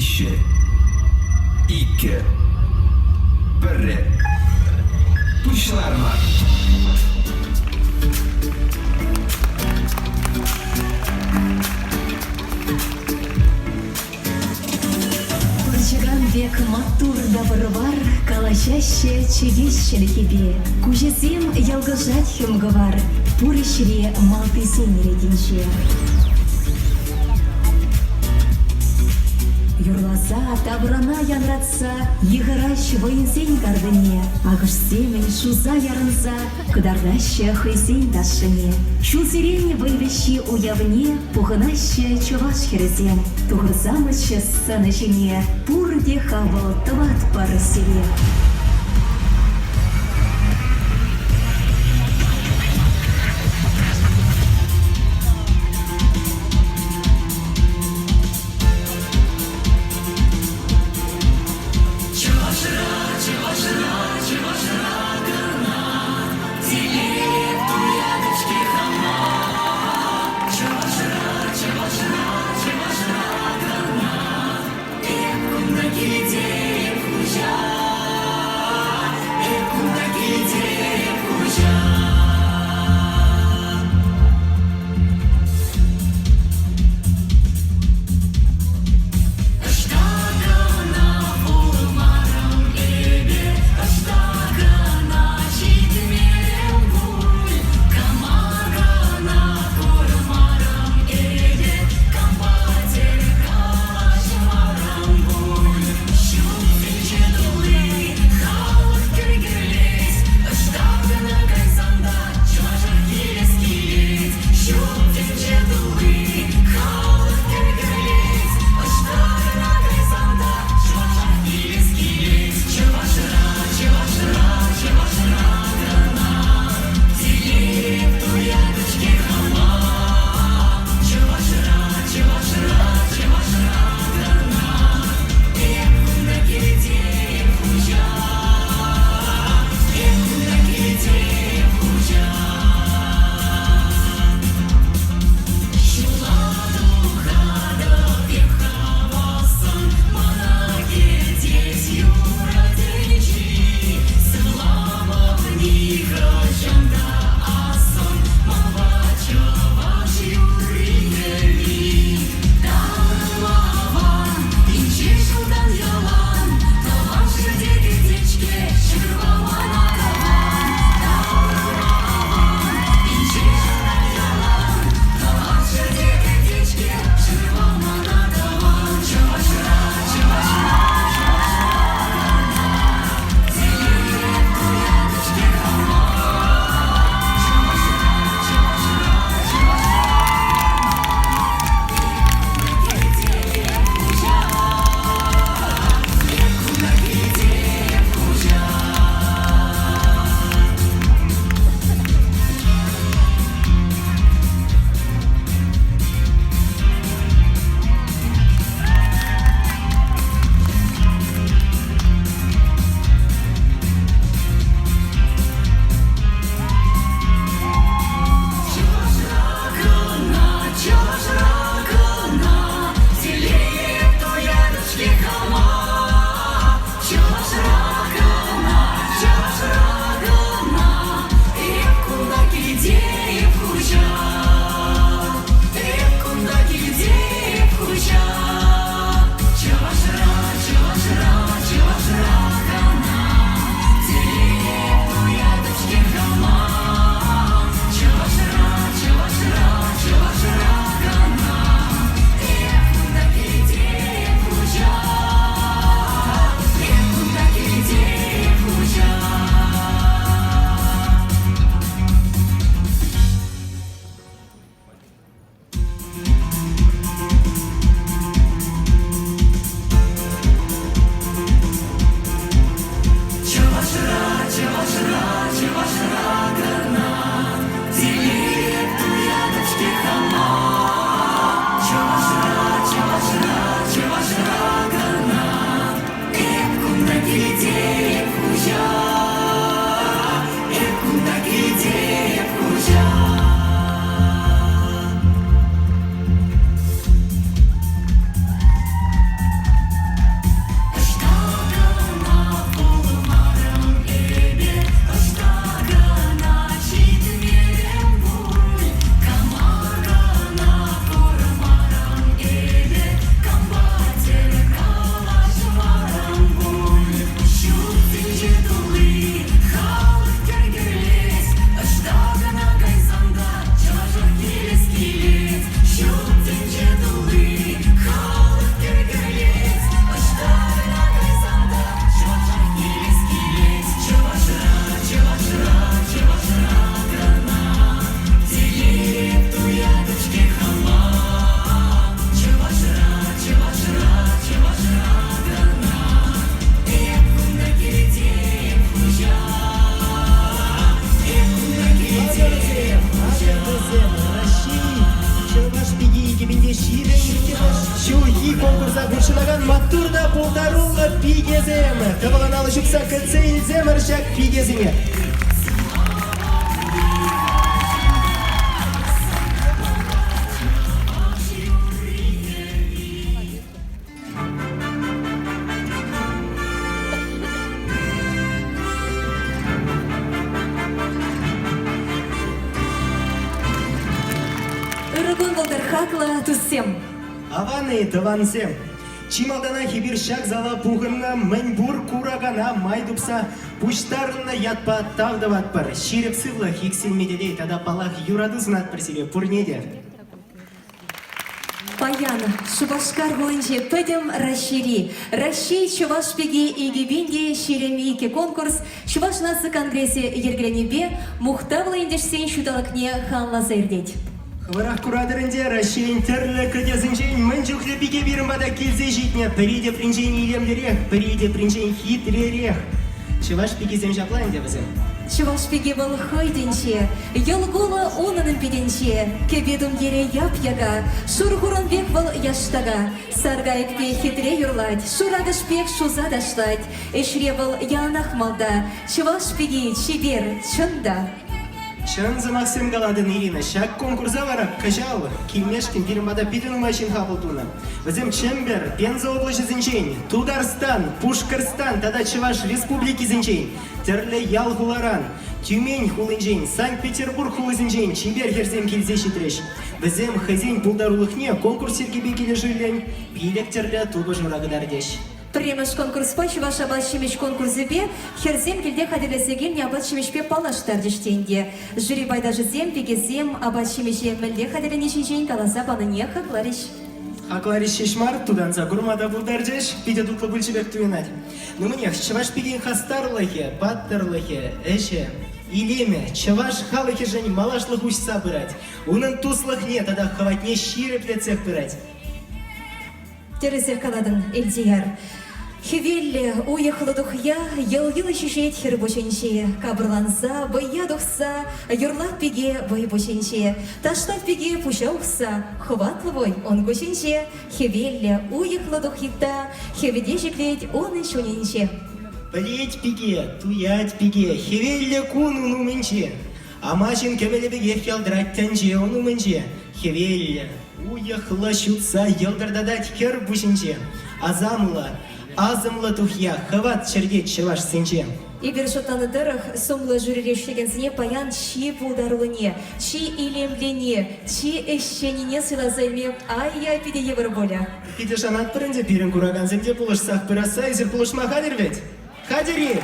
Виҫҫӗ, иккӗ, пӗрре. Пуҫлар мар. Пӑрчӑкан пек маттур та вӑр-вар калаҫаҫҫӗ чӗкеҫ чӗлхипе. Куҫӗсем йӑлкӑшать хӗм-кӑвар, пур ӗҫре малтисен ретӗнче. Юрласа, таврана янратса йыхӑраҫ вӑйӑсен картине, акӑшсемӗн шуса ярӑнса кӑтартаҫҫӗ хӑйсен ташшине. Ҫулсерен вӑй вӗҫҫи уявне пухӑнаҫҫӗ чӑваш хӗрӗсем. Тухӑрсамӑччӗ сцена ҫине, пурте хавал тӑватпӑр сире. Чӑвашра, чӑвашра, чӑвашра кӑна телейлӗх туятӑп-ҫке хама. Чӑвашра, чӑвашра, чӑвашра кӑна эп кунта килтем хуҫа. юратакан маттур та пултаруллӑ пикесем. Тӑвӑлӑн алӑ ҫупса кӗтсе илсемӗр ҫак пикесене. Ырӑ кун пултӑр, хаклӑ туссем! Аван-и, тӑвансем! Чи малтанах эпир ҫак зала пухӑннӑ мӗнпур куракана май тупса пуҫтарӑннӑ ятпа тав тӑватпӑр. Ҫирӗп сывлӑх, иксӗлми телей тата, паллах, юрату сунатпӑр сире пурне те. Паян Шупашкар хулинче Пӗтӗм Раҫҫейри Раҫҫей чӑваш пики 2022 конкурс Чӑваш наци конгресӗ йӗркеленипе мухтавлӑ ентешсен ҫулталӑкне халалласа иртет. Хӑвӑрах куратӑр ӗнтӗ, Раҫҫейӗн тӗрлӗ кӗтесӗнчен мӗн чухлӗ пике пирӗн пата килсе ҫитнӗ, пӗри тепринчен илемлӗрех, пӗри тепринчен хитререх. Чӑваш пикисем ҫапла ӗнтӗ вӗсем. Чӑваш пики вӑл хӑй тӗнче, йӑл-кулӑ унӑн питӗнче, кӗпе-тумтире яп-яка, шур хурӑн пек вӑл яштака, сар кайӑк пек хитре юрлать, шур акӑш пек шуса ташлать. Ӗҫре вӑл яланах малта, чӑваш пики чипер, чӑн та. Чӑн сӑмахсем калатӑн, Ирина. Ҫак конкурса вара кӑҫал килмешкӗн пирӗн пата питӗ нумай ҫын хапӑл тунӑ. Вӗсем Чӗмпӗр, Пенза облаҫӗсенчен, Тутарстан, Пушкӑртстан тата Чӑваш Республикисенчен, тӗрлӗ ял-хуларан, Тюмень хулинчен, Санкт-Петербург хулисенчен чипер хӗрсем килсе ҫитрӗҫ. Вӗсем хӑйсен пултарулӑхне конкурс йӗркипе килӗшӳллӗн пилӗк тӗрлӗ тупӑшура кӑтартӗҫ. Пӗрремӗш конкурспа чӑваш апат-ҫимӗҫ конкурсӗпе хӗрсем килте хатӗрлесе килнӗ апат-ҫимӗҫпе паллаштарчӗҫ те ӗнтӗ. Жюри пайташӗсем, пикесем апат-ҫимӗҫе мӗнле хатӗрлени ҫинчен каласа панине хакларӗҫ. Хакларӗҫ ҫеҫ мар, тутанса курма та пултарчӗҫ. Питӗ тутлӑ пулчӗ пек туйӑнать. Ну мӗнех, чӑваш пикин хастарлӑхӗ, паттӑрлӑхӗ, ӗҫӗ, илемӗ чӑваш халӑхӗшӗн малашлӑх уҫса пырать. Унӑн туслӑхне тата хӑватне ҫирӗплетсех пырать. Тӗрӗсех калатӑн, Элтияр. Хӗвеллӗ, уйӑхлӑ тухья йӑл-йӑл ҫӳҫет хӗр пуҫӗнче. Капӑрланса, вӑййа тухса, юрлать пике вӑй пуҫӗнче. Ташлать пике пуҫа ухса, хӑватлӑ вӑй ун куҫӗнче. Хӗвеллӗ, уйӑхлӑ тухйытта хӗвӗте ҫӗклет унӑн чунӗнче. Пӗлет пике, туять пике, хӗвеллӗ кун ун умӗнче. Амаҫын кӗмӗлӗ пекех ялтӑрать тӗнче ун умӗнче. Хӗвеллӗ, уйӑхлӑ ҫутса йӑлтӑртатать хӗр пуҫӗнче. Асамлӑ, асӑмлӑ тухья хӑват чӗртет чӑвашсенче. Эпир шутланӑ тӑрӑх, сумлӑ жюрире ӗҫлекенсене паян чи пултаруллине, чи илемлине, чи ӗҫченнине суйласа илме ай-яй питӗ йывӑр пулӗ. Питӗ шанатпӑр ӗнтӗ пирӗн куракансем те пулӑшсах пырасса эсир пулӑшма хатӗр вӗт? Хатӗр-и?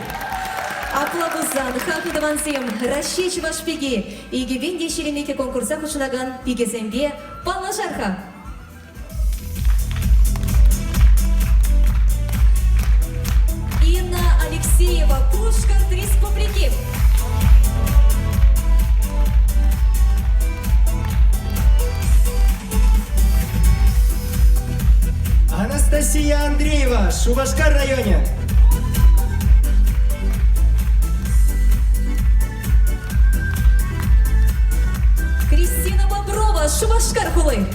Апла пулсан, хаклӑ тӑвансем, Раҫҫей чӑваш пики 2022 конкурса хутшӑнакан пикесемпе паллашар-ха! Инна Алексеева, Пушкӑрт Республики. Анастасия Андреева, Шупашкар районӗ. Кристина Боброва, Шупашкар хули.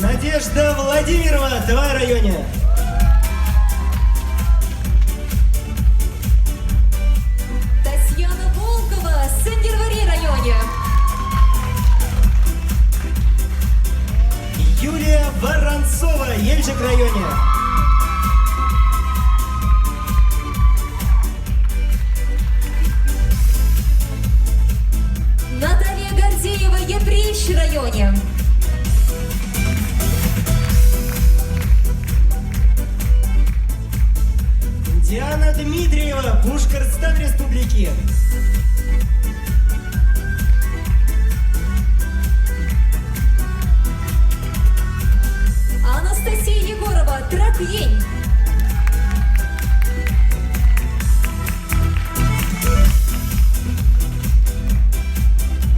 Надежда Владимирова, Тӑвай районӗ. Татьяна Волкова, Сӗнтӗрвӑрри районӗ. Юлия Воронцова, Елчӗк районӗ. Наталья Гордеева, Йӗпреҫ районӗ. Диана Дмитриева, Пушкӑртстан Республики. Анастасия Егорова, Трак Ен.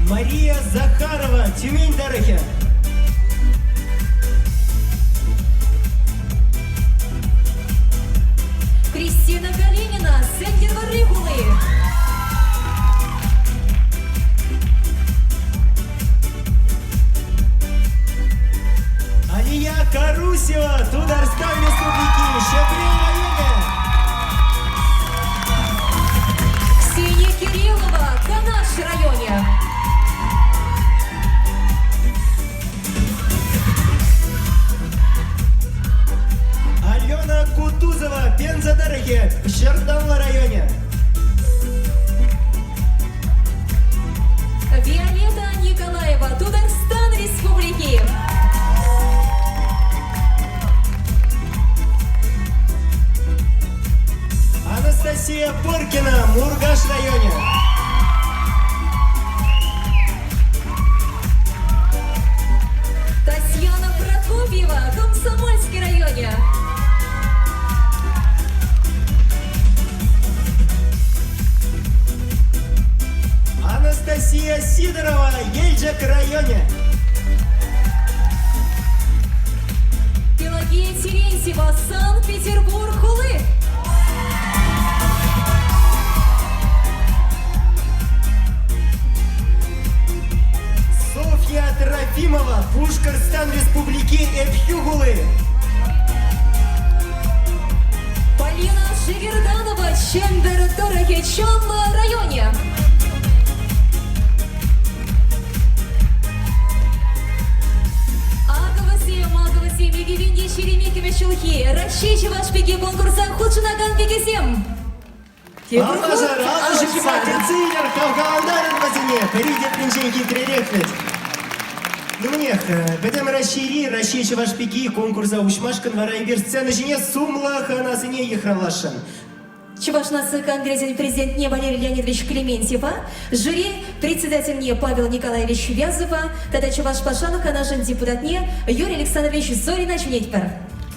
Мария Захарова, Тюмень тӑрӑхӗ. Кристина Калинина, Сӗнтӗрвӑрри хули. Муркаш районӗ. Татьяна Прокопьева, Комсомольски районӗ. Анастасия Сидорова, Елчӗк районӗ. Пелагея Терентьева, Санкт-Петербург хули. Софья Трофимова, Пушкӑртстан Республики Ӗпхӳ хули. Полина Шигерданова, Чӗмпӗр тӑрӑхӗ Чӑнлӑ районӗ. Акӑ вӗсем, акӑ вӗсем 2022 ҫулхи Раҫҫей чӑваш пики конкурса хутшӑнакан пикесем. Паллашӑр, алӑ кӗтсе илӗр, хавхалантарӑр вӗсене. Пӗри тепринчен хитререх вӗт. Нумнех, Пӗтӗм Раҫҫейри Раҫҫей чӑваш пики конкурса уҫмашкӑн вара эпир сцена ҫине сумлӑ хӑнасене йыхравласшӑн. Чӑваш наци конгресӗн президентне Валерий Леонидович Клементьева, жюри председательне Павел Николаевич Вязова тата Чӑваш Патшалӑх Канашӗн депутатне Юрий Александрович Зорина чӗнетпӗр.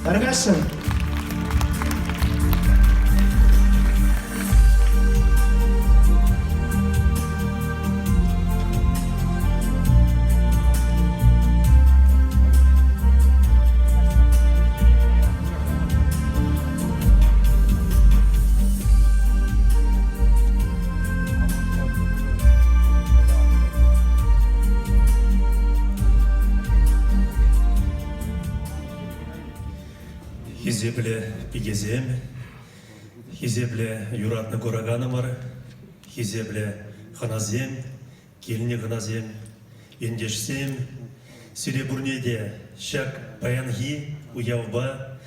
Тархасшӑн. Хисеплӗ пикесем, хисеплӗ юратнӑ кураканӑмӑр, хисеплӗ хӑнасем, килнӗ хӑнасем, ентешсем, сире пурне те ҫак паянхи уявпа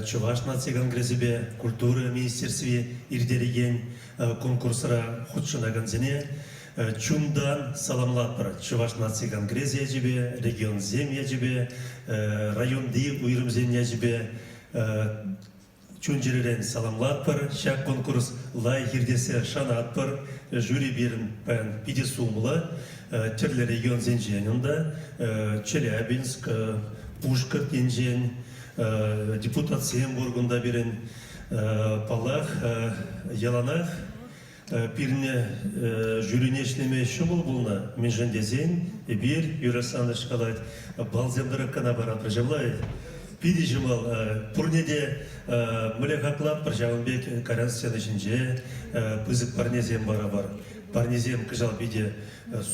Чӑваш наци конгресӗпе культура министерстви ирттерекен конкурсра хутшӑнакансене чунтан саламлатпӑр. Чӑваш наци конгресӗ ячӗпе, регионсем ячӗпе, районти уйрӑмсен ячӗпе чун-чӗререн саламлатпӑр. Ҫак конкурс лайӑх иртессе шанатпӑр. Жюри пирӗн паян питӗ сумлӑ. Тӗрлӗ регионсенчен унта Челябинск, Пушкӑрт енчен, Депутатсем пур кунта пирӗн. Паллах, яланах пирӗн жюрине ӗҫлеме ҫӑмӑл пулнӑ. Мӗншӗн тесен эпир, Юрий Александрович калать, балсем тӑрӑх кӑна паратпӑр ҫапла. Питӗ ҫӑмӑл. Пурне те мӗнле хаклатпӑр, ҫавӑн пек кайран сцена ҫинче пысӑк парнесем парӑпӑр. Парнесем кӑҫал питӗ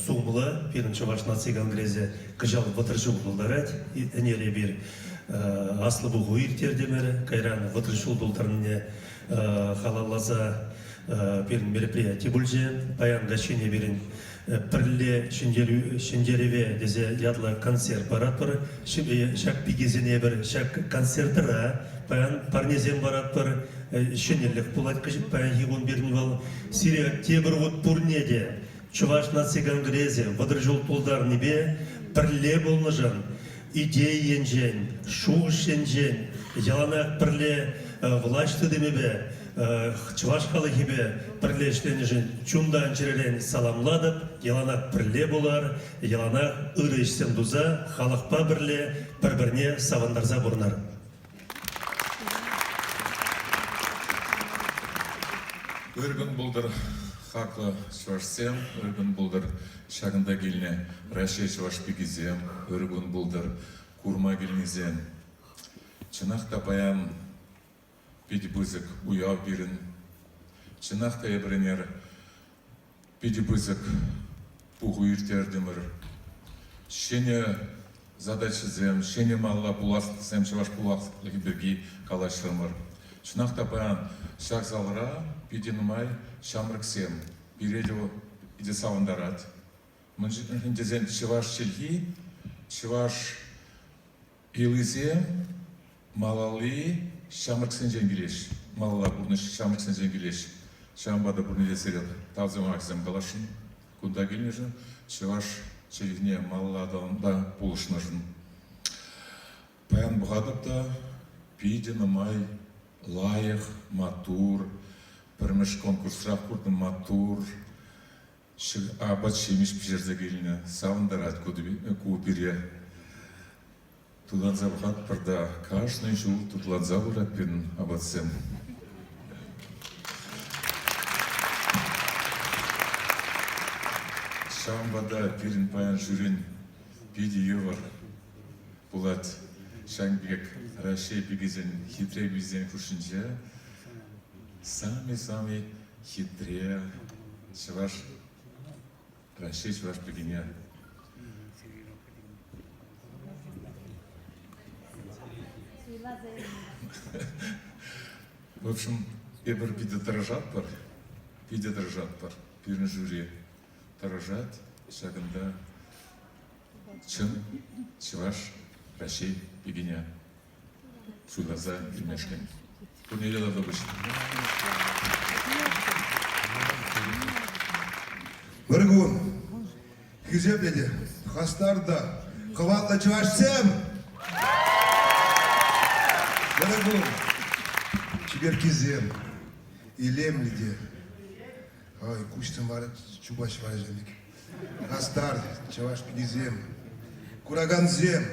сумлӑ. Пирӗн Чӑваш наци конгресӗ кӑҫал 30 ҫул тултарать. Ӗнер эпир Аслӑ пуху ирттертӗмӗр. Кайран 30 ҫул тултарнине халалласа пирӗн мероприяти пулчӗ. Паян каҫхине пирӗн пӗрле ҫӗнтерӗве тесе ятлӑ концерт паратпӑр. Ҫак пикесене эпир ҫак концертра паян парнесем паратпӑр. Ҫӗнӗлӗх пулать паянхи кун пирӗн вӑл. Сире тепӗр хут пурне те Чӑваш наци конгресӗ 30 ҫул тултарнипе пӗрле пулнӑшӑн идея енчен, шухӑш енчен яланах пӗрле влаҫ тытӑмӗпе, чӑваш халӑхӗпе пӗрле ӗҫленӗшӗн чунтан-чӗререн саламлатӑп. Яланах пӗрле пулар, яланах ырӑ ӗҫсем туса халӑхпа пӗрле пӗр-пӗрне савӑнтарса пурӑнар. Ыр кун пултӑр, хаклӑ чӑвашсем, ыр кун пултӑр ҫакӑнта килнӗ Раҫҫей чӑваш пикисем, ыр кун пултӑр курма килнисем. Чӑнах та паян питӗ пысӑк уяв пирӗн. Чӑнах та эпир ӗнер питӗ пысӑк пуху ирттертӗмӗр. Ҫӗнӗ задачӑсем, ҫӗнӗ малла пуласлӑхсем чӑваш пуласлӑхӗ пирки калаҫрӑмӑр. Чӑнах та паян ҫак залра питӗ нумай ҫамрӑксем. Пире те питӗ савӑнтарать. Мӗншӗн тесен чӑваш чӗлхи, чӑваш Йӑлисем малалли ҫамрӑксенчен килеҫ. Малалла пурнӑҫ ҫамрӑксенчен килеҫ. Ҫавӑнпа та пурне те сире тав сӑмахӗсем каласшӑн. Кунта килнӗшӗн, чӑваш чӗлхине малалла аталанма пулӑшнӑшӑн. Паян пӑхатӑп та питӗ нумай лайӑх, маттур. Пӗрмӗш конкурсрах куртӑм маттур, апат-ҫимӗҫ пӗҫерсе килнӗ. Савӑнтарать ку пире. Тутанса пӑхатпӑр та кашни ҫул тутланса пырать пирӗн апатсем. Ҫавӑнпа та пирӗн паян жюрин питӗ йывӑр пулать ҫакӑн пек Раҫҫей пикисен хитре пикисен хушшинче самый-самый хитре чӑваш Раҫҫей чӑваш пикине В общем, эпир питӗ тӑрӑшатпӑр, питӗ тӑрӑшатпӑр. Пирӗн жюри тӑрӑшать ҫакӑнта чӑн чӑваш Раҫҫей пикине суйласа илмешкӗн. Пурне те тавтапуҫ. Пӗр кун хисеплӗ те хастар та хӑватлӑ чӑвашсем! Пӗр кун чиперккесем илемлӗ те ой, куҫсем вара чупаҫ вара пек. Хастар чӑваш пикисем, куракансем!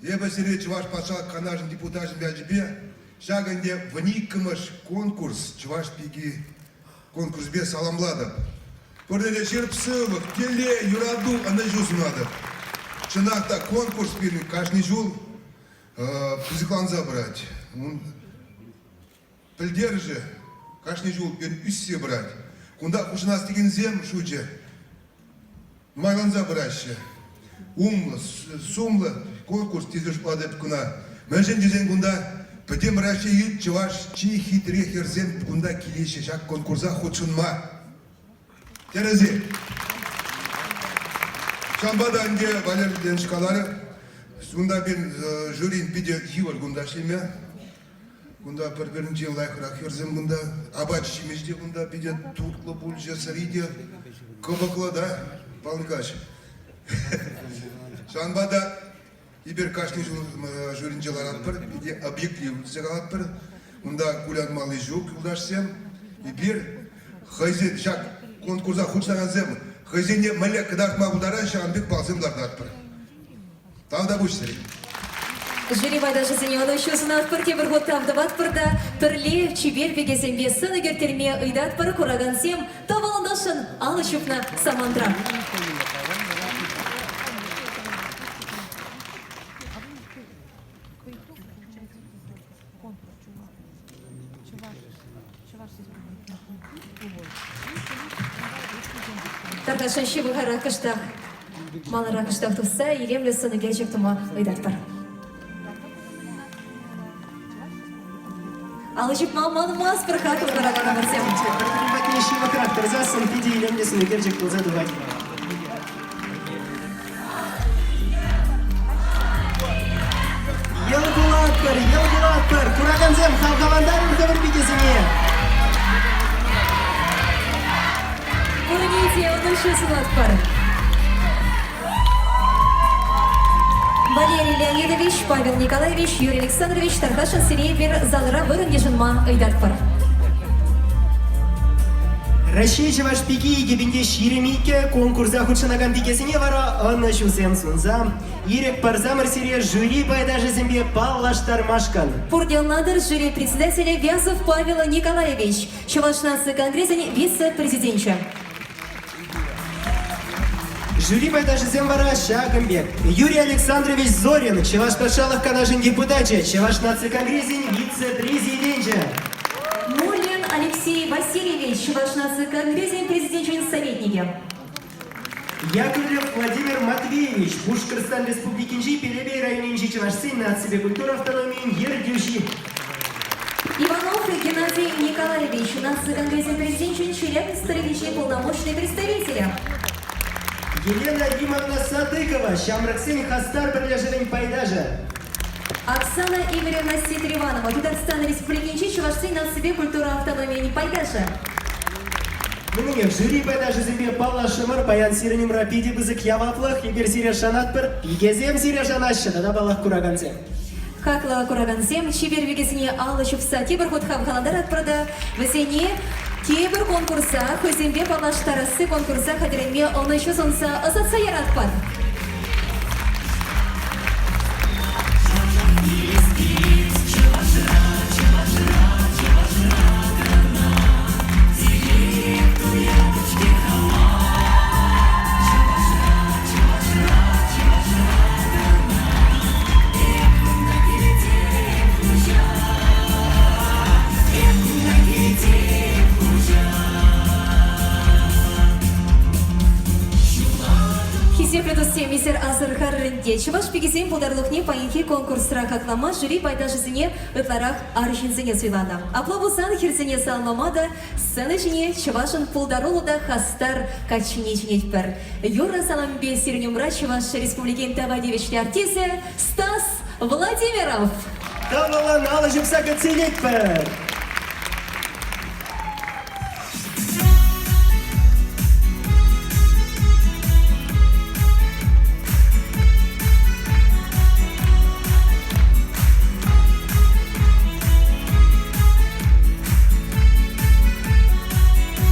Эпӗ сире Чӑваш Патшалӑх Канашӗн депутачӗн ячӗпе ҫак ӗнтӗ вуниккӗмӗш конкурс Чӑваш пики конкурсӗпе саламлатӑп. Пурне те ҫирӗп сывлӑх, телей, юрату, ӑнӑҫу сунатӑп. Чӑнах та конкурс пирӗн кашни ҫул пысӑкланса пырать. Пӗлтерӗшӗ кашни ҫул пирӗн ӳссе пырать. Кунта хутшӑнас текенсем шучӗ нумайланса пыраҫҫӗ. Умлӑ, сумлӑ конкурс тесе шутлатӑп кӑна. Мӗншӗн тесен кунта Пӗтӗм Раҫҫейри чӑваш чи хитре хӗрсем кунта килеҫҫӗ ҫак конкурса хутшӑнма. Тӗрӗс-и? Ҫавӑнпа та ӗнтӗ Валерий Леонидович каларӗ, кунта пирӗн жюрин питӗ йывӑр кунта ӗҫлеме. Кунта пӗр-пӗринчен лайӑхрах хӗрсем кунта. Апат-ҫимӗҫ те кунта питӗ тутлӑ пулчӗ, сӑри те кӑпӑклӑ та, Павел Николаевич. Ҫавӑнпа та эпир кашни ҫул жюринче ларатпӑр, питӗ объективлӑ тесе калатпӑр. Унта кулянмалли ҫук, юлташсем. Эпир хӑйсен ҫак конкурса хутшӑнакансем хӑйсене мӗнле кӑтартма пултараҫҫӗ, ҫавӑн пек балсем лартатпӑр. Тавтапуҫ сире. Жюри пайташӗсене ӑнӑҫу сунатпӑр, тепӗр хут тав тӑватпӑр та пӗрле чипер пикесемпе сӑн ӳкерттерме ыйтатпӑр. Куракансем тӑвӑлнӑшӑн алӑ ҫупнӑ самантра. Тархасшӑн ҫывӑхарах кӑштах, маларах кӑштах тухса илемлӗ сӑн ӳкерчӗк тума ыйтатпӑр. Алӑ ҫупма манмастпӑр хаклӑ кураканӑмӑрсем. Пӗр-пӗрин патне ҫывӑхрах тӑрсассӑн питӗ илемлӗ сӑн ӳкерчӗк пулса тухать. Йӑл кулатпӑр, йӑл кулатпӑр! Куракансем, хавхалантарӑр хӑвӑр пикесене! Пурне те ӑнӑҫу сунатпӑр! Валерий Леонидович, Павел Николаевич, Юрий Александрович тархасшӑн сире эпир залра вырӑн йышӑнма ыйтатпӑр. Раҫҫей чӑваш пики 2022 конкурса хутшӑнакан пикесене вара ӑнӑҫусем сунса ирӗк парсамӑр сире жюри пайташӗсемпе паллаштармашкӑн. Пурте ӑнлантӑр жюри председателӗ Вязов Павел Николаевич, Чӑваш наци конгресӗн вице-президенчӗ. Жюри пайташӗсем вара ҫакӑн пек. Юрий Александрович Зорин, Чӑваш патшалӑх канашӗн депутачӗ, Чӑваш наци конгресӗн вице-президенчӗ. Муллин Алексей Васильевич, Чӑваш наци конгресӗн президенчӗн советникӗ. Яковлев Владимир Матвеевич, Пушкӑртстан Республикинчи Пелепей районӗнчи чӑвашсен наципе культура автономийӗн ертӳҫи. Иванов Геннадий Николаевич, наци конгресӗн президенчӗн Челябинск тӑрӑхӗнчи полномочный представителӗ. Елена Римовна Садыкова, ҫамрӑксен хастар пӗрлешӗвӗн пайташӗ. Оксана Игоревна Ситриванова, Тутарстан Республикинчи чӑвашсен наципе культура автономийӗн пайташӗ. Мӗнех, жюри пайташӗсемпе паллашрӑмӑр. Паян сирӗн умра питӗ пысӑк яваплӑх. Эпир сире шанатпӑр, пикесем сире шанаҫҫӗ тата паллах куракансем. Хаклӑ куракансем, чипер пикесене алӑ ҫупса тепӗр хут хавхалантаратпӑр та вӗсене тепӗр конкурса хӑйсемпе паллаштарасси конкурса хатӗрленме ӑнӑҫу сунса ӑсатса яратпӑр. Хисеплӗ туссем, эсир асӑрхарӑр ӗнтӗ, чӑваш пикисен пултарулӑхне паянхи конкурсра хаклама жюри пайташӗсене ытларах арҫынсене суйланӑ. Апла пулсан хӗрсене саламлама та сцена ҫине чӑвашӑн пултаруллӑ та хастар каччине чӗнетпӗр. Юрӑ саламӗпе сирӗн умра Чӑваш Республикин тава тивӗҫлӗ артисчӗ Стас Владимиров. Тӑвӑлӑн алӑ ҫупса кӗтсе илетпӗр.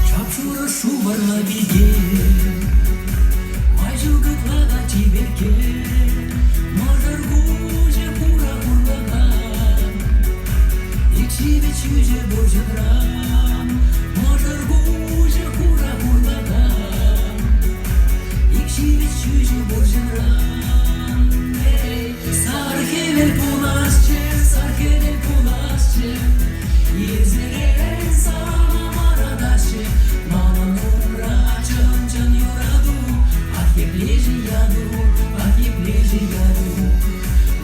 Шап-шурӑ шувӑрлӑ пике, Май ҫук ытла та чиперкке, Мӑшӑр куҫӗ хура хурлӑхан, Ик ҫивӗч ҫӳҫӗ пурҫӑнран. Мӑшӑр куҫӗ хура хурлӑхан, Ик ҫивӗч ҫӳҫӗ пурҫӑнран. Эй, сар хӗвел пуласчӗ, сар хӗвел пуласчӗ, Ирсерен сана вӑратаҫҫӗ, манӑн умра чӑн-чӑн юрату. Ах, епле-ши яту, ах, епле-ши яту.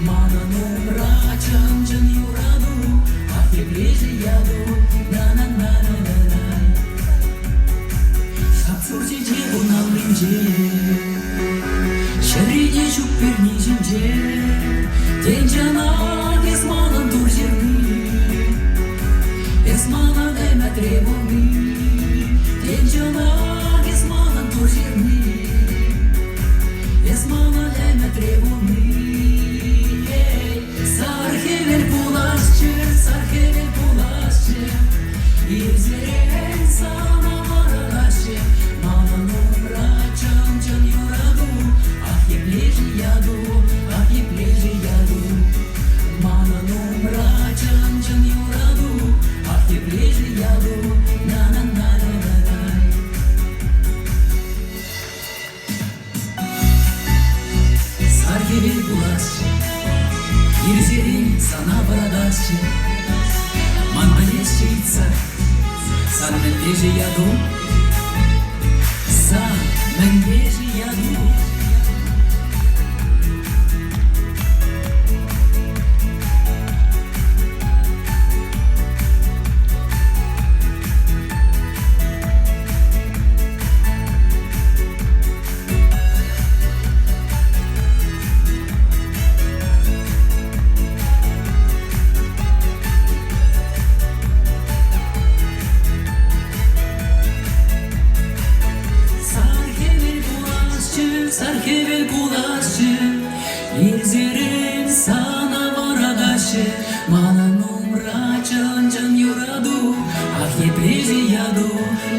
Манӑн умра чӑн-чӑн юрату. Ах, епле-ши яту, на-на-на-на-на-на. Шап-шур чечек ун аллинче, Чӗрине ҫук пӳрни ҫинче. Тен, чӑнах эс манӑн тур ҫырни, Эс манӑн ӗмӗтре пулни. Тен, чӑнах эс манӑн тур ҫырни, Эс манӑн ӗмӗтре пулни. Эй, сар хӗвел пуласчӗ, сар хӗвел пуласчӗ, Ирсерен сана вӑратаҫҫӗ, манӑн умра чӑн-чӑн юрату. Ах, епле-ши яту, ах, епле-ши яту. Манӑн умра чӑн-чӑн юрату. Ах, епле-ши яту, на-на-на-на-на-на. Сар хӗвел пуласчӗ, ирсерен сана вӑратасчӗ. Ман пӗлесчӗ ыйтса, сан мӗнле-ши яту? Сан мӗнле-ши яту? Сар хӗвел пуласчӗ, сар хӗвел пуласчӗ, Ирсерен сана вӑратаҫҫӗ. Манӑн умра чӑн-чӑн юрату, Ах, епле-ши яту,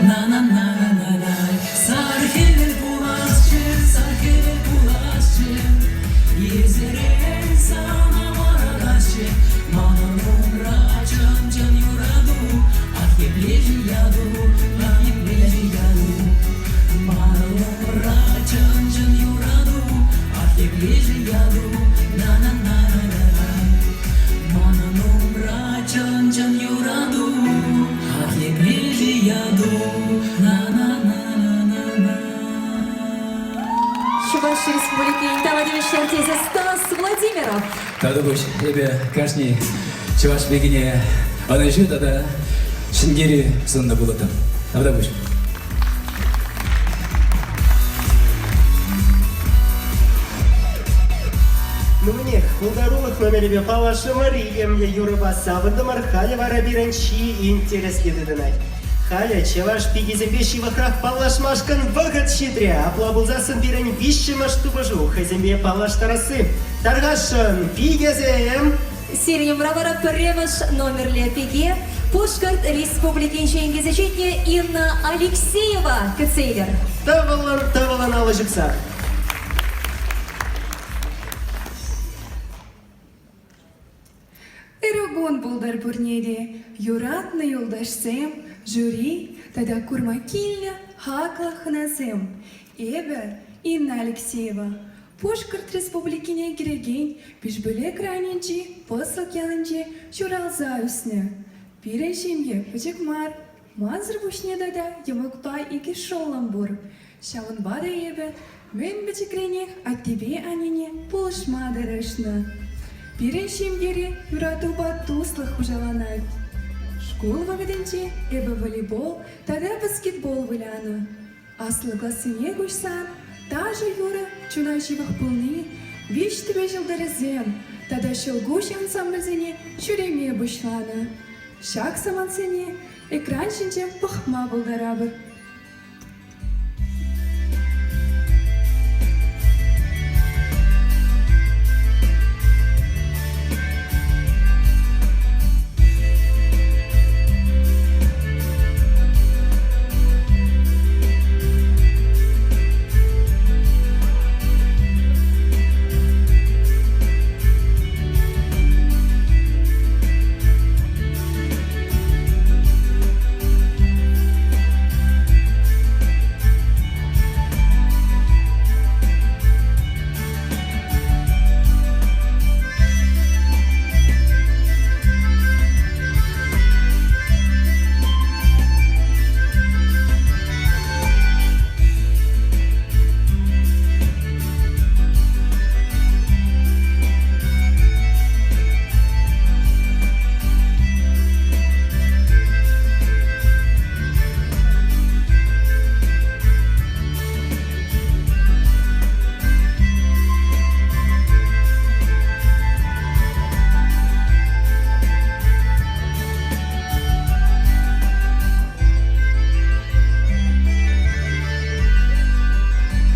на-на-на-на-на-най. Сар хӗвел пуласчӗ, сар хӗвел пуласчӗ, Ирсерен сана вӑратаҫҫӗ. Манӑн умра чӑн-чӑн юрату, Ах, епле-ши яту, ах, епле-ши яту. Манӑн умра чӑн-чӑн юрату, Ах, епле-ши яту, на-на-на-на-на-най. Манӑн умра чӑн-чӑн юрату, Ах, епле-ши яту, на-на-на-на-на-на. Чӑваш Республикин тава тивӗҫлӗ артисчӗ Стас Владимиров. Тавтапуҫ эпӗ кашни чӑваш пикине ӑнӑҫу тата ҫӗнтерӳ суннӑ пулӑттӑм. Тавтапуҫ. Ну мӗнех, пултарулӑх номерӗпе паллашрӑмӑр, илемлӗ юрӑпа савӑнтӑмӑр, халӗ вара пирӗн чи интересли тытӑнать. Халӗ чӑваш пикисемпе ҫывӑхрах паллашмашкӑн вӑхӑт ҫитрӗ. Апла пулсассӑн пирӗн виҫҫӗмӗш тупӑшу хӑйсемпе паллаштарасси. Тархасшӑн, пикесем! Сирӗн умра вара пӗрремӗш номерлӗ пике Пушкӑрт Республикинчен килсе ҫитнӗ Инна Алексеева кӗтсе илӗр. Тӑвӑлӑн, тӑвӑлӑн алӑ ҫупса. Ырӑ кун пултӑр пурне те, юратнӑ юлташсем, жюри тата курма килнӗ хаклӑ хӑнасем. Эпӗ, Инна Алексеева, Пушкӑрт Республикине кӗрекен Пишпӳлек районӗнчи Пӑслӑк ялӗнче ҫуралса ӳснӗ. Пирӗн ҫемье пӗчӗк мар. Мансӑр пуҫне тата йӑмӑкпа икӗ шӑллӑм пур. Ҫавӑнпа та эпӗ мӗн пӗчӗкренех аттепе аннене пулӑшма тӑрӑшнӑ. Пирӗн ҫемьере юратупа туслӑх хуҫаланать. Шкул вӑхӑтӗнче эпӗ волейбол тата баскетбол вылянӑ. Аслӑ классене куҫсан ташӑ-юрӑ чуна ҫывӑх пулни виҫ тӳпе ҫӑлтӑрӗсем тата ҫӑлкуҫ ансамбльсене ҫӳреме пуҫланӑ. Ҫак самантсене экран ҫинче пӑхма пултарапӑр.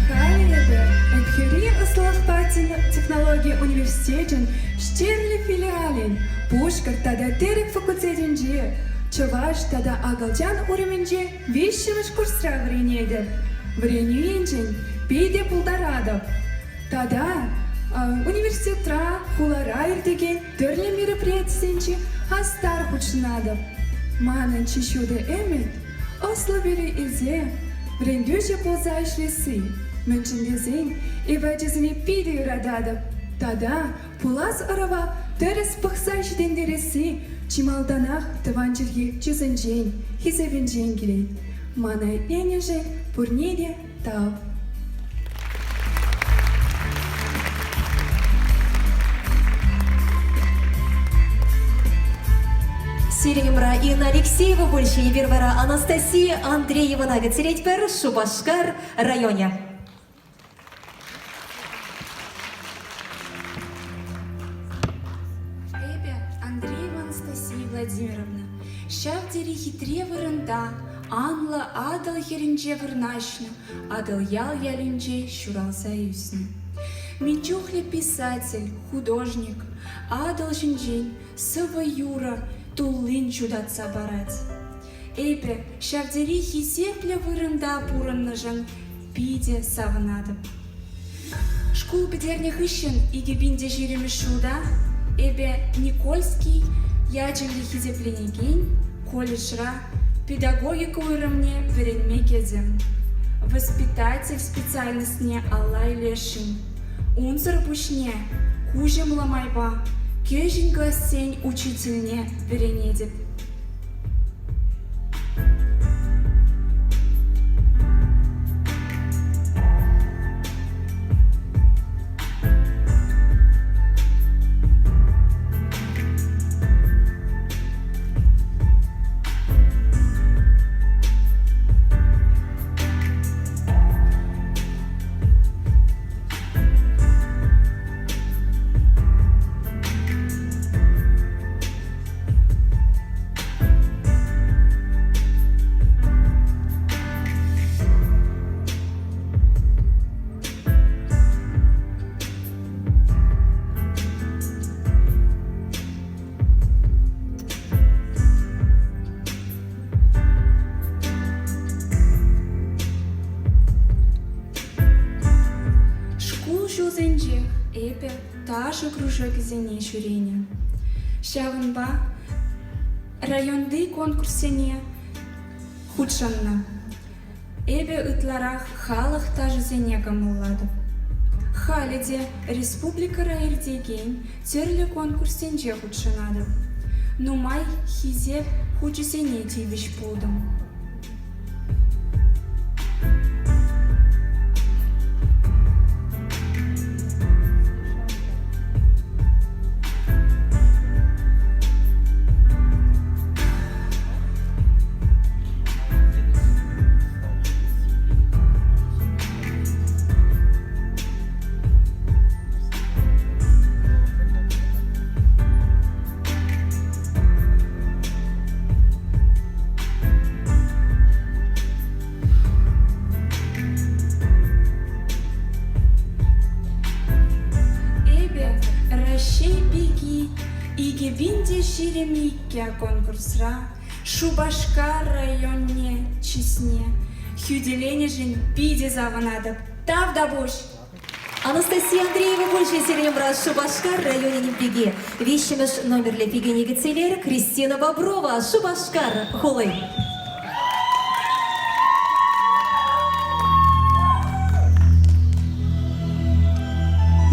Халӗ эпӗ Ӗпхӳри ӑслӑлӑхпа технологи университечӗн Ҫтерлӗ филиалӗн Пушкӑрт тата Тӗрӗк факультетӗнче чӑваш тата акӑлчан уйрӑмӗнче виҫҫӗмӗш курсра вӗренетӗп. Вӗренӳ енчен питӗ пултаратӑп. Тата университетра, хулара иртекен тӗрлӗ мероприятисенче хастар хутшӑнатӑп. Манӑн чи ҫутӑ ӗмӗт, ӑслӑ пӗлӳ илсе вӗрентӳҫӗ пулса ӗҫлесси. Мӗншӗн тесен эпӗ ачасене питӗ юрататӑп тата пулас ӑрӑва тӗрӗс пӑхса ҫитӗнтересси чи малтанах тӑван чӗлхе чысӗнчен, хисепӗнчен килет. Мана итленӗшӗн пурне те тав. Сирӗн умра Инна Алексеева пулчӗ. Эпир вара Анастасия Андреевӑна кӗттеретпӗр Шупашкар районӗ. Эпӗ Андреева Анастасия Владимировна ҫав тери хитре вырӑнта, анлӑ Атӑл хӗрринче вырнаҫнӑ Атӑлъял ялӗнче ҫуралса ӳснӗ. Мӗн чухлӗ писатель, художник Атӑл ҫинчен сӑвӑ-юрӑ туллин ҫутатса парать. Эпӗ ҫав тери хисеплӗ вырӑнта пурӑннӑшӑн питӗ савӑнатӑп. Шкул пӗтернӗ хыҫҫӑн 2020 ҫулта эпӗ Никольский ячӗллӗ хисепленекен колледжра педагогика уйрӑмне вӗренме кӗтӗм. Воспитатель специальностьне алла илесшӗн. Унсӑр пуҫне куҫӑмлӑ майпа кӗҫӗн классен учительне вӗренетӗп. Эпӗ ташӑ кружокӗсене ҫӳренӗ. Ҫавӑнпа районти конкурссене хутшӑннӑ. Эпӗ ытларах халӑх ташӑсене кӑмӑллатӑп. Халӗ те республикӑра иртекен тӗрлӗ конкурссенче хутшӑнатӑп. Нумай хисеп хучӗсене тивӗҫ пултӑм. Эпӗ Раҫҫей пики 2022 конкурсра Шупашкар районне чысне хӳтӗленӗшӗн питӗ савӑнатӑп. Тавтапуҫ! Анастасия Андреева пулчӗ сирӗн умра Шупашкар районӗн пики. Виҫҫӗмӗш номерлӗ пикене кӗтсе илер Кристина Боброва, Шупашкар хули.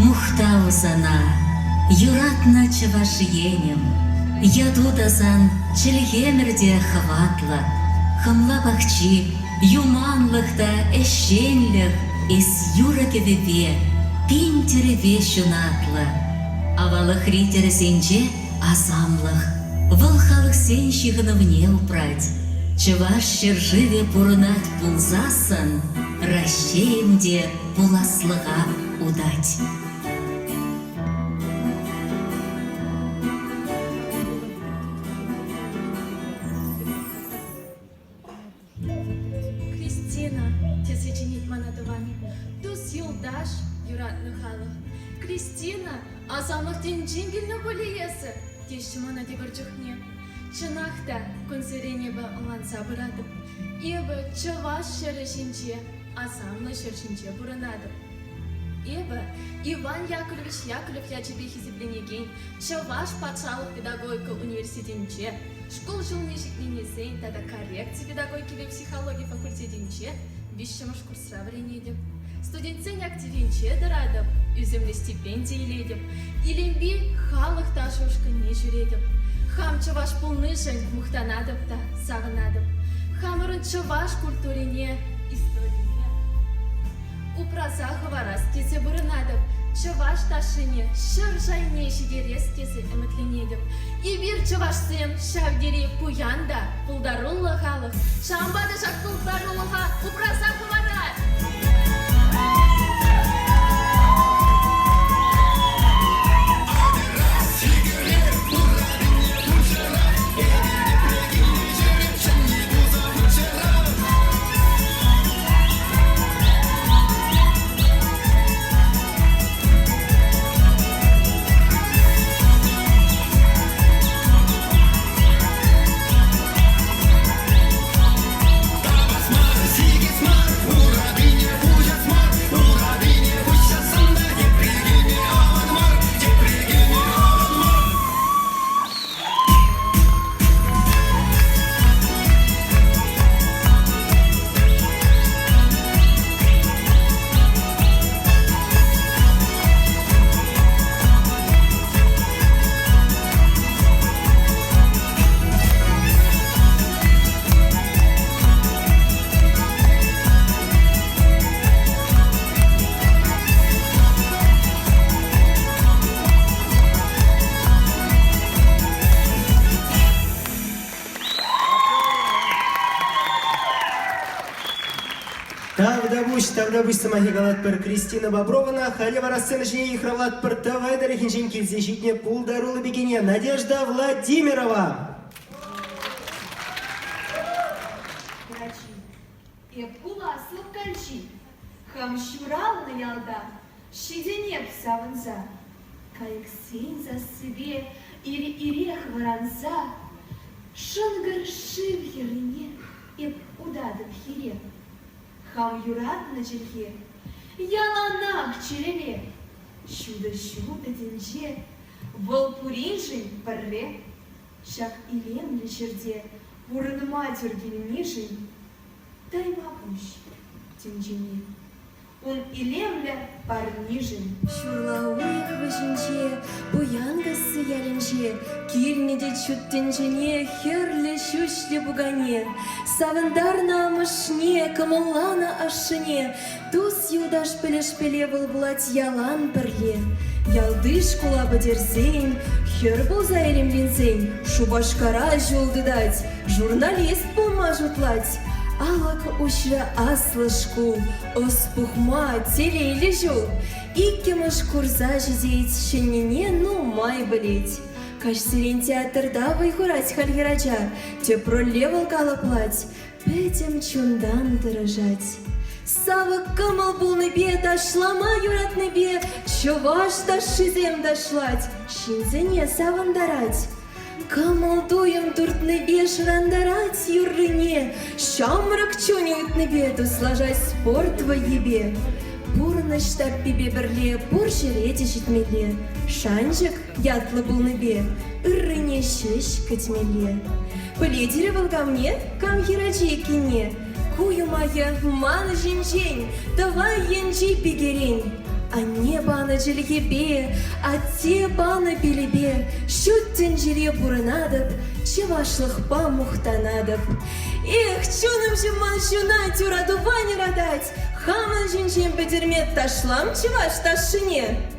Мухтав сана, юратнӑ Чӑваш Енӗм, Яту та сан чӗлхемӗр те хӑватлӑ. Хӑмла пахчи, юманлӑх та ӗҫченлӗх Эс юрӑ-кӗвӗпе, пин тӗрӗпе ҫунатлӑ. Аваллӑхри тӗрӗсенче асамлӑх, вӑл халӑхсен ҫыхӑнӑвне упрать. Чӑваш ҫӗршывӗ пурӑнать пулсассӑн Раҫҫейӗм те пуласлӑха утать. Кристина, тесе чӗнет мана тӑван. Тус-юлташ, юратнӑ халӑх. Кристина, асамлӑх тӗнчин килнӗ пулӗ эсӗ, теҫҫӗ мана тепӗр чухне. Чӑнах та, кунсерен эпӗ ӑнланса пыратӑп. Эпӗ чӑваш ҫӗрӗ ҫинче, асамлӑ ҫӗр ҫинче пурӑнатӑп. Эпӗ Иван Яковлевич Яковлев ячӗпе хисепленекен Чӑваш патшалӑх педагогика университетӗнче шкул ҫулне ҫитменнисен тата коррекци педагогикипе психологи факультетӗнче виҫҫӗмӗш курсра вӗренетӗп. Студентсен активӗнче тӑратӑп, ӳсӗмлӗ стипенди илетӗп, Илемпи халӑх ташӑ ушкӑнне ҫӳретӗп. Хам чӑваш пулнишӗн мухтанатӑп та савӑнатӑп. Хамӑрӑн чӑваш культурине, историне упраса хӑварас тесе пурӑнатӑп, чӑваш ташшине ҫӗр шайне ҫитерес тесе ӗмӗтленетӗп. Эпир, чӑвашсем, ҫав тери пуян та пултаруллӑ халӑх. Ҫавӑнпа та ҫак пултарулӑха упраса хӑварар! Тавтапуҫ, тавтапуҫ сӑмахӗ калатпӑр Кристина Бобрована. Халӗ вара сцена ҫине йыхравлатпӑр Тӑвай тӑрӑхӗнчен килсе ҫитнӗ пултаруллӑ пикене Надежда Владимирова. Врачи, эп пуласлӑх калчи. Хам ҫуралнӑ ялта ҫитӗнеп савӑнса. Кайӑксен сассипе ир-ирех вӑранса шӑнкӑр шыв хӗррине эп утатӑп хире. Хам юратнӑ чӗлхе яланах чӗрере. Ҫутӑ-ҫутӑ тӗнче, вӑл пуриншӗн пӗрре. Ҫак илемлӗ ҫӗрте пурӑнма тӳр килнишӗн тайма пуҫ тӗнчене. Ун илемлӗ парнишӗн. Ҫурла уйӑх вӗҫӗнче Пуянкасси ялӗнче килнӗ те ҫут тӗнчене хӗрлӗ ҫӳҫлӗ пукане. Савӑнтарнӑ амӑшне, кӑмӑлланӑ ашшӗне Тус-юлташ пӗлӗшпеле вӑл пулать ялан пӗрле. Ялти шкула пӗтерсен, хӗр пулса илемленсен Шупашкара ҫул тытать, журналист пулма шутлать. Алӑк уҫрӗ аслӑ шкул, ӑс пухма телейлӗ ҫул. Иккӗмӗш курса ҫитет, ҫӗннине нумай пӗлет. Каҫсерен театрта вӑй хурать халь хӗрача, тӗп роле вӑл калӑплать. Пӗтӗм чунтан тӑрӑшать. Савӑк кӑмӑл пулнипе, ташлама юратнипе чӑваш ташшисем ташлать, ҫынсене савӑнтарать. Кӑмӑл-туйӑм туртнипе шӑрантарать юррине, ҫамрӑк чунӗ ыйтнипе туслашать спорт вӑййипе. Пурнӑҫ таппипе пӗрле пур ҫӗре те ҫитмелле, шанчӑк ятлӑ пулнипе ыррине ҫеҫ кӗтмелле. Пӗлетӗр-и вӑл камне, кам хӗрачи иккенне? Ку юмахӗ ман ҫинчен, тӑвай енчи пикерен. Анне панӑ чӗлхепе, атте панӑ пилӗпе ҫут тӗнчере пурӑнатӑп, чӑвашлӑхпа мухтанатӑп. Эх, чунӑмҫӑм ман ҫунать, юратупа юратать, хамӑн ҫинчен пӗтерме ташлам чӑваш ташшине.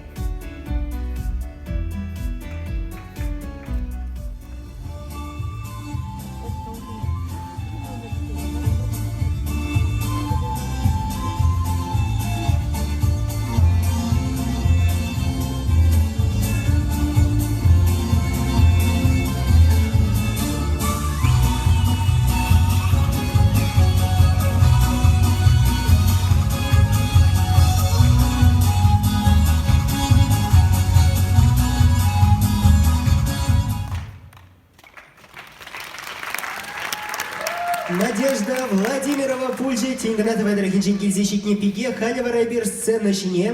Надежда Владимирова пулчӗ тин кӑна тӑвай тӑрӑхӗнчен килсе ҫитнӗ пике. Халӗ вара эпир сцена ҫине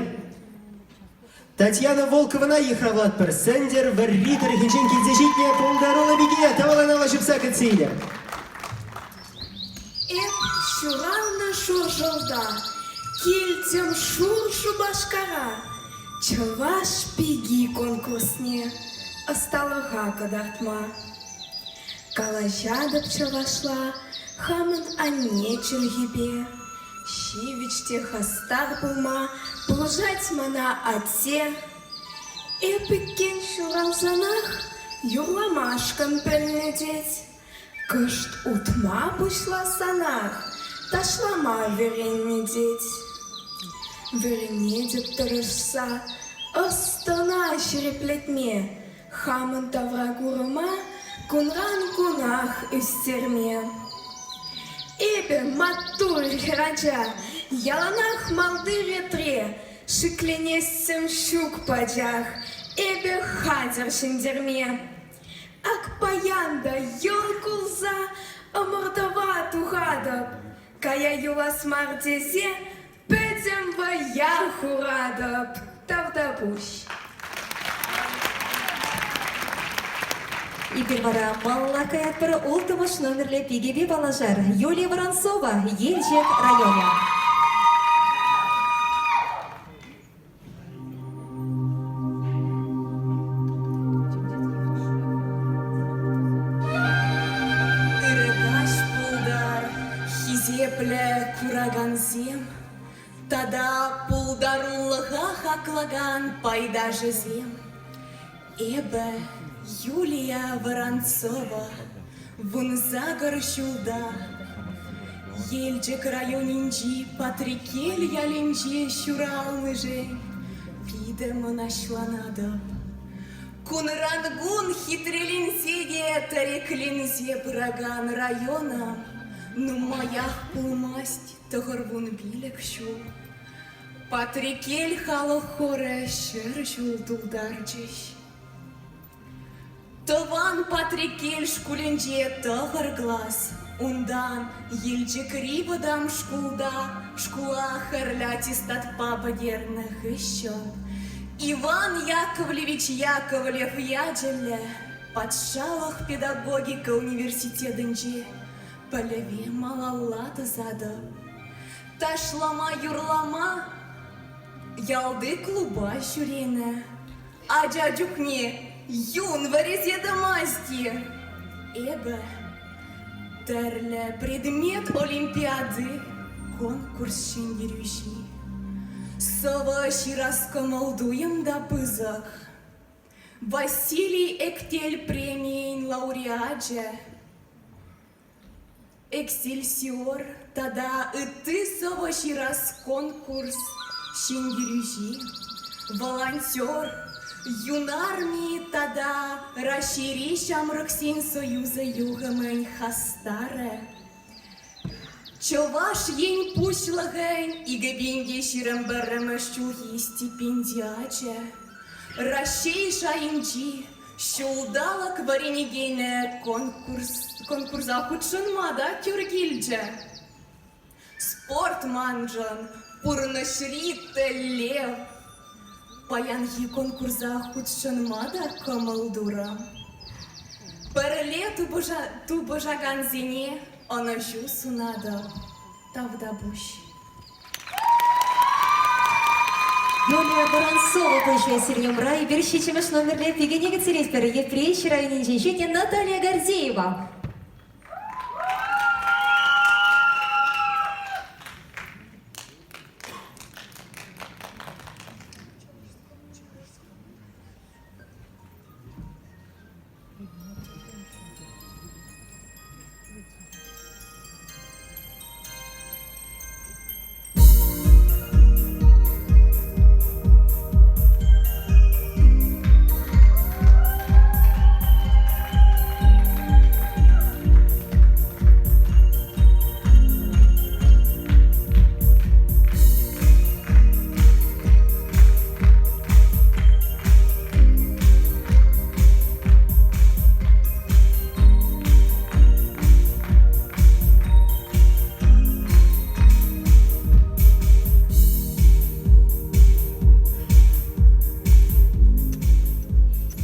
Татьяна Волковӑна йыхравлатпӑр. Сӗнтӗрвӑрри тӑрӑхӗнчен килсе ҫитнӗ пултаруллӑ пике тӑвалана ҫупса кӗтсе илӗр. Эп ҫуралнӑ Шуршӑлта, килтӗм шур Шупашкара. Чӑваш пики конкурсне ӑсталӑха кӑтартма. Калаҫатӑп чӑвашла хамӑн анне чӗлхипе. Ҫивӗч те хастар пулма пулӑшать мана атте. Эп иккен ҫуралсанах юрламашкӑн пӗлнӗ тет. Кӑшт утма пуҫласанах ташлама вӗреннӗ тет. Вӗренетӗп тӑрӑшса ӑс-тӑна ҫирӗплетме, хамӑн тавракурӑма кунран-кунах ӳстерме. Эпӗ маттур хӗрача, яланах малти ретре, шикленессӗм ҫук пачах, эпӗ хатӗр ҫӗнтерме. Ак паян та йӑл кулса ӑмӑртӑва тухатӑп, кая юлас мар тесе пӗтӗм вӑя хуратӑп. Тавтапуҫ. Эпир вара малалла каятпӑр улттӑмӗш номерлӗ пикепе паллашар. Юлия Воронцова, Елчӗк районӗ. Ырӑ каҫ пултӑр, хисеплӗ куракансем тата пултарулӑха хаклакан пайташӗсем. Эпӗ Юлия Воронцова, 18 ҫулта. Елчӗк районӗнчи Патреккел ялӗнче ҫуралнӑшӗн питӗ мӑнаҫланатӑп. Кунран-кун хитреленсе те тӗрекленсе пыракан района нумаях пулмасть 95 ҫул. Патреккел халӑх хорӗ 100 ҫул тултарчӗҫ. Тӑван Патреккел шкулӗнче тӑхӑр класс, унтан Елчӗкри вӑтам шкулта шкула хӗрлӗ аттестатпа пӗтернӗ хыҫҫӑн. Иван Яковлевич Яковлев ячӗллӗ патшалӑх педагогика университетӗнче пӗлӗве малалла тӑсатӑп. Ташлама-юрлама ялти клуба ҫӳренӗ. Ача чухне юн вӗресе тӑмасть-и? Эпӗ тӗрлӗ предмет олимпиади конкурс ҫӗнтерӳҫи. Сӑвӑ ҫырас кӑмӑл-туйӑм та пысӑк. Василий Эктел премийӗн лауреачӗ. Эксельсиор тата ытти сӑвӑ ҫырас конкурс ҫӗнтерӳҫи, волонтер, Юнарми тата Раҫҫейри ҫамрӑксен союзӗ юхӑмӗн хастарӗ. Чӑваш Ен Пуҫлӑхӗн 2021 ҫулхи стипендиачӗ, Раҫҫей шайӗнчи Ҫулталӑк вӗренекенӗ конкурс, конкурса хутшӑнма та тӳр килчӗ. Спорт маншӑн пурнӑҫри тӗллев. Паянхи конкурса хутшӑнма та кӑмӑл турӑм. Пӗрле тупӑшакансене ӑнӑҫу сунатӑп. Тавтапуҫ. Юлия Воронцова пулчӗ сирӗн умра. Эпир ҫиччӗмӗш номерле пикене кӗтсе Йӗпреҫ районӗнчен ҫитнӗ Наталья Гордеева.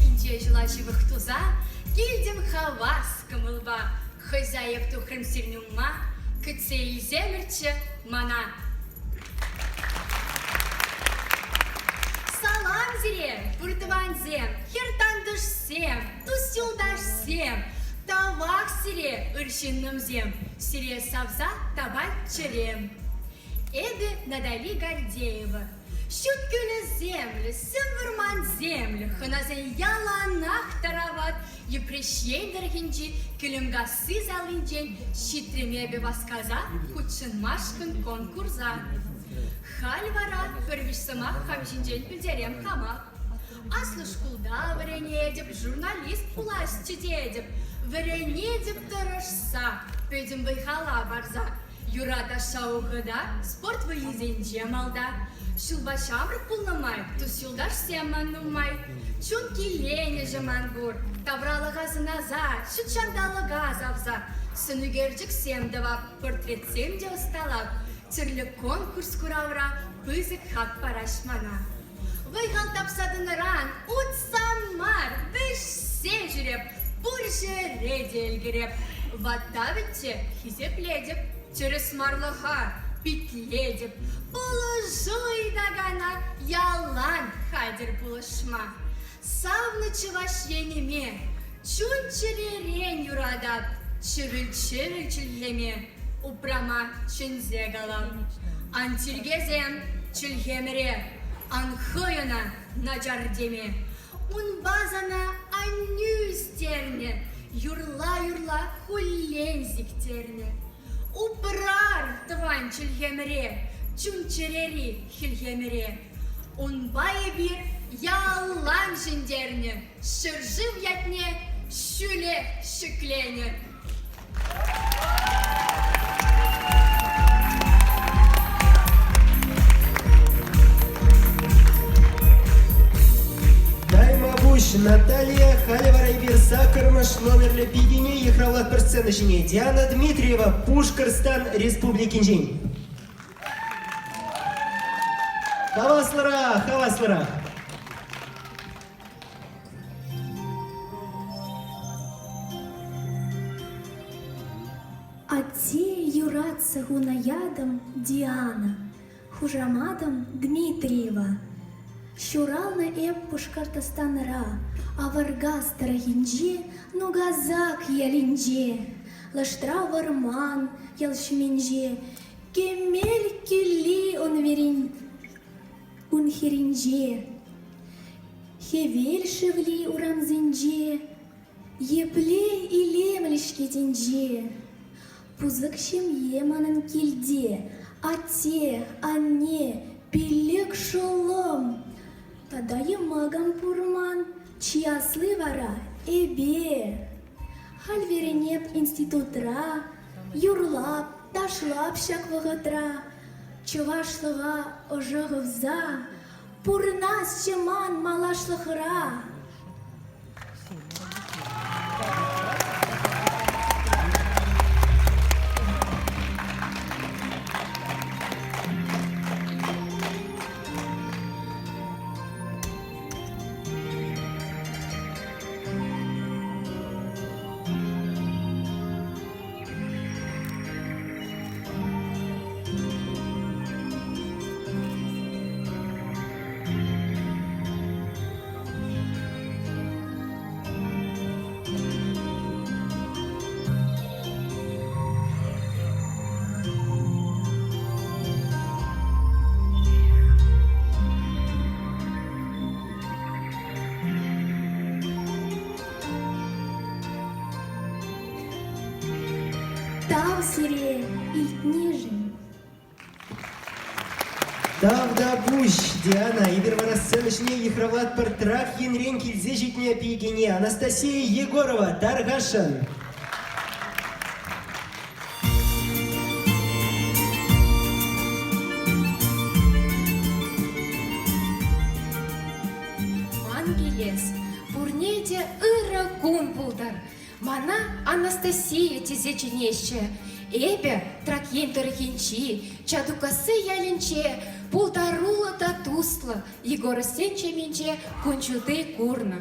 Инҫе ҫула ҫывӑх туса килтӗм хавас кӑмӑлпа. Хӑйса эп тухрӑм сирӗн умма, кӗтсе илсемӗрччӗ мана. Салам сире, пур тӑвансем, хӗр-тантӑшсем, тус-юлташсем! Тавах сире, ыр ҫыннӑмсем, сире савса тапать чӗрем. Эпӗ Натали Гордеева. Ҫут кӳлӗсемлӗ, сӗм вӑрмансемлӗ хӑнасен яланах тарават Йӗпреҫ Ен тӑрӑхӗнчи Кӗлӗмкасси салинчен ҫитрӗм эпӗ васкаса хутшӑнмашкӑн конкурса. Халь вара пӗр виҫ сӑмах хам ҫинчен пӗлтерем хамах. Аслӑ шкулта вӗренетӗп, журналист пуласчӗ тетӗп. Вӗренетӗп тӑрӑшса, пӗтӗм вӑй-хала парса. Юратасса ухӑта спорт вӑййисенче малта. Ҫулпа ҫамрӑк пулнӑ май тус-юлташсем ман нумай. Чун киленӗҫӗ ман пур, тавралӑха сӑнаса, ҫут ҫанталӑка савса. Сӑнӳкерчӗксем тӑвап, портретсем те ӑсталап. Тӗрлӗ конкурс-куравра пысӑк хак параҫ мана. Вӑй-хал тапса тӑнӑран утсан мар, вӗҫсе ҫӳреп, пур ҫӗре те ӗлкӗреп. Ватта вӗтте хисеплетӗп, тӗрӗсмарлӑха питлетӗп. Пулӑшу ыйтакана ялан хатӗр пулӑшма. Савнӑ Чӑваш Енӗме чун-чӗререн юратап, чӗвӗл-чӗвӗл чӗлхеме упрама чӗнсе калам. Ан тиркесем чӗлхемӗре, ан хӑй ӑна начар теме. Унпа сана аннӳ ӳстернӗ, юрла-юрла хуллен сиктернӗ. Упрар тӑван чӗлхемӗре, чун-чӗрери хӗлхемӗре. Унпа эпир ялан ҫӗнтернӗ, ҫӗршыв ятне ҫӳле ҫӗкленӗ. Тайма пуҫ, Наталья. Халӗ вара эпир саккӑрмӗш номерлӗ пикене йыхравлатпӑр сцена ҫине. Диана Дмитриева, Пушкӑртстан Республикинчен. Хаваслӑрах, хаваслӑрах. Юратса хунӑ ятӑм Диана, хушаматӑм Дмитриева. Ҫуралнӑ эп Пушкӑртстанра, Авӑркас тӑрӑхӗнчи Нугазак ялӗнче, Лӑштра вӑрман ял ҫумӗнче, Кемел кӳлли ун хӗрринче. Хӗвел шевли урамсенче Епле илемлӗ-ҫке тӗнче! Пысӑк ҫемье манӑн килте, атте, анне, пиллӗк шӑллӑм. Тата йӑмӑкӑм пур ман, чи асли вара эпе. Халь вӗренеп институтра, юрлап, ташлап ҫак вӑхӑтра. Чӑвашлӑха ӑша хывса пурӑнасчӗ ман малашлӑхра. Тав сире илтнишӗн. Тавтапуҫ, Диана. Эпир вара сцена ҫине йыхравлатпӑр Трак енрен килсе ҫитнӗ пикене Анастасия Егорова тархасшӑн. Ман килес, пурне те ырӑ кун пултӑр. Мана Анастасия тесе чӗнеҫҫӗ. Эпӗ Трак ен тӑрӑхӗнчи Чатукасси ялӗнче пултаруллӑ та туслӑ Егоровсен ҫемйинче кун ҫути курнӑ.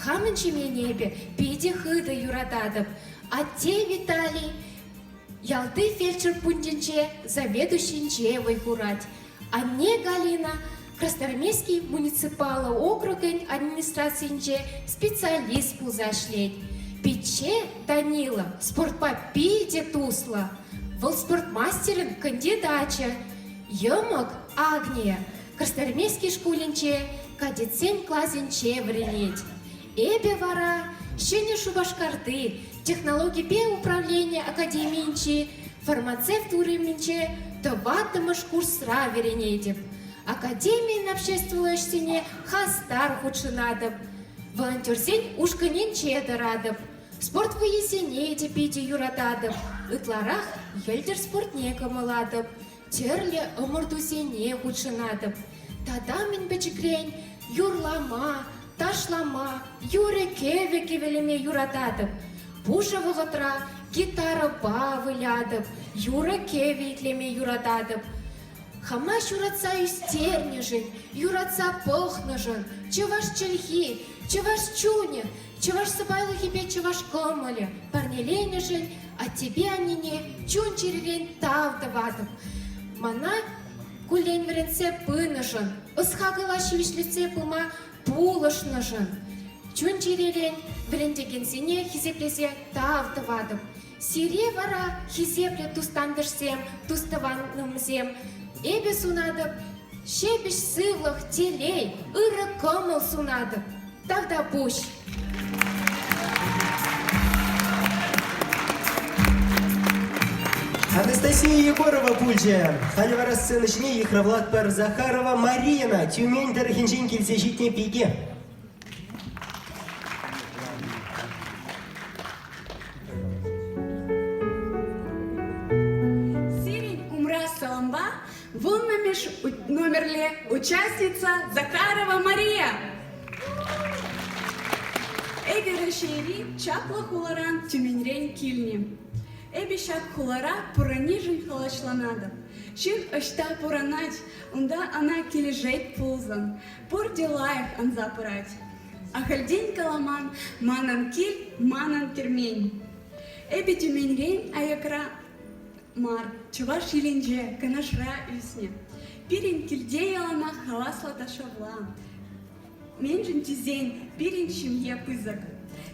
Хамӑн ҫемьене эпӗ питӗ хытӑ юрататӑп. Атте Виталий ялти фельдшер пунктӗнче заведующинче вӑй хурать. Анне Галина Красноармейски муниципаллӑ округӗн администрацийӗнче специалист пулса ӗҫлет. Пичче Данила спортпа питӗ туслӑ. Вӑл спорт мастерӗн кандидачӗ. Йӑмӑк Агния Красноармейски шкулӗнче кадетсен класӗнче вӗренет. Эпӗ вара Ҫӗнӗ Шупашкарти технологипе управлени академийӗнчи фармацевт уйрӑмӗнче тӑваттӑмӗш курсра вӗренетӗп. Академин обществӑллӑ ӗҫсене хастар хутшӑнатӑп. Волонтерсен ушкӑнӗнче тӑратӑп. Спорт вӑййисене те питӗ юрататӑп. Ытларах йӗлтӗр спортне кӑмӑллатӑп. Тӗрлӗ ӑмӑртусене хутшӑнатӑп. Тата мӗн пӗчӗкрен юрлама, ташлама, юрӑ-кӗвӗ кӗвӗлеме юрататӑп. Пушӑ вӑхӑтра гитарӑпа вылятӑп, юрӑ-кӗвӗ итлеме юрататӑп. Хама ҫуратса ӳстернӗшӗн, юратса пӑхнӑшӑн чӑваш чӗлхи, чӑваш чунӗ, чӑваш сӑпайлӑхӗпе чӑваш кӑмӑлӗ парнеленӗшӗн аттепе аннене чун-чӗререн тав тӑватӑп. Мана куллен вӗрентсе пынӑшӑн, ӑс-хакӑла ҫивӗчлетсе пыма пулӑшнӑшӑн чун-чӗререн вӗрентекенсене хисеплесе тав тӑватӑп. Сире вара, хисеплӗ тус-тантӑшсем, тус-тӑванӑмсем, эпӗ сунатӑп ҫепӗҫ сывлӑх, телей, ырӑ кӑмӑл сунатӑп. Тавтапуҫ! Анастасия Егорова пулчӗ. Халӗ вара сцена ҫине йыхравлатпӑр Захарова Марийӑна, Тюмень тӑрӑхӗнчен килсе ҫитнӗ пике. Сирӗн умра салампа вуннӑмӗш номерле участница Захарова Мария. Эпӗ Раҫҫейри чаплӑ хуларан Тюменьрен килнӗ. Эпӗ ҫак хулара пурӑннишӗн хӑлаҫланатӑп. Ҫын ӑҫта пурӑнать, унта ӑна килӗшет пулсан, пурте лайӑх ӑнса пырать. Ахальтен каламан манӑн кил, манӑн кермен. Эпӗ Тюменьрен аякра. мар, Чӑваш Елӗнче, Канашра ӳснӗ. Пирӗн килте яланах хаваслӑ та шавла. Мӗншӗн тесен пирӗн ҫемье пысӑк.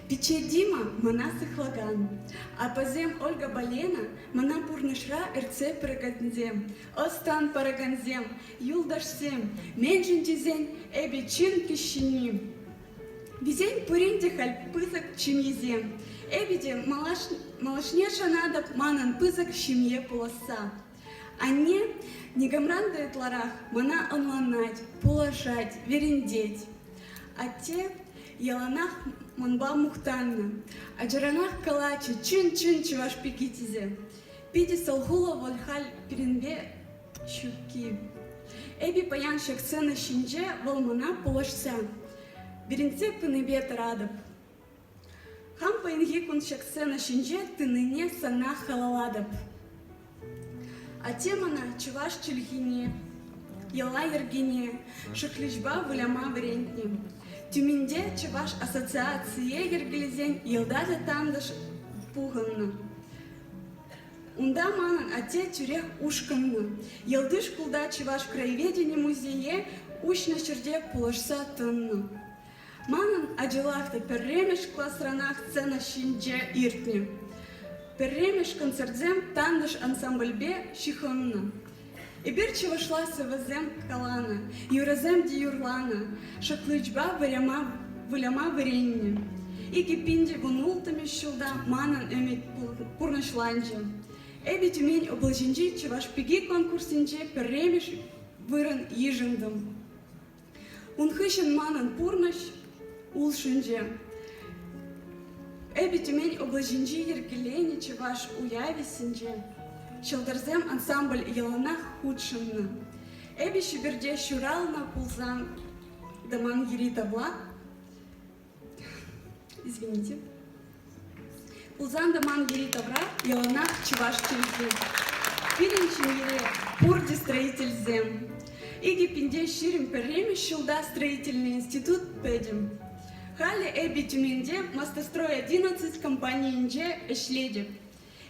Пичче Дима мана сыхлакан. Аппасем Ольгӑпа Лена мана пурнӑҫра ертсе пыракансем, ӑс-тӑн паракансем, юлташсем. Мӗншӗн тесен эпӗ чӑн кӗҫҫӗнни. Вӗсен пурин те халь пысӑк ҫемьесем. Эпӗ те малашне шанатӑп манӑн пысӑк ҫемье пуласса. Анне никамран та ытларах мана ӑнланать, пулӑшать, вӗрентет. Атте яланах манпа мухтаннӑ. Ачаранах калатчӗ чӑн-чӑн чӑваш пики тесе. Питӗ салхуллӑ вӑл халь пирӗнпе ҫукки. Эпӗ паян ҫак сцена ҫинче вӑл мана пулӑшса, вӗрентсе пынипе тӑратӑп. Хам паянхи кун ҫак сцена ҫинче тӑнине сана халаллатӑп. Атте мана чӑваш чӗлхине, йӑла-йӗркене, шӑхличпа выляма вӗрентнӗ. Тюменьте чӑваш ассоциацие йӗркелесен йӑлта та тантӑш пухӑннӑ. Унта манӑн атте тӳрех ушкӑнлӑ. Ялти шкулта чӑваш краеведени музее уҫнӑ ҫӗрте пулӑшса тӑнӑ. Манӑн ачалах та пӗрремӗш класранах сцена ҫинче иртнӗ. Пӗрремӗш концертсем Тантӑш ансамбльпе ҫыхӑннӑ. Эпир чӑвашла сӑвӑсем каланӑ, юрӑсем те юрланӑ, шӑхличпа выляма, выляма вӗреннӗ. 2016 ҫулта манӑн ӗмӗт пурнӑҫланчӗ. Эпӗ Тюмень облаҫӗнчи Чӑваш пики конкурсӗнче пӗрремӗш вырӑн йышӑнтӑм. Ун хыҫҫӑн манӑн пурнӑҫ улшӑнчӗ. Эпӗ Тюмень облаҫӗнчи йӗркеленӗ чӑваш уявӗсенче Ҫӑлтӑрсем ансамбль яланах хутшӑннӑ. Эпӗ Ҫӗпӗрте ҫуралнӑ пулсан тӑман йӗри-тавра Извините. Пулсан та ман йӗри-тавра яланах чӑваш чӗлхи. Пирӗн ҫемьере пурте строительсем. 2021 ҫулта строительный институт пӗтӗм. Халӗ эпӗ Тюменьте Мостострой 11 компанийӗнче ӗҫлетӗп.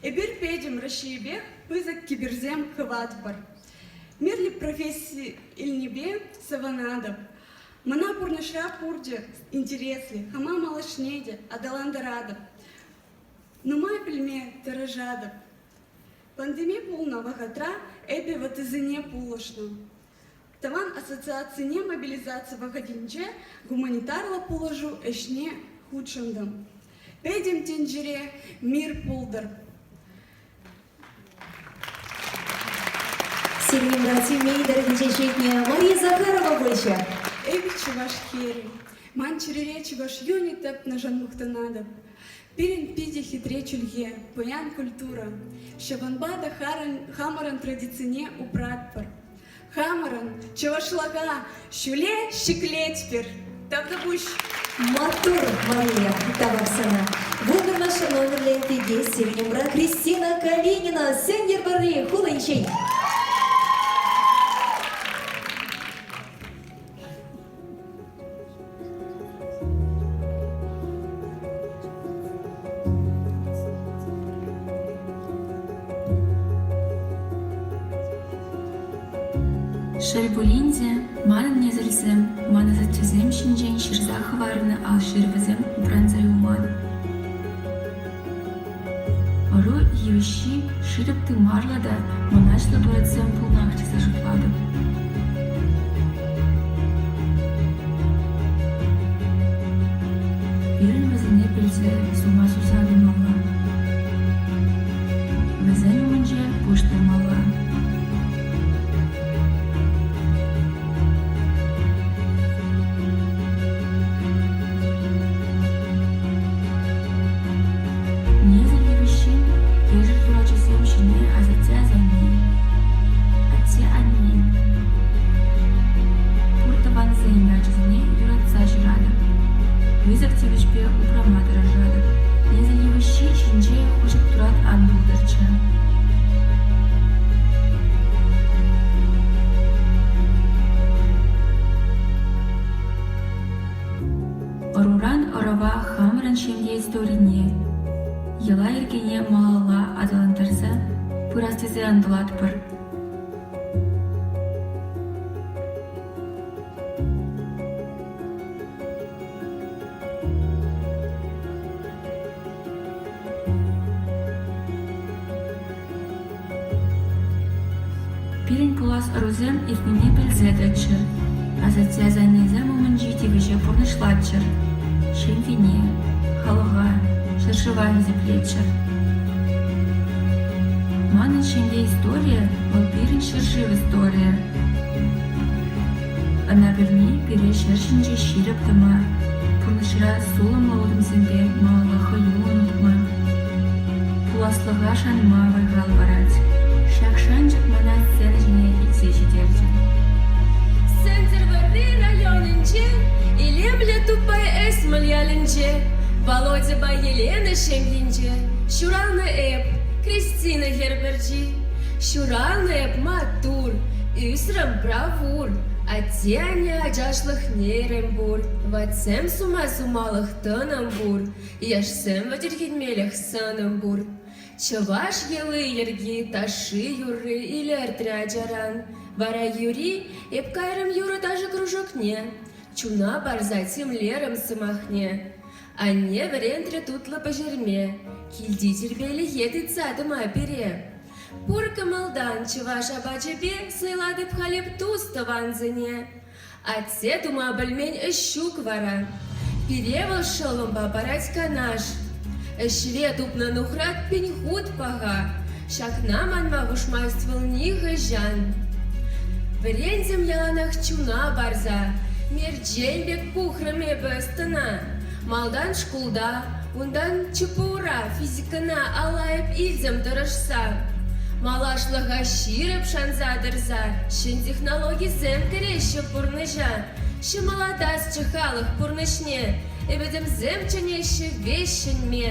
Эпир пӗтӗм Раҫҫейӗпех пысӑк кӗперсем хыватпӑр. Мирлӗ професси илнипе савӑнатӑп. Мана пурнӑҫра пурте интереслӗ, хама малашне те аталантаратӑп. Нумай пӗлме тӑрӑшатӑп. Пандеми пулнӑ вӑхӑтра эпӗ ваттисене пулӑшнӑ. Тӑван ассоциацине мобилизаци вӑхӑтӗнче гуманитарлӑ пулӑшу ӗҫне хутшӑнтӑм. Пӗтӗм тӗнчере мир пултӑр. Сирӗн Тюмень тӑрӑхӗнче ҫитнӗ Мария Захарова пулчӗ. Эпӗ чӑваш хӗрӗ. Ман чӗрере чӑваш юнӗ тапнӑшӑн мухтанатӑп. Пирӗн питӗ хитре чӗлхе, пуян культура. Ҫавӑнпа та хамӑрӑн традицине упратпӑр. Хамӑрӑн чӑвашлӑха ҫӳле ҫӗклетпӗр. Тавтапуҫ! Маттур, Мария, тавах сана. Вуннӑмӗш номерлӗ пике сирӗн умра Кристина Калинина Сӗнтӗрвӑрри хулинчен. Шел пулин те, манӑн несӗлсем ман асаттесем ҫинчен ҫырса хӑварнӑ ал ҫырӑвӗсем упранса юлман. Ӑру йывӑҫҫи ҫирӗп тымарлӑ та мӑнаҫлӑ туратсем пулнах тесе шутлатӑп. Пирӗн вӗсене пӗлсе сума суса тӑмалла. Вӗсен умӗнче пуҫ таймалла. Несӗл йывӑҫҫин ешӗл турачӗсем ҫине асатте-асанне, атте-аннен, пур тӑвансен ячӗсене юратса ҫыратӑп, пысӑк тивӗҫпе упрама тӑрӑшатӑп. Несӗл йывӑҫҫи ҫинче хуҫӑк турат ан пултӑрччӗ. Ӑруран ӑрӑва хамӑрӑн ҫемье историне, йӑла-йӗркене малалла аталантарса. пырас тесе ӑнтӑлатпӑр. Пирӗн пулас ӑрусем иртнине пӗлсе тӑччӑр, асатте-асаннесем умӗнчи тивӗҫе пурнӑҫлаччӑр, ҫемьене, халӑха, ҫӗршыва хисеплеччӗр. Манӑн ҫемье историйӗ вӑл пирӗн ҫӗршыв историйӗ. Ӑна пӗлни пире ҫӗр ҫинче ҫирӗп тӑма, пурнӑҫра сулӑмлӑ утӑмсемпе малалла хӑюллӑн утма, пуласлӑха шанма вӑй-хал парать. Ҫак шанчӑк мана сцена ҫине илсе ҫитерчӗ. Сӗнтӗрвӑрри районӗнче илемлӗ Туппай Ӗсмӗл ялӗнче Володьӑпа Елена ҫемйинче ҫуралнӑ эп, Кристина хӗр пӗрчи. Ҫуралнӑ эп маттур, ӳсрӗм правур, атте-анне ачашлӑхне эрем пур, ватсем сума сумалӑх тӑнӑм пур, яшсем вӗчӗрхенмелӗх сӑнӑм пур. Чӑваш йӑли-йӗрки, ташши-юрри илӗртрӗ ачаран. Вара юри эп кайрӑм юрӑ-ташӑ кружокне, чуна парса тимлерӗм сӑмахне. Анне вӗрентрӗ тутлӑ пӗҫерме, килти тирпейлӗхе тытса тӑма пире. Пур кӑмӑлтан чӑваш апачӗпе сӑйлатӑп халь эп тус-тӑвансене. Атте тума пӗлмен ӗҫ ҫук вара. Пире вӑл шӑллӑмпа парать канаш. Ӗҫре тупнӑ нухрат пин хут паха. Ҫакна манма хушмасть вӑл нихӑҫан. Вӗрентӗм яланах чуна парса, мерчен пек пухрӑм эпӗ ӑс-тӑна. Малтан шкулта, унтан ЧПУра физикӑна алла эп илтӗм тӑрӑшса. Малашлӑха ҫирӗп шанса тӑрса ҫӗн технологисем кӗреҫҫӗ пурнӑҫа. Ҫӑмӑллатасчӗ халӑх пурнӑҫне, ӗмӗтӗмсем чӗнеҫҫӗ веҫ ҫӗнме.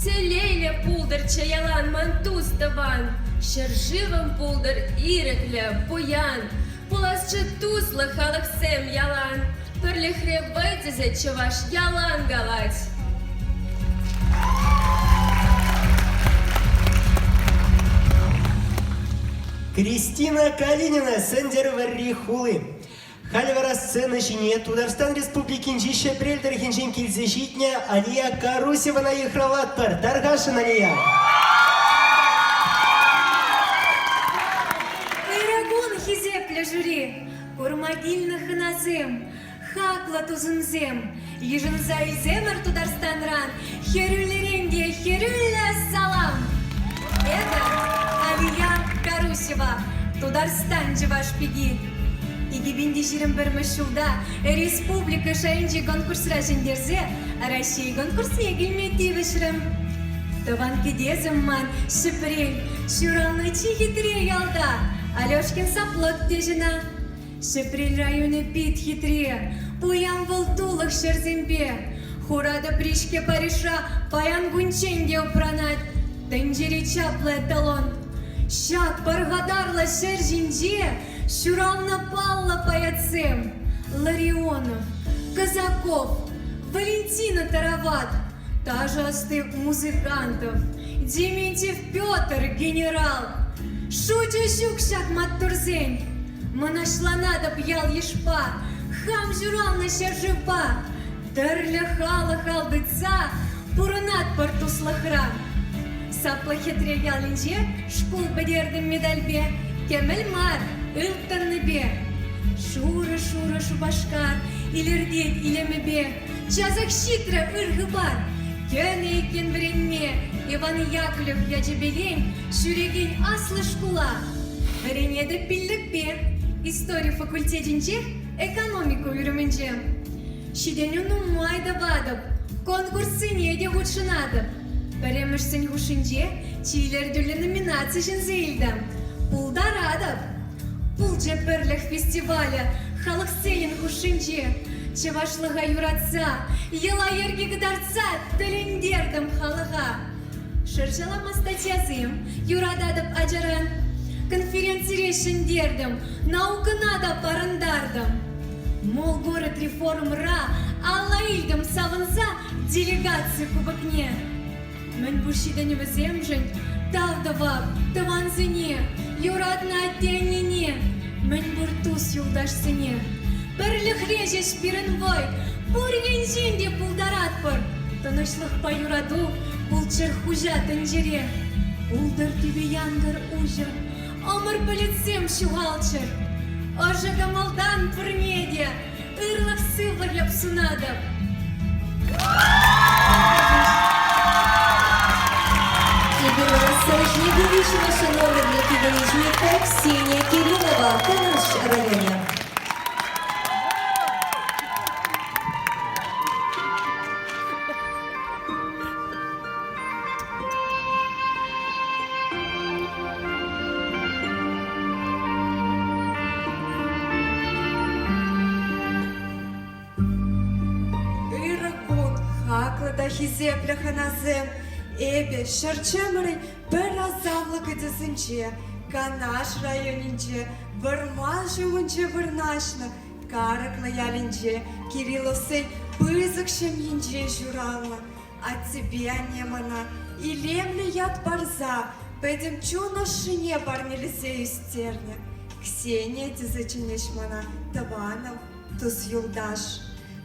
Телейлӗ пултӑрччӗ ялан ман тус-тӑван, ҫӗршывӑм пултӑр ирӗклӗ, пуян. Пуласчӗ туслӑ халӑхсем ялан, пӗрлӗхре вӑй тесе чӑваш ялан калать. Кристина Калинина, Сӗнтӗрвӑрри хули. Халӗ вара сцена ҫине Тутарстан Республикинчи Ҫӗпрел тӑрӑхӗнчен килсе ҫитнӗ Алия Карусевӑна йыхравлатпӑр. Тархасшӑн, Алия! Ырӑ кун, хисеплӗ жюри! Курма килнӗ хӑнасем, хаклӑ тусӑмсем! Йышӑнса илсемӗр Тутарстанран хӗрӳллӗрен те хӗрӳллӗ салам! Эпӗ Алия Карусева, Тутарстан чӑваш пики. 2021 ҫулта республика шайӗнчи конкурсра ҫӗнтерсе Раҫҫей конкурсне килме тивӗҫрӗм. Тӑван кӗтесӗм ман Ҫӗпрел, ҫуралнӑ чи хитре ялта Алешкин Саплӑк теҫ ӑна. Ҫӗпрел районӗ пит хитре, пуян вӑл тулӑх ҫӗрсемпе. Хура тӑпри-ҫке Парижра паян кунччен те упранать. Тӗнчери чаплӑ эталон. Ҫак пархатарлӑ ҫӗр ҫинче ҫуралнӑ паллӑ поэтсем Ларионов, Казаков, Валентина Тарават, ташӑ ӑсти музыкантов, Дементьев Петр генерал. Шучӗ ҫук ҫак маттурсен. Мӑнаҫланатӑп ял-йышпа, хам ҫуралнӑ ҫӗршывпа. Тӗрлӗ халӑх ал тытса пурӑнатпӑр туслӑхра. Саплӑ хитре ялӗнче шкул пӗтертӗм медальпе, кӗмӗл мар, ылтӑннипе. Шурӑ-шурӑ Шупашкар илӗртет илемӗпе. Часах ҫитрӗ ыр хыпар. Кӗнӗ иккен вӗренме Иван Яковлев ячӗпелен ҫӳрекен аслӑ шкула. Вӗренетӗп пиллӗкпе, истори факультетӗнче, экономика уйрӑмӗнче. Ҫитӗнӳ нумай тӑватӑп, конкурссене те хутшӑнатӑп. Пӗрремӗшсен хушшинче чи илӗртӳллӗ номинаци ҫӗнсе илтӗм. Пултаратӑп! Пулчӗ пӗрлӗх фестивалӗ халӑхсенӗн хушшинче. Чӑвашлӑха юратса, йӑла-йӗрке кӑтартса тӗлӗнтертӗм халӑха. Шӑрҫалама статьясем юрататӑп ачаран. Конференцире ҫӗнтертӗм, наукӑна та парӑнтартӑм. Молгород реформӑра алла илтӗм савӑнса делегаци кубокне. Мӗнпур ҫитӗнӗвӗсемшӗн. Тав тӑвап тӑвансене, юратнӑ атте-аннене, мӗнпур тус-юлташсене. Пӗрлӗхре ҫеҫ пирӗн вӑй, пур енчен те пултаратпӑр. Тӑнӑҫлӑхпа юрату пулччӑр хуҫа тӗнчере. Пултӑр тӳпе янкӑр уҫӑ, ӑмӑр пӗлӗтсем ҫухалччӑр. Ӑшӑ кӑмӑлтан пурне те ырлӑх-сывлӑх эп сунатӑп. Эпир сӑрӑҫне виҫҫӗмӗш номерлӗ пикенӗҫне Ксения Кириллова, Канаш районӗ. Ырӑ кун, хаклӑ та хисеплӗ хӑнасем! Эпӗ ҫӗрчӗмӗрӗн пӗр асамлӑ кӗтесӗнче, Канаш районӗнче, вӑрман ҫумӗнче вырнаҫнӑ Карӑклӑ ялӗнче Кирилловсен пысӑк ҫемйинче ҫуралнӑ. Аттепе анне мана илемлӗ ят парса пӗтӗм чун ӑшшине парнелесе ӳстернӗ. Ксения тесе чӗнӗҫ мана тӑванӑм, тус-юлташ.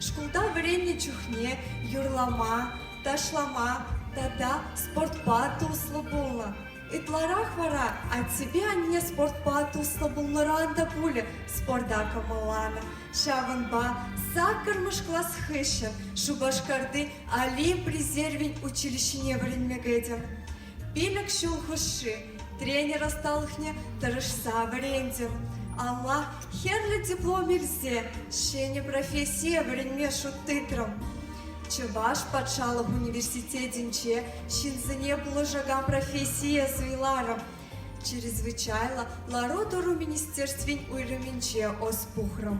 Шкулта вӗреннӗ чухне юрлама, ташлама тата спортпа туслӑ пулнӑ. Ытларах вара аттепе анне спортпа туслӑ пулнӑран та пулӗ спорта кӑмӑлланӑ. Ҫавӑнпа саккӑрмӗш класс хыҫҫӑн Шупашкарти Олимп резервӗн училищине вӗренме кӗтӗм. Пилӗк ҫул хушши тренер ӑсталӑхне тӑрӑшса вӗрентӗм. Алла хӗрлӗ диплом илсе ҫӗнӗ профессие вӗренме шут тытрӑм. Чӑваш патшалӑх университетӗнче ҫынсене пулӑшакан профессие суйларӑм. Чрезвычайлӑ лару-тӑру министерствин уйрӑмӗнче ӑс пухрӑм.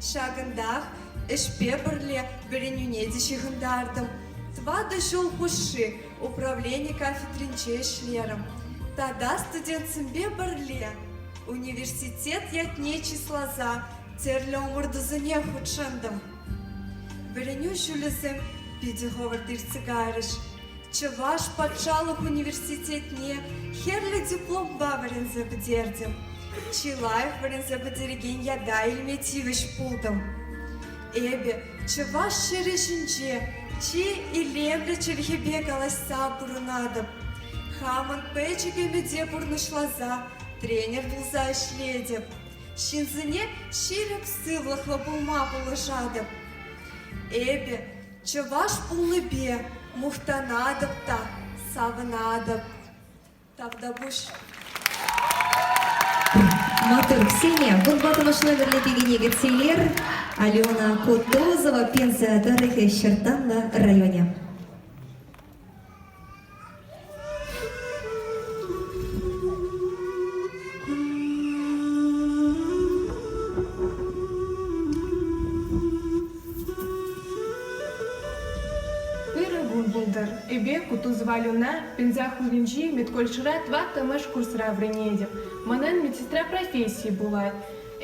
Ҫакӑнтах ӗҫпе пӗрле вӗренӳне те ҫыхӑнтартӑм. Тӑватӑ ҫул хушши управлени кафедринче ӗҫлерӗм. Тата студентсемпе пӗрле университет ятне чысласа тӗрлӗ ӑмӑртусене хутшӑнтӑм. Вӗренӳ ҫулӗсем питӗ хӑвӑрт иртсе кайрӗҫ. Чӑваш патшалӑх университетне хӗрлӗ дипломпа вӗренсе пӗтертӗм. Чи лайӑх вӗренсе пӗтерекен ята илме тивӗҫ пултӑм. Эпӗ чӑваш ҫӗрӗ ҫинче чи илемлӗ чӗлхепе калаҫса пурӑнатӑп. Хамӑн пӗчӗк ӗмӗте пурнӑҫласа тренер пулса ӗҫлетӗп. Ҫынсене ҫирӗп сывлӑхлӑ пулма пулӑшатӑп. Эпӗ чӑваш пулнипе мухтанатӑп та савӑнатӑп. Тавтапуҫ. Маттур, Ксения, вунтӑваттӑмӗш номерлӗ пикене кӗтсе илер. Алена Кутузова, Пенза тӑрӑхӗ, Ҫӑрттанлӑ районӗ. Ырӑ кун пултӑр. Эпӗ Кутузова Алена Пенза хулинчи медколледжра тӑваттӑмӗш курсра вӗренетӗп. Манӑн медсестра профессийӗ пулать.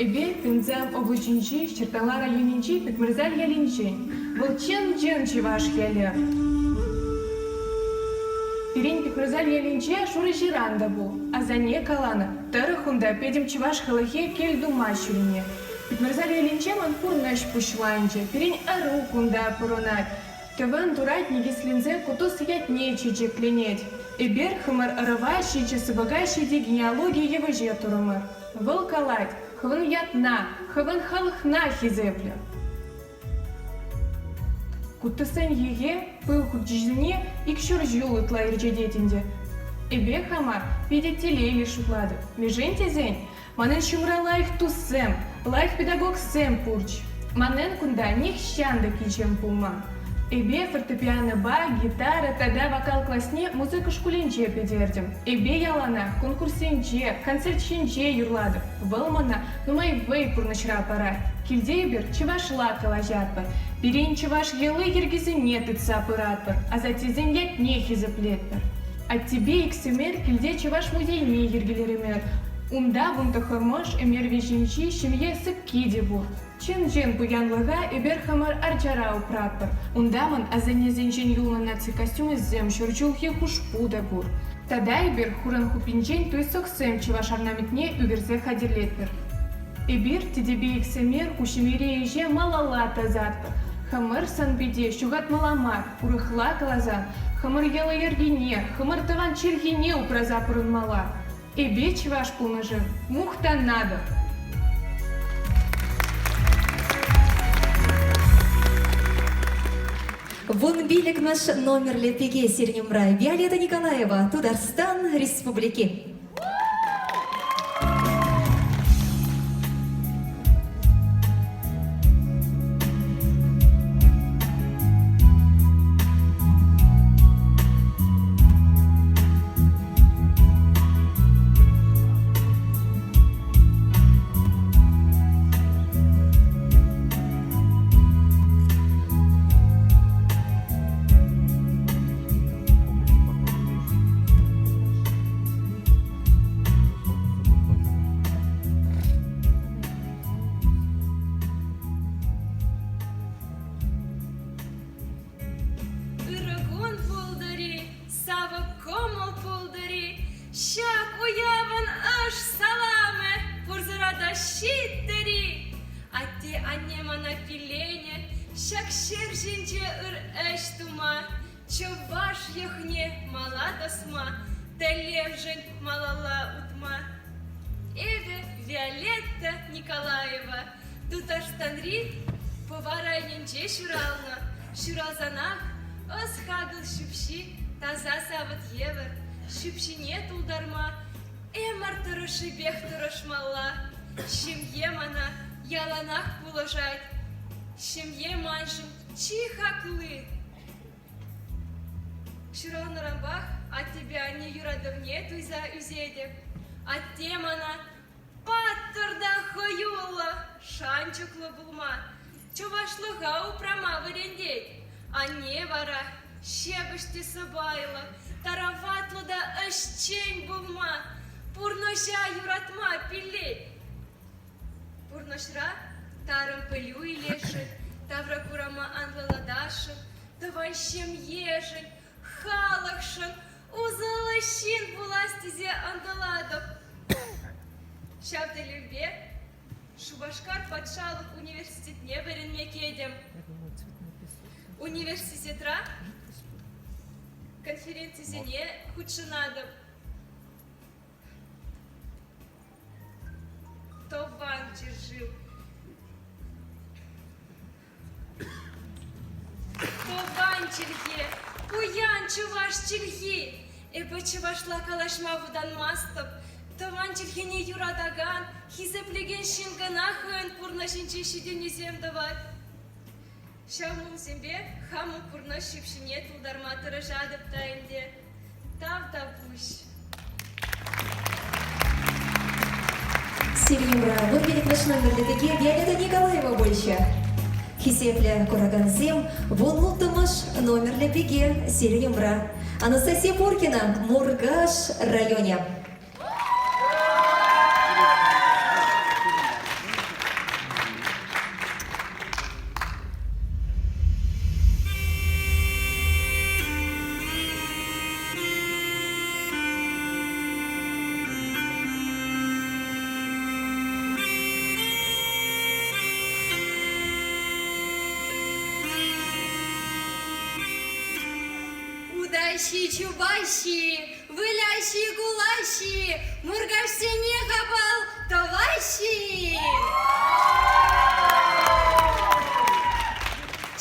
Эпӗ Пенза облаҫӗнчи Ҫыртала районӗнчи Пикмӑрсаль ялӗнчен. Вӑл чӑн-чӑн чӑваш ялӗ. Пирӗн Пикмӑрсаль ялӗнче шурӑ ҫыран та пур. Асанне каланӑ тӑрӑх унта пӗтӗм чӑваш халӑхӗ кӗл тума ҫӳренӗ. Пикмӑрсаль ялӗнче ман пурнӑҫ пуҫланчӗ, пирӗн ӑру кунта пурӑнать. Тӑван турат никӗсленсе Кутуз ятне чечекленет. Эпир хӑмӑр ӑрӑва ҫичӗ сыпӑка ҫити генеалоги йывӑҫӗ турӑмӑр. Вӑл калать, хӑвӑн ятна, хӑвӑн халӑхна хисеплӗ. Кутӑссен йӑхӗ пыл хурчӗсене ик ҫур ҫул ытла ӗрчетет ӗнтӗ. Эпӗ хама питӗ телейлӗ шутлатӑп. Мӗншӗн тесен Манӑн ҫумра лайӑх туссем, лайӑх педагогсем пурч. Манӑн кунта нихҫан та кичем пулман. Эпӗ фортепианопа, гитара тата вокал класне музыка шкулӗнче пӗтертӗм. Эпӗ яланах конкурссенче, концертсенче юрлатӑп. Вӑл мана нумай вӑй пурнӑҫра парать. Килте эпир чӑвашла калаҫатпӑр. Пирӗн чӑваш йӑли-йӗркисене тытса пыратпӑр, асаттесен ятне хисеплетпӗр. Аттепе иксӗмӗр килте чӑваш музейне йӗркелерӗмӗр. Унта вунтӑххӑрмӗш ӗмӗр вӗҫӗнчи ҫемье сӑпки те пур. Чӑн-чӑн пуянлӑха эпир хамӑр арчара упратпӑр. Унта мӑн асаннесенчен юлнӑ наци костюмӗсем, ҫур ҫулхи хушпу та пур. Тата эпир хурӑн хуппинчен туйсӑхсем чӑваш орнаментне ӳкерсе хатӗрлетпӗр. Эпир тетепе иксӗмӗр ку ҫемьери ӗҫе малалла тӑсатпӑр. Хӑмӑр сӑн-пите ҫухатмалла мар, урӑхла каласан, хӑмӑр йӑли-йӗркине, хӑмӑр тӑван чӗлхене упраса пурӑнмалла. Эпӗ чӑваш пулнӑшӑн мухтанатӑп. Вунпиллӗкмӗш номерлӗ пике сирӗн умра Виолетта Николаева, Тутарстан Республики. Ырӑ кун пултӑр-и, савӑк кӑмӑл пултӑр-и, ҫак уявӑн ӑш саламӗ пурсӑра та ҫиттӗр-и. Атте-анне мана пилленӗ ҫак ҫӗр ҫинче ыр ӗҫ тума, чӑваш йӑхне мала тӑсма, тӗллевшӗн малалла утма. Эпӗ Виолетта Николаева, Тутарстанри Пӑва районӗнче ҫуралнӑ. Ҫуралсанах ӑс-хакӑл ҫӳпҫи таса савӑт евӗр ҫӳпҫине тултарма ӗмӗр тӑрӑшшипех тӑрӑшмалла. Ҫемье мана яланах пулӑшать. Ҫемье маншӑн чи хакли. Ҫуралнӑранпах аттепе анне юратӑвне туйса ӳсетӗп. Атте мана паттӑр та хӑюллӑ, шанчӑклӑ пулма, чӑвашлӑха упрама вӗрентет. Анне вара ҫепӗҫ те сӑпайлӑ, тараватлӑ та ӗҫчен пулма, пурнӑҫа юратма пиллет. Пурнӑҫра тарӑн пӗлӳ илесшӗн, тавракурӑма анлӑлатасшӑн, тӑван ҫемьешӗн, халӑхшӑн усӑллӑ ҫын пулас тесе ӑнтӑлатӑп. Ҫав тӗллевпе Шупашкар патшалӑх университетне вӗренме кӗтӗм. Университетра конференцисене хутшӑнатӑп. Тӑван ҫӗршыв. Тӑван чӗлхе, пуян чӑваш чӗлхи. Эпӗ чӑвашла калаҫма вӑтанмастӑп. Тӑван чӗлхене юратакан, хисеплекен ҫын кӑна хӑйӗн пурнӑҫӗнче ҫитӗнӳсем тӑвать. Ҫав мулсемпе хамӑн пурнӑҫ ҫӳпҫине тултарма тӑрӑшатӑп та ӗнтӗ. Тавтапуҫ. Сирӗн вунпиллӗкмӗш номерлӗ пике Виолетта Николаева пулчӗ. Хисеплӗ куракансем, вунулттӑмӗш номерлӗ пике сирӗн умра. Анастасия Пуркина, Муркаш районӗ. Утаҫҫи, чупаҫҫи, Выляҫҫи, кулаҫҫи, Муркашсене хапал тӑваҫҫи.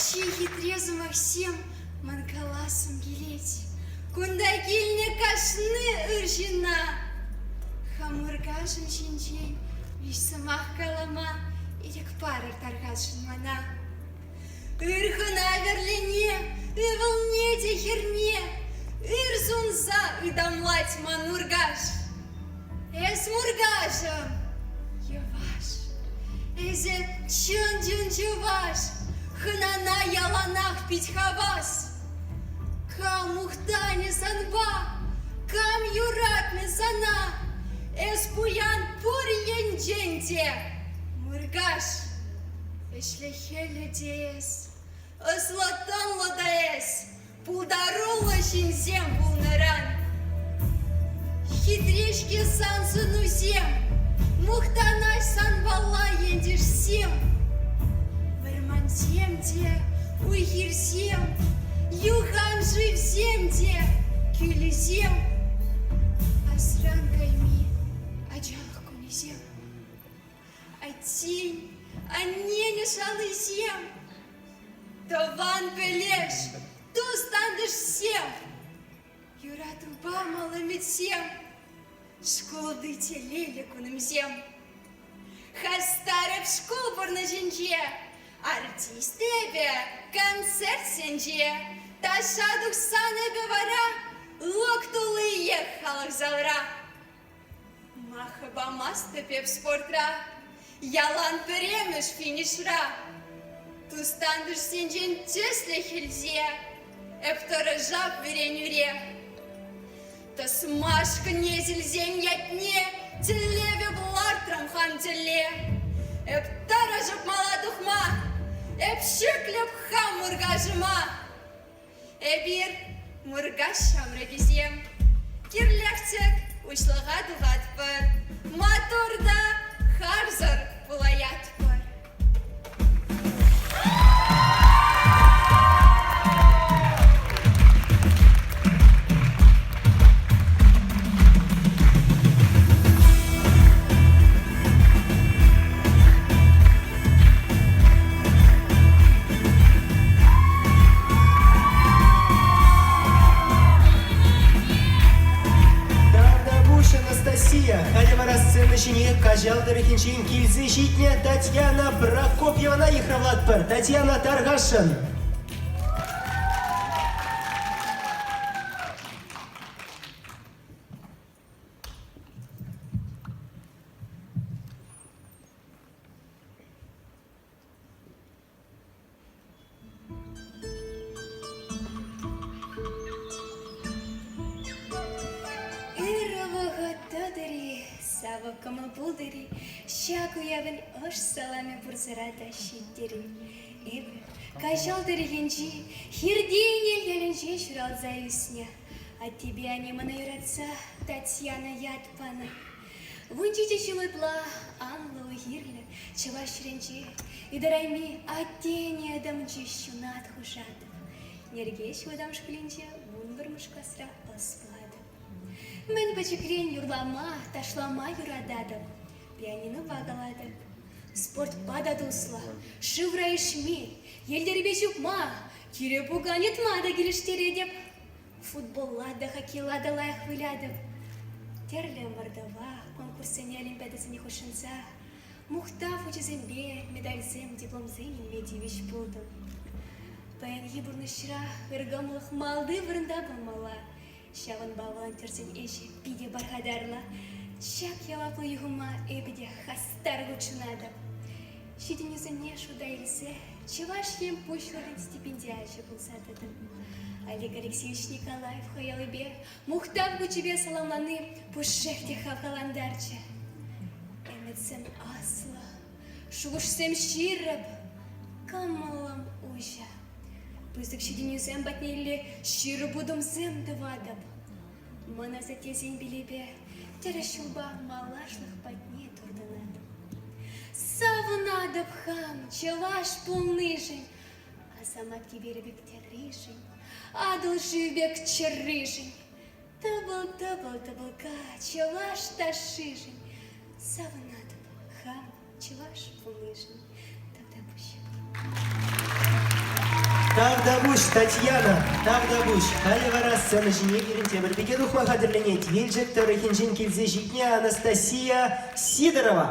Чи хитре сӑмахсем ман калассӑм килет. Кунта килнӗ кашни ыр ҫынна хам Муркашӑм ҫинчен виҫ сӑмах калама ирӗк парӑр тархасшӑн мана. Ыр хӑна вӗрлене, ывӑлне те хӗрне ыр сунса ытамлать ман Муркаш. Эс Муркашӑм, йӑваш, эсӗ чӑн-чӑн чӑваш, хӑнана яланах пит хавас. Кам мухтанӗ санпа, кам юратмӗ сана, эс пуян пур енчен те, Муркаш. Ӗҫлӗ-хӗллӗ те эс, ӑслӑ-тӑнлӑ та эс, пултаруллӑ ҫынсем пулнӑран. Хитре-ҫке сан сӑнусем, Мухтанаҫ санпала ентешсем. Вӑрмансем те, уй-хирсем, юхан шывсем те, кӳлӗсем. Асран кайми ачалӑх кунӗсем. Аттен, аннен шалисем, тӑван пӗлӗш, тус-тантӑшсем. Юратупа мал ӗмӗтсем, шкулти телейлӗ кунӑмсем. Хастаров шкул пурнӑҫӗнче, артист эпӗ концертсенче. Ташша тухсан эпӗ вара лӑк туллиех халӑх залра. Махӑ памастӑп эп спортра, ялан пӗрремӗш финишра. Тус-тантӑшсенчен тӗслӗх илсе эп тӑрӑшап вӗренӳре. Тӑсмашкӑн несӗлсен ятне тӗллевӗп лартрӑм хам тӗлле. Эп тӑрӑшӑп мала тухма, эп ҫӗклӗп хам Муркашӑма. Эпир, Муркаш ҫамрӑкӗсем, кирлех-тӗк уҫлӑха тухатпӑр, маттур та харсӑр пулаятпӑр. Тавтапуҫ, Анастасия! Халӗ вара сцена ҫине Каҫал тӑрӑхӗнчен килсе ҫитнӗ Татьяна Прокопьевана йыхравлатпӑр. Татьяна, тархасшӑн! Ырӑ вӑхӑт тӑтӑр-и, савӑк кӑмӑл пултӑр-и, ҫак уявӑн ӑш саламӗ пурсӑра та ҫиттӗр-и. Эпӗ Каҫал тӑрӑхӗнчи Хирти Ӗнел ялӗнче ҫуралса ӳснӗ. Аттепе анне мана юратса Татьяна ят панӑ. 17 ҫул ытла анлӑ уй-хирлӗ чӑваш ҫӗрӗнче ытарайми аттене ытамчӗ ҫунат хушатӑп. Нӗркеҫ вӑтам шкулӗнче 11-мӗш класра ӑс пухатӑп. Мӗн пӗчӗкрен юрлама, ташлама юрататӑп, пианинопа калатӑп. Спортпа та туслӑ, шывра ишме, йӗлтӗрпе чупма, кире пукан йӑтма та килӗштеретӗп. Футболла та, хоккейла та лайӑх вылятӑп. Тӗрлӗ ӑмӑртӑва, конкурссене, олимпиадӑсене хутшӑнса мухтав хучӗсемпе медальсем, дипломсем илме тивӗҫ пултӑм. Паянхи пурнӑҫра ыркӑмлӑх малти вырӑнта пулмалла. Ҫавӑнпа волонтерсен ӗҫӗ питӗ пархатарлӑ. Ҫак яваплӑ юхӑма эпӗ те хастар хутшӑнатӑп. Ҫитӗнӳсене шута илсе Чӑваш Ен Пуҫлӑхӗн стипендиачӗ пулса тӑтӑм. Олег Алексеевич Николаев хӑялӗпе мухтав хучӗпе саламлани пушшех те хавхалантарчӗ. Ӗмӗтсем аслӑ, шухӑшсем ҫирӗп, кӑмӑлӑм уҫӑ. Пысӑк ҫитӗнӳсем патнелле ҫирӗп утӑмсем тӑватӑп. Мӑн асаттесен пилӗпе тӗрӗс ҫулпа малашлӑх патне туртӑнатӑп. Савӑнатӑп хам чӑваш пулнишӗн, Асамат кӗперӗ пек тӗрришӗн, Атӑл шыв пек чӗрришӗн, Тӑпӑл-тӑпӑл тӑпӑлка чӑваш ташшишӗн. Савӑнатӑп хам чӑваш пулнишӗн. Тавтапуҫ. Тавтапуҫ, Татьяна, тавтапуҫ. Халӗ вара сцена ҫине пирӗн тепӗр пике тухма хатӗрленет. Елчӗк тӑрӑхӗнчен килсе ҫитнӗ Анастасия Сидорова.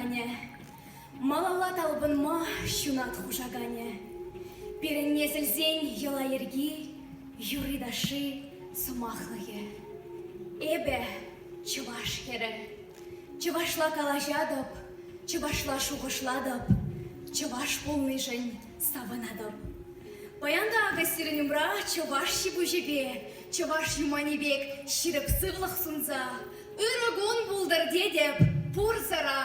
тӑраканӗ, малалла талпӑнма ҫунат хушаканӗ. Пирӗн несӗлсен йӑла-йӗрки, юрри-ташши, сӑмахлӑхӗ. Эпӗ чӑваш хӗрӗ. Чӑвашла калаҫатӑп, чӑвашла шухӑшлатӑп, чӑваш пулнишӗн савӑнатӑп. Паян та акӑ сирӗн умра чӑваш ҫи-пуҫӗпе, чӑваш юманӗ пек ҫирӗп сывлӑх сунса ырӑ кун пултӑр тетӗп пурсӑра.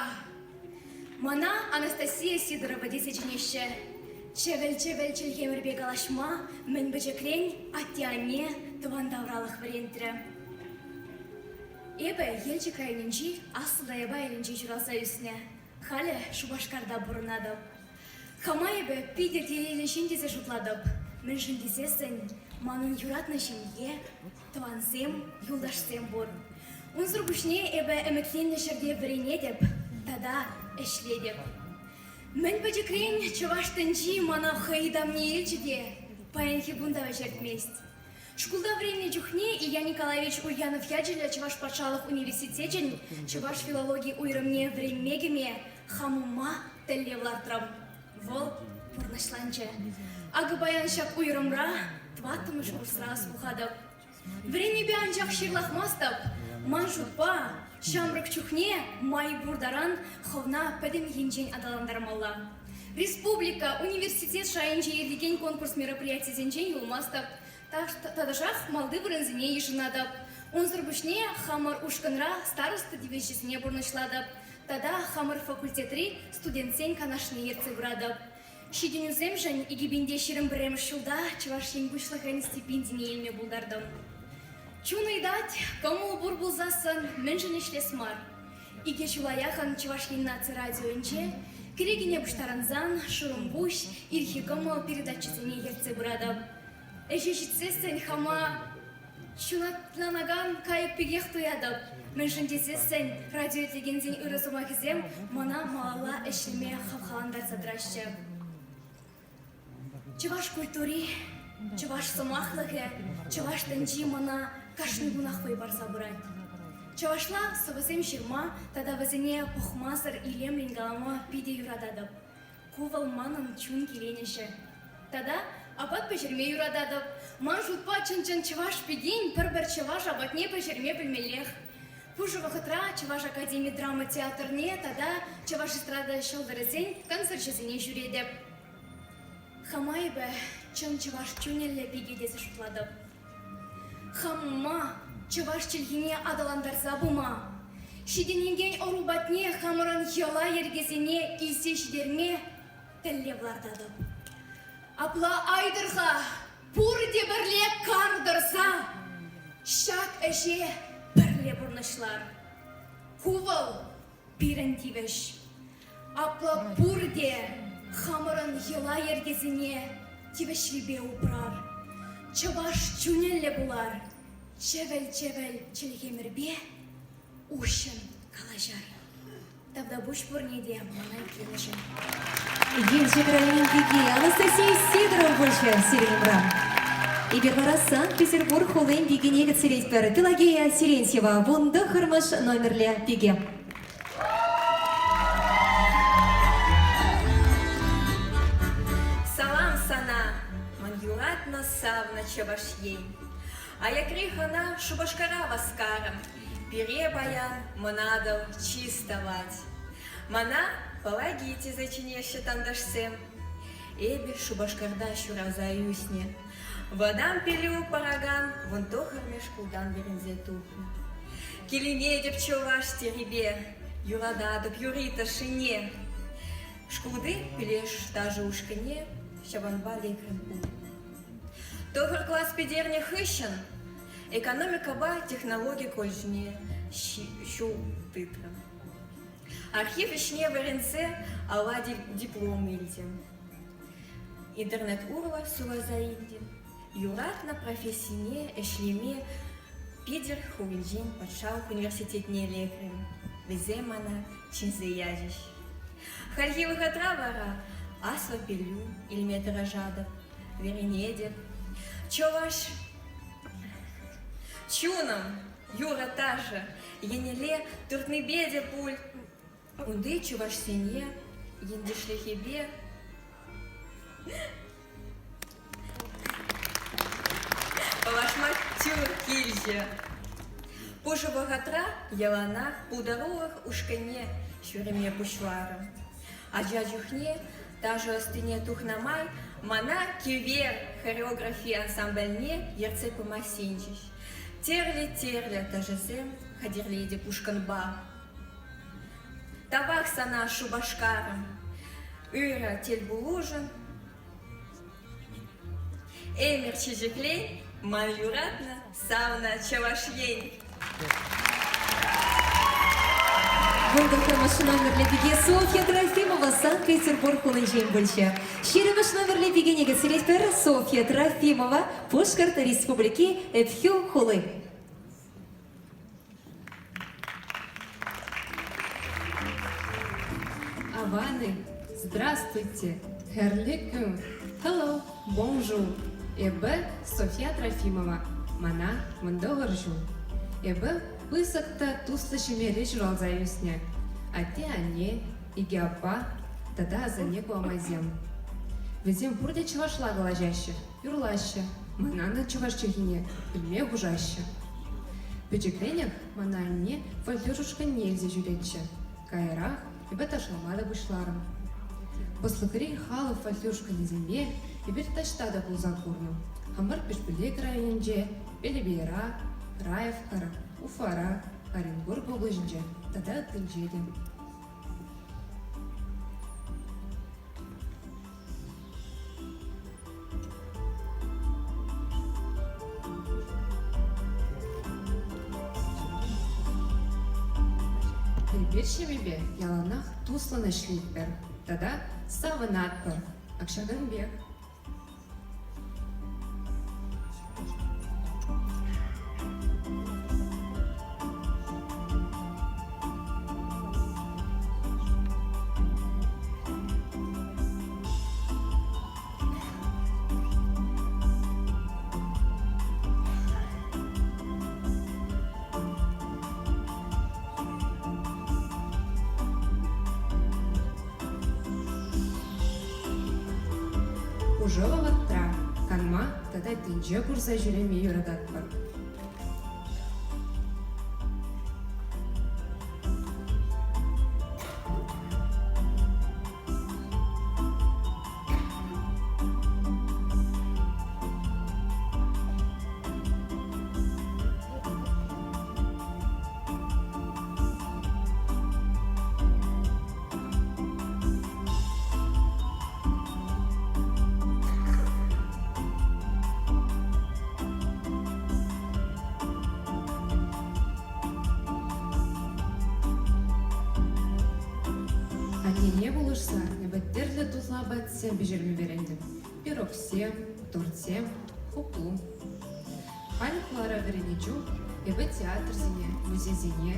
Мана Анастасия Сидорова тесе чӗнеҫҫӗ. Чӗвӗл-чӗвӗл чӗлхемӗрпе калаҫма мӗн пӗчӗкрен атте-анне тӑван тавралӑх вӗрентрӗ. Эпӗ Елчӗк районӗнчи Аслӑ Таяпа ялӗнче ҫуралса ӳснӗ. Халӗ Шупашкарта пурӑнатӑп. Хама эпӗ питӗ телейлӗ ҫын тесе шутлатӑп. Мӗншӗн тесессӗн манӑн юратнӑ ҫемье, тӑвансем, юлташсем пур. Унсӑр пуҫне эпӗ ӗмӗтленнӗ ҫӗрте вӗренетӗп тата ӗҫлетӗп. Мӗн пӗчӗкрен чӑваш тӗнчи мана хӑй ытамне илчӗ те паянхи кун та вӗҫертмест. Шкулта вӗреннӗ чухне Илья Николаевич Ульянов ячӗллӗ Чӑваш патшалӑх университечӗн чӑваш филологи уйрӑмне вӗренме кӗме хам ума тӗллев лартрӑм. Вӑл пурнӑҫланчӗ. Акӑ паян ҫак уйрӑмра тӑваттӑмӗш курсра ӑс пухатӑп. Вӗренӳпе анчах ҫырлахмастӑп. Ман шутпа, ҫамрӑк чухне май пур таран хӑвна пӗтӗм енчен аталантармалла. Республика, университет шайӗнче иртекен конкурс мероприятисенчен юлмастӑп. Тӑтӑшах малти вырӑнсене йышӑнатӑп. Унсӑр пуҫне хамӑр ушкӑнра староста тивӗҫӗсене пурнӑҫлатӑп тата хамӑр факультетри студентсен канашне ертсе пыратӑп. Ҫитӗнӳсемшӗн 2021 ҫулта Чӑваш Ен Пуҫлӑхӗн стипендине илме пултартӑм. Чун ыйтать, кӑмӑл пур пулсассӑн мӗншӗн ӗҫлес мар? Икӗ ҫула яхӑн Чӑваш Ен наци радиовӗнче кӗрекене пуҫтарӑнсан Шурӑмпуҫ, Ирхи кӑмӑл передачӑсене ертсе пыратӑп. Ӗҫе ҫитсессӗн хама ҫунатланакан кайӑк пекех туятӑп. Мӗншӗн тесессӗн радио итлекенсен ырӑ сӑмахӗсем мана малалла ӗҫлеме хавхалантарса тӑраҫҫӗ. Чӑваш культури, чӑваш сӑмахлӑхӗ, чӑваш тӗнчи мана кашни кунах вӑй парса пырать. Чӑвашла сӑвӑсем ҫырма тата вӗсене пӑхмасӑр илемлӗн калама питӗ юрататӑп. Ку вӑл манӑн чун киленӗҫӗ. Тата апат пӗҫерме юрататӑп. Ман шутпа чӑн-чӑн чӑваш пикин пӗр-пӗр чӑваш апатне пӗҫерме пӗлмеллех. Пушӑ вӑхӑтра Чӑваш академи драма театрне тата Чӑваш эстрада ҫӑлтӑрӗсен концерчӗсене ҫӳретӗп. Хама эпӗ чӑн чӑваш чунӗллӗ пике тесе шутлатӑп. Хама чӑваш чӗлхине аталантарса пыма, ҫитӗнекен ӑру патне хамӑрӑн йӑла-йӗркесене илсе ҫитерме тӗллев лартатӑп. Апла айтӑр-ха пурте пӗрле кар тӑрса ҫак ӗҫе пӗрле пурнӑҫлар. Ку вӑл пирӗн тивӗҫ. Апла пурте хамӑрӑн йӑла-йӗркесене тивӗҫлипе упрар. Чӑваш чунӗллӗ пулар, чӗвӗл-чӗвӗл чӗлхемӗрпе уҫҫӑн калаҫар. Тавтапуҫ пурне те мана итленӗшӗн. Елчӗк районӗн пики Анастасия Сидорова пулчӗ сирӗн умра. Эпир вара Санкт-Петербург хулин пикине кӗтсе Пелагея Терентьева, 19-мӗш номерлӗ пике. Салам сана, ман юратнӑ савнӑ Чӑваш Ен. Аякри хӑна Шупашкара васкарӑм. Пире паян Мӑн Атӑл чыс тӑвать. Мана Пӑлаки тесе чӗнеҫҫӗ тантӑшсем. Эпӗ Шупашкарта ҫуралса ӳснӗ. Вӑтам пӗлӳ паракан вунтӑххӑрмӗш шкултан вӗренсе тухнӑ. Киленетӗп чӑваш тӗррипе, юрататӑп юрри тӑршшӗне. Шкулти пилеш ташӑ ушкӑнне ҫавӑнпа лекрӗм пуль. Тӑхӑр класс пӗтернӗ хыҫҫӑн экономикӑпа технологи колледжне ҫул тытрӑм. Архив ӗҫне вӗренсе алла диплом илтӗм. Интернет урлӑ суйласа илтӗм. Юратнӑ профессине ӗҫлеме Питӗр хулинчен патшалӑх университетне лекрӗм. Вӗсем мана чӗнсе ячӗҫ. Хальхи вӑхӑтра вара аслӑ пӗлӳ илме тӑрӑшатӑп, вӗренетӗп. Чӑваш чунӑм, юрӑ-ташӑ еннелле туртнипе те пуль. Унти чӑвашсене ентешлӗхӗпе паллашма тӳр килчӗ. Пушӑ вӑхӑтра яланах пултарулӑх ушкӑнне ҫӳреме пуҫларӑм. Ача чухне ташӑ ӑстине тухнӑ май мана Кевер хореографи ансамбльне ертсе пыма сӗнчӗҫ. Тӗрлӗ-тӗрлӗ ташӑсем хатӗрлетӗп ушкӑнпа. Тавах сана, Шупашкарӑм, ырӑ тӗлпулушӑн. Ӗмӗр чечеклен, ман юратнӑ, савнӑ Чӑваш Ен. Вунтӑххӑрмӗш номерлӗ пике Софья Трофимова Санкт-Петербург хулинчен пулчӗ. Ҫирӗмӗш номерлӗ пикене кӗтсе Софья Трофимова, Пушкӑрт Республики, Ӗпхӳ хули. Аван-и, здравствуйте, хӗрлӗ кун, hello, bonjour. Эпӗ Софья Трофимова, мана мӑнтӑхӑр ҫул. Эпӗ пысӑк та туслӑ ҫемьере ҫуралса ӳснӗ. Атте-анне, икӗ аппа тата асанне кукамайсем. Вӗсем пурте чӑвашла калаҫаҫҫӗ. Юрлаҫҫӗ, мана та чӑваш чӗлхине пӗлме хушаҫҫӗ. Пӗчӗкренех мана анне фольклор ушкӑнне илсе ҫӳретчӗ. Каярах эпӗ ташлама та пуҫларӑм. Пӑслӑкри халӑх фольклор ушкӑнӗсемпе эпир таҫта та пулса курнӑ. Хамӑр Пишпӳлек районӗнче, Пелепейра, Раевкӑра, Уфара, Оренбург облаҫӗнче тата ыттинче те. Эпир ҫемьепе яланах туслӑн ӗҫлетпӗр тата савӑнатпӑр. Ак ҫакӑн пек. Пушӑ вӑхӑтра канма тата тӗнче курса ҫӳреме юрататпӑр. Аннене пулӑшса эпӗ тӗрлӗ тутлӑ апатсем пӗҫерме вӗрентӗм. Пирогсем, тортсем, хуплу. Халь хулара вӗреннӗ чух эпӗ театрсене, музейсене,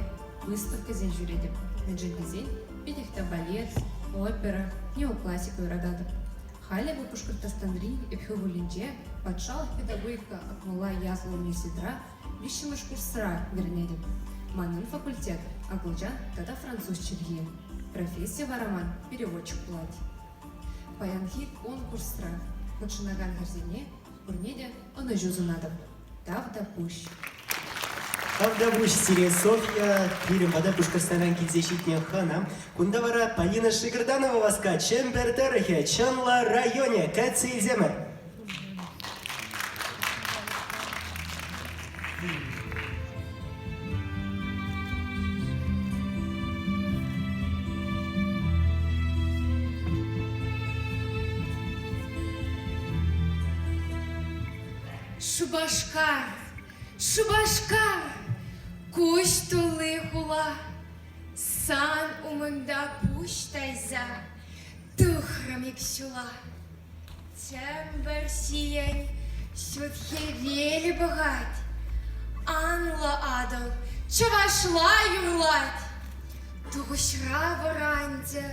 выставкӑсен ҫӳретӗп, мӗншӗн тесен питех те балет, опера, неоклассика юрататӑп. Халӗ эпӗ Пушкӑртстанри Ӗпхӳ хулинче патшалӑх педагогика Акмулла ятлӑ университетра виҫҫӗмӗш курсра вӗренетӗп. Манӑн факультет акӑлчан тата француз чӗлхи. Професси вара ман переводчик пулать. Паянхи конкурсра хутшӑнакан хӗрсене пурне те ӑнӑҫу сунатӑп. Тавтапуҫ. Тавтапуҫ сире, Софья. Пирӗн пата Пушкӑртстанран килсе ҫитнӗ хӑна. Кунта вара Полина Шигырданова васкать. Чӗмпӗр тӑрӑхӗ, Чӑнлӑ районӗ. Кӗтсе илсемӗр. Шупашкар, Шупашкар, куҫ тулли хула. Сан умӑнта пуҫ тайса тухрӑм ик ҫула. Чӗмпӗр ҫийӗн ҫут хӗвел пӑхать, анлӑ Атӑл чӑвашла юрлать. Тухӑҫра вӑранчӗ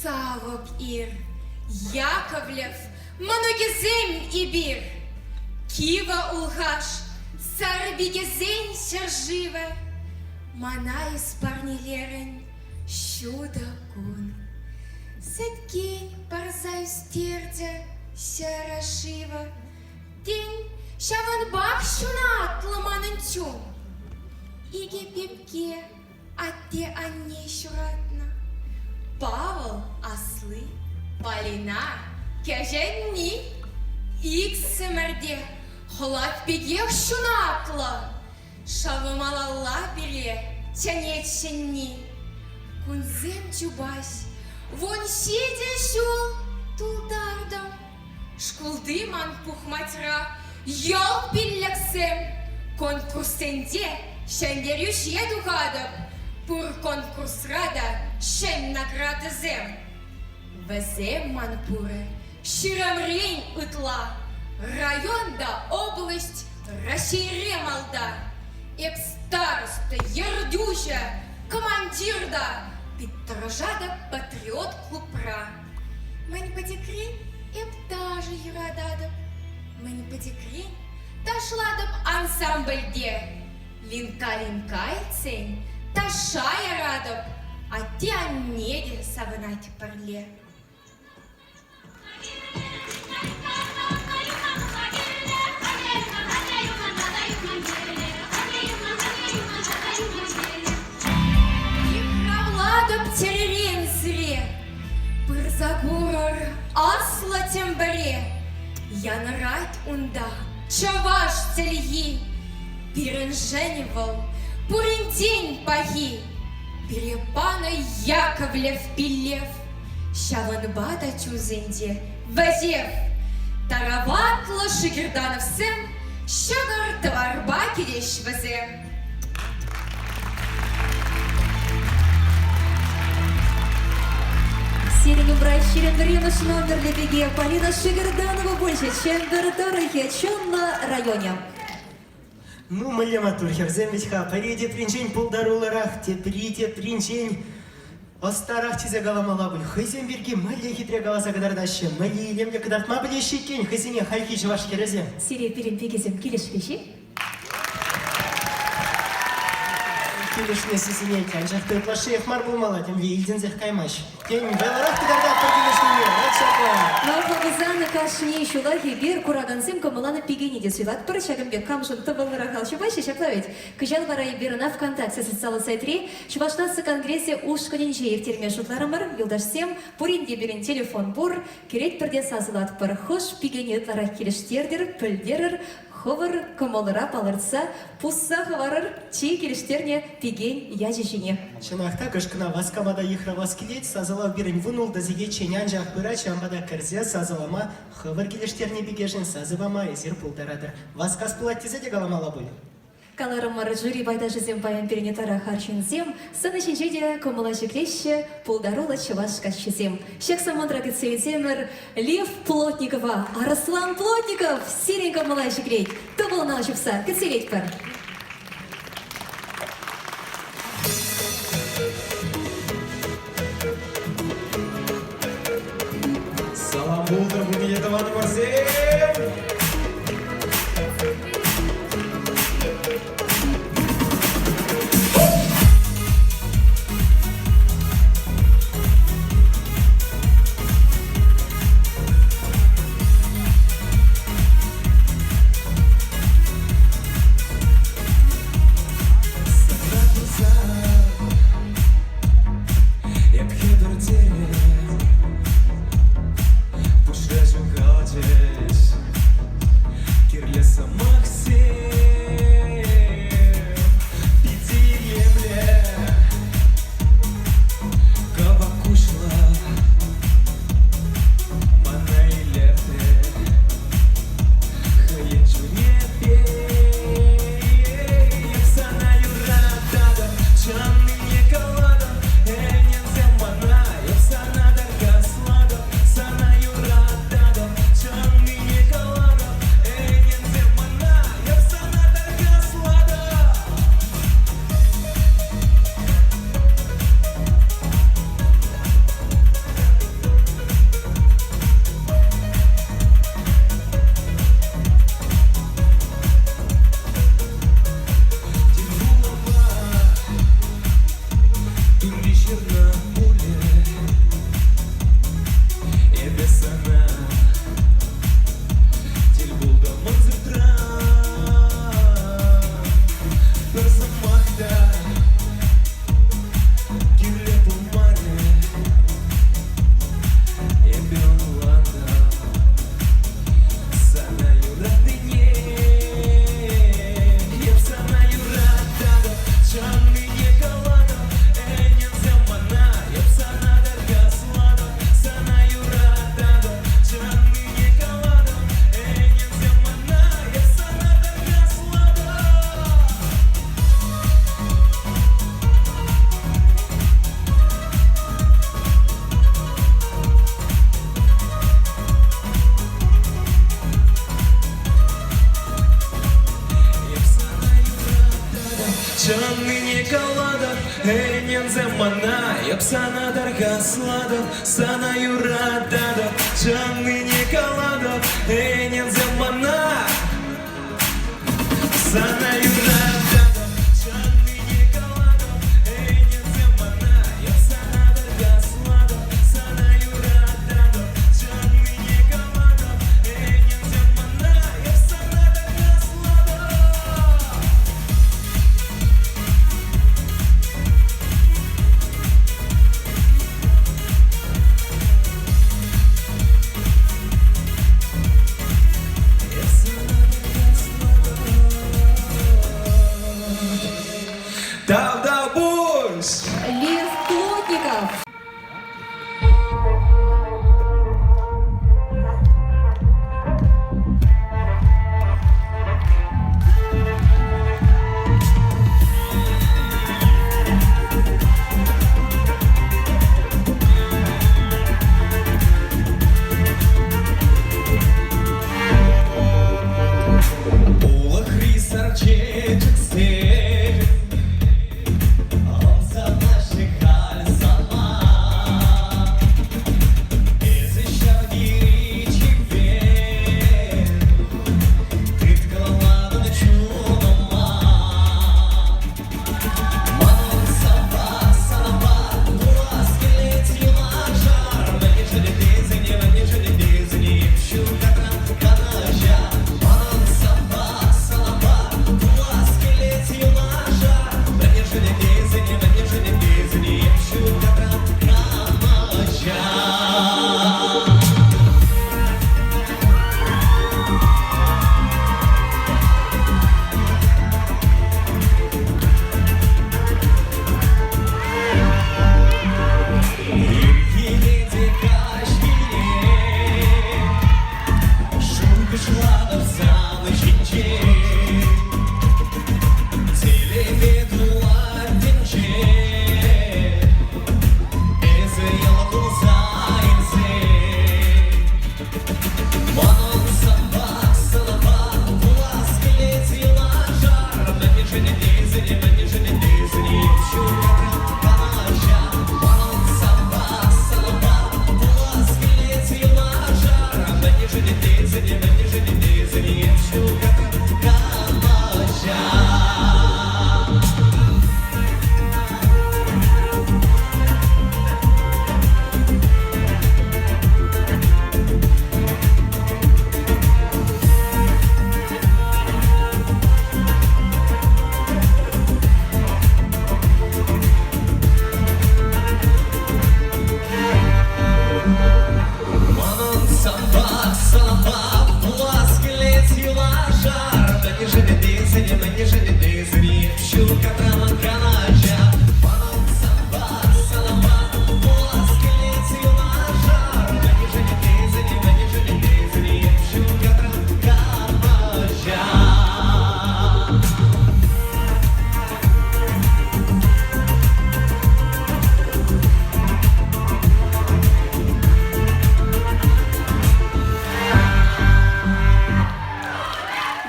савӑк ир, Яковлев мӑнукӗсем эпир. Кивӗ Улхаш, сарпикесен ҫӗршывӗ, мана эс парнелерӗн. ҫутӑ кун. Сӗткен парса ӳстерчӗ ҫӗрӗ шывӗ. Тен, ҫавӑнпах ҫунатлӑ манӑн чун. Икӗ пепке атте-анне ҫуратнӑ. Павӑл асли, Полина кӗҫӗнни. Иксӗмӗр те хӑлат пекех ҫунатлӑ. Шавлӑ малалла пире чӗнет ҫӗнни. Кунсем чупаҫ, 17 ҫул тултартӑм. Шкулти ман пухмачра йӑлт пиллӗксем. Конкурссенче ҫӗнтерӳҫе тухатӑп. Пур конкурсра та ҫӗн наградӑсем. Вӗсем ман пурӗ ҫирӗмрен ытла. Район та область Раҫҫейре малта. Эп староста, ертӳҫӗ, командир та, пит тӑрӑшатӑп патриот клубра. Мӗн пӗчӗкрен эп ташӑ юрататӑп, мӗн пӗчӗкрен ташлатӑп ансамбльте. Линка-линка илтсен ташша яратӑп, атте-анне те савӑнать пӗрле. Йыхравлатӑп чӗререн сире, пырса курӑр аслӑ Чӗмпӗре. Янӑрать унта чӑваш чӗлхи, пирӗншӗн вӑл пуринчен пахи. Пире панӑ Яковлев пиллев. Ҫавӑнпа та чунсенче вӗҫев. Тараватлӑ Шигирдановсем ҫӑкӑр-тӑварпа килеҫ вӗсем. Сирӗн умра 21-мӗш номерлӗ пике Полина Шигирданова пулчӗ Чӗмпӗр тӑрӑхӗ, Чӑнлӑ районӗ. Ну, мӗнле маттур хӗрсем вӗт-ха, пӗри тепринчен пултаруллӑрах, тепри тепринчен ӑстарах тесе каламалла пуль. Хӑйсем пирки мӗнле хитре каласа кӑтартаҫҫӗ, мӗнле илемлӗ кӑтартма пӗлеҫҫӗ иккен хӑйсене хальхи чӑваш хӗрӗсем. Сире пирӗн пикесем килӗшрӗҫ-и? Килӗшни сисӗнет, анчах та ытлашшиех мар пулмалла, темле илтӗнсех каймасть. Тен, вӑйлӑрах кӑтартатпӑр килӗшнине, вӑт ҫапла. Вӑл кашни ҫулах эпир куракансем кӑмӑлланӑ пикене те суйлатпӑр. Ҫакӑн пек камшӑн тӑвӑллӑрах ал ҫупаҫҫӗ, ҫапла вӗт. Кӑҫал вара эпир ӑна ВКонтакте социаллӑ сайтри Чӑваш наци конгресӗ ушкӑнӗнче ирттерме шутларӑмӑр. Юлташсем, пурин те пирӗн телефон пур, кӗретпӗр те сасӑлатпӑр. Хӑш пикене ытларах килӗштертӗр, пӗлтерӗр, хӑвӑр кӑмӑлӑра палӑртса пусса хӑварӑр чи килӗштернӗ пикен ячӗ ҫине. Чӑнах та, кӑшкӑна васкама та йыхравлас килет. Сасӑлав пирӗн 16 сехетчен анчах пырать, ҫавӑнпа та кӗрсе сасӑлама хӑвӑр килӗштернӗ пикешӗн сасӑ пама эсир пултаратӑр. Васкас пулать тесе те каламалла пуль. Каларӑмӑр, жюри пайташӗсем паян пирӗн ытларах арҫынсем, сцена ҫинче те кӑмӑла ҫӗклеҫҫӗ пултаруллӑ чӑваш каччисем. Ҫак самантра кӗтсе илсемӗр Лев Плотникова, Арслан Плотников сирӗн кӑмӑла ҫӗклет, тӑвӑлна ҫупса кӗтсе илетпӗр. Салам пултӑр пурне тӑванӑмӑрсем! Эп хӗпӗртерӗм, пуҫра ҫухалчӗҫ. сана тархаслатӑп, сана юрататӑп, чӑннине калатӑп, ӗненсем мана. Сана юрататӑп, чӑннине калатӑп, ӗненсем мана. Эп сана тархаслатӑп, сана юрататӑп, чӑннине калатӑп, ӗненсем мана. Эп сана тархаслатӑп. Тавтапуҫ! Лев Плотников. Улӑхри сар чечексем ӑмсанаҫҫӗ халь сана. Эсӗ ҫав тери чипер, тыткӑнлатӑн чунӑма. Манӑн санпа, санпа пулас килет юнашар. Мӗншӗн тесен, мӗншӗн тесен эп ҫукран канаҫа. Манӑн санпа, санпа пулас килет юнашар. Мӗншӗн тесен, мӗншӗн тесен эп ҫукран канаҫа. Ирхине те каҫхине шухӑшлатӑп сан ҫинчен. Телейпе тулать тӗнче, эсӗ йӑл кулса илсен. Манӑн санпа, санпа пулас килет юнашар. Мӗншӗн тесен, мӗншӗн тесен эп ҫукран канаҫа. Манӑн санпа, санпа пулас килет юнашар. Мӗншӗн тесен, мӗншӗн тесен эп ҫукран канаҫа. Манӑн санпа, санпа пулас килет юнашар. Мӗншӗн тесен, мӗншӗн тесен эп ҫукран канаҫа. Манӑн санпа, санпа пулас килет юнашар. Мӗншӗн тесен, мӗншӗн тесен эп ҫукран канаҫа.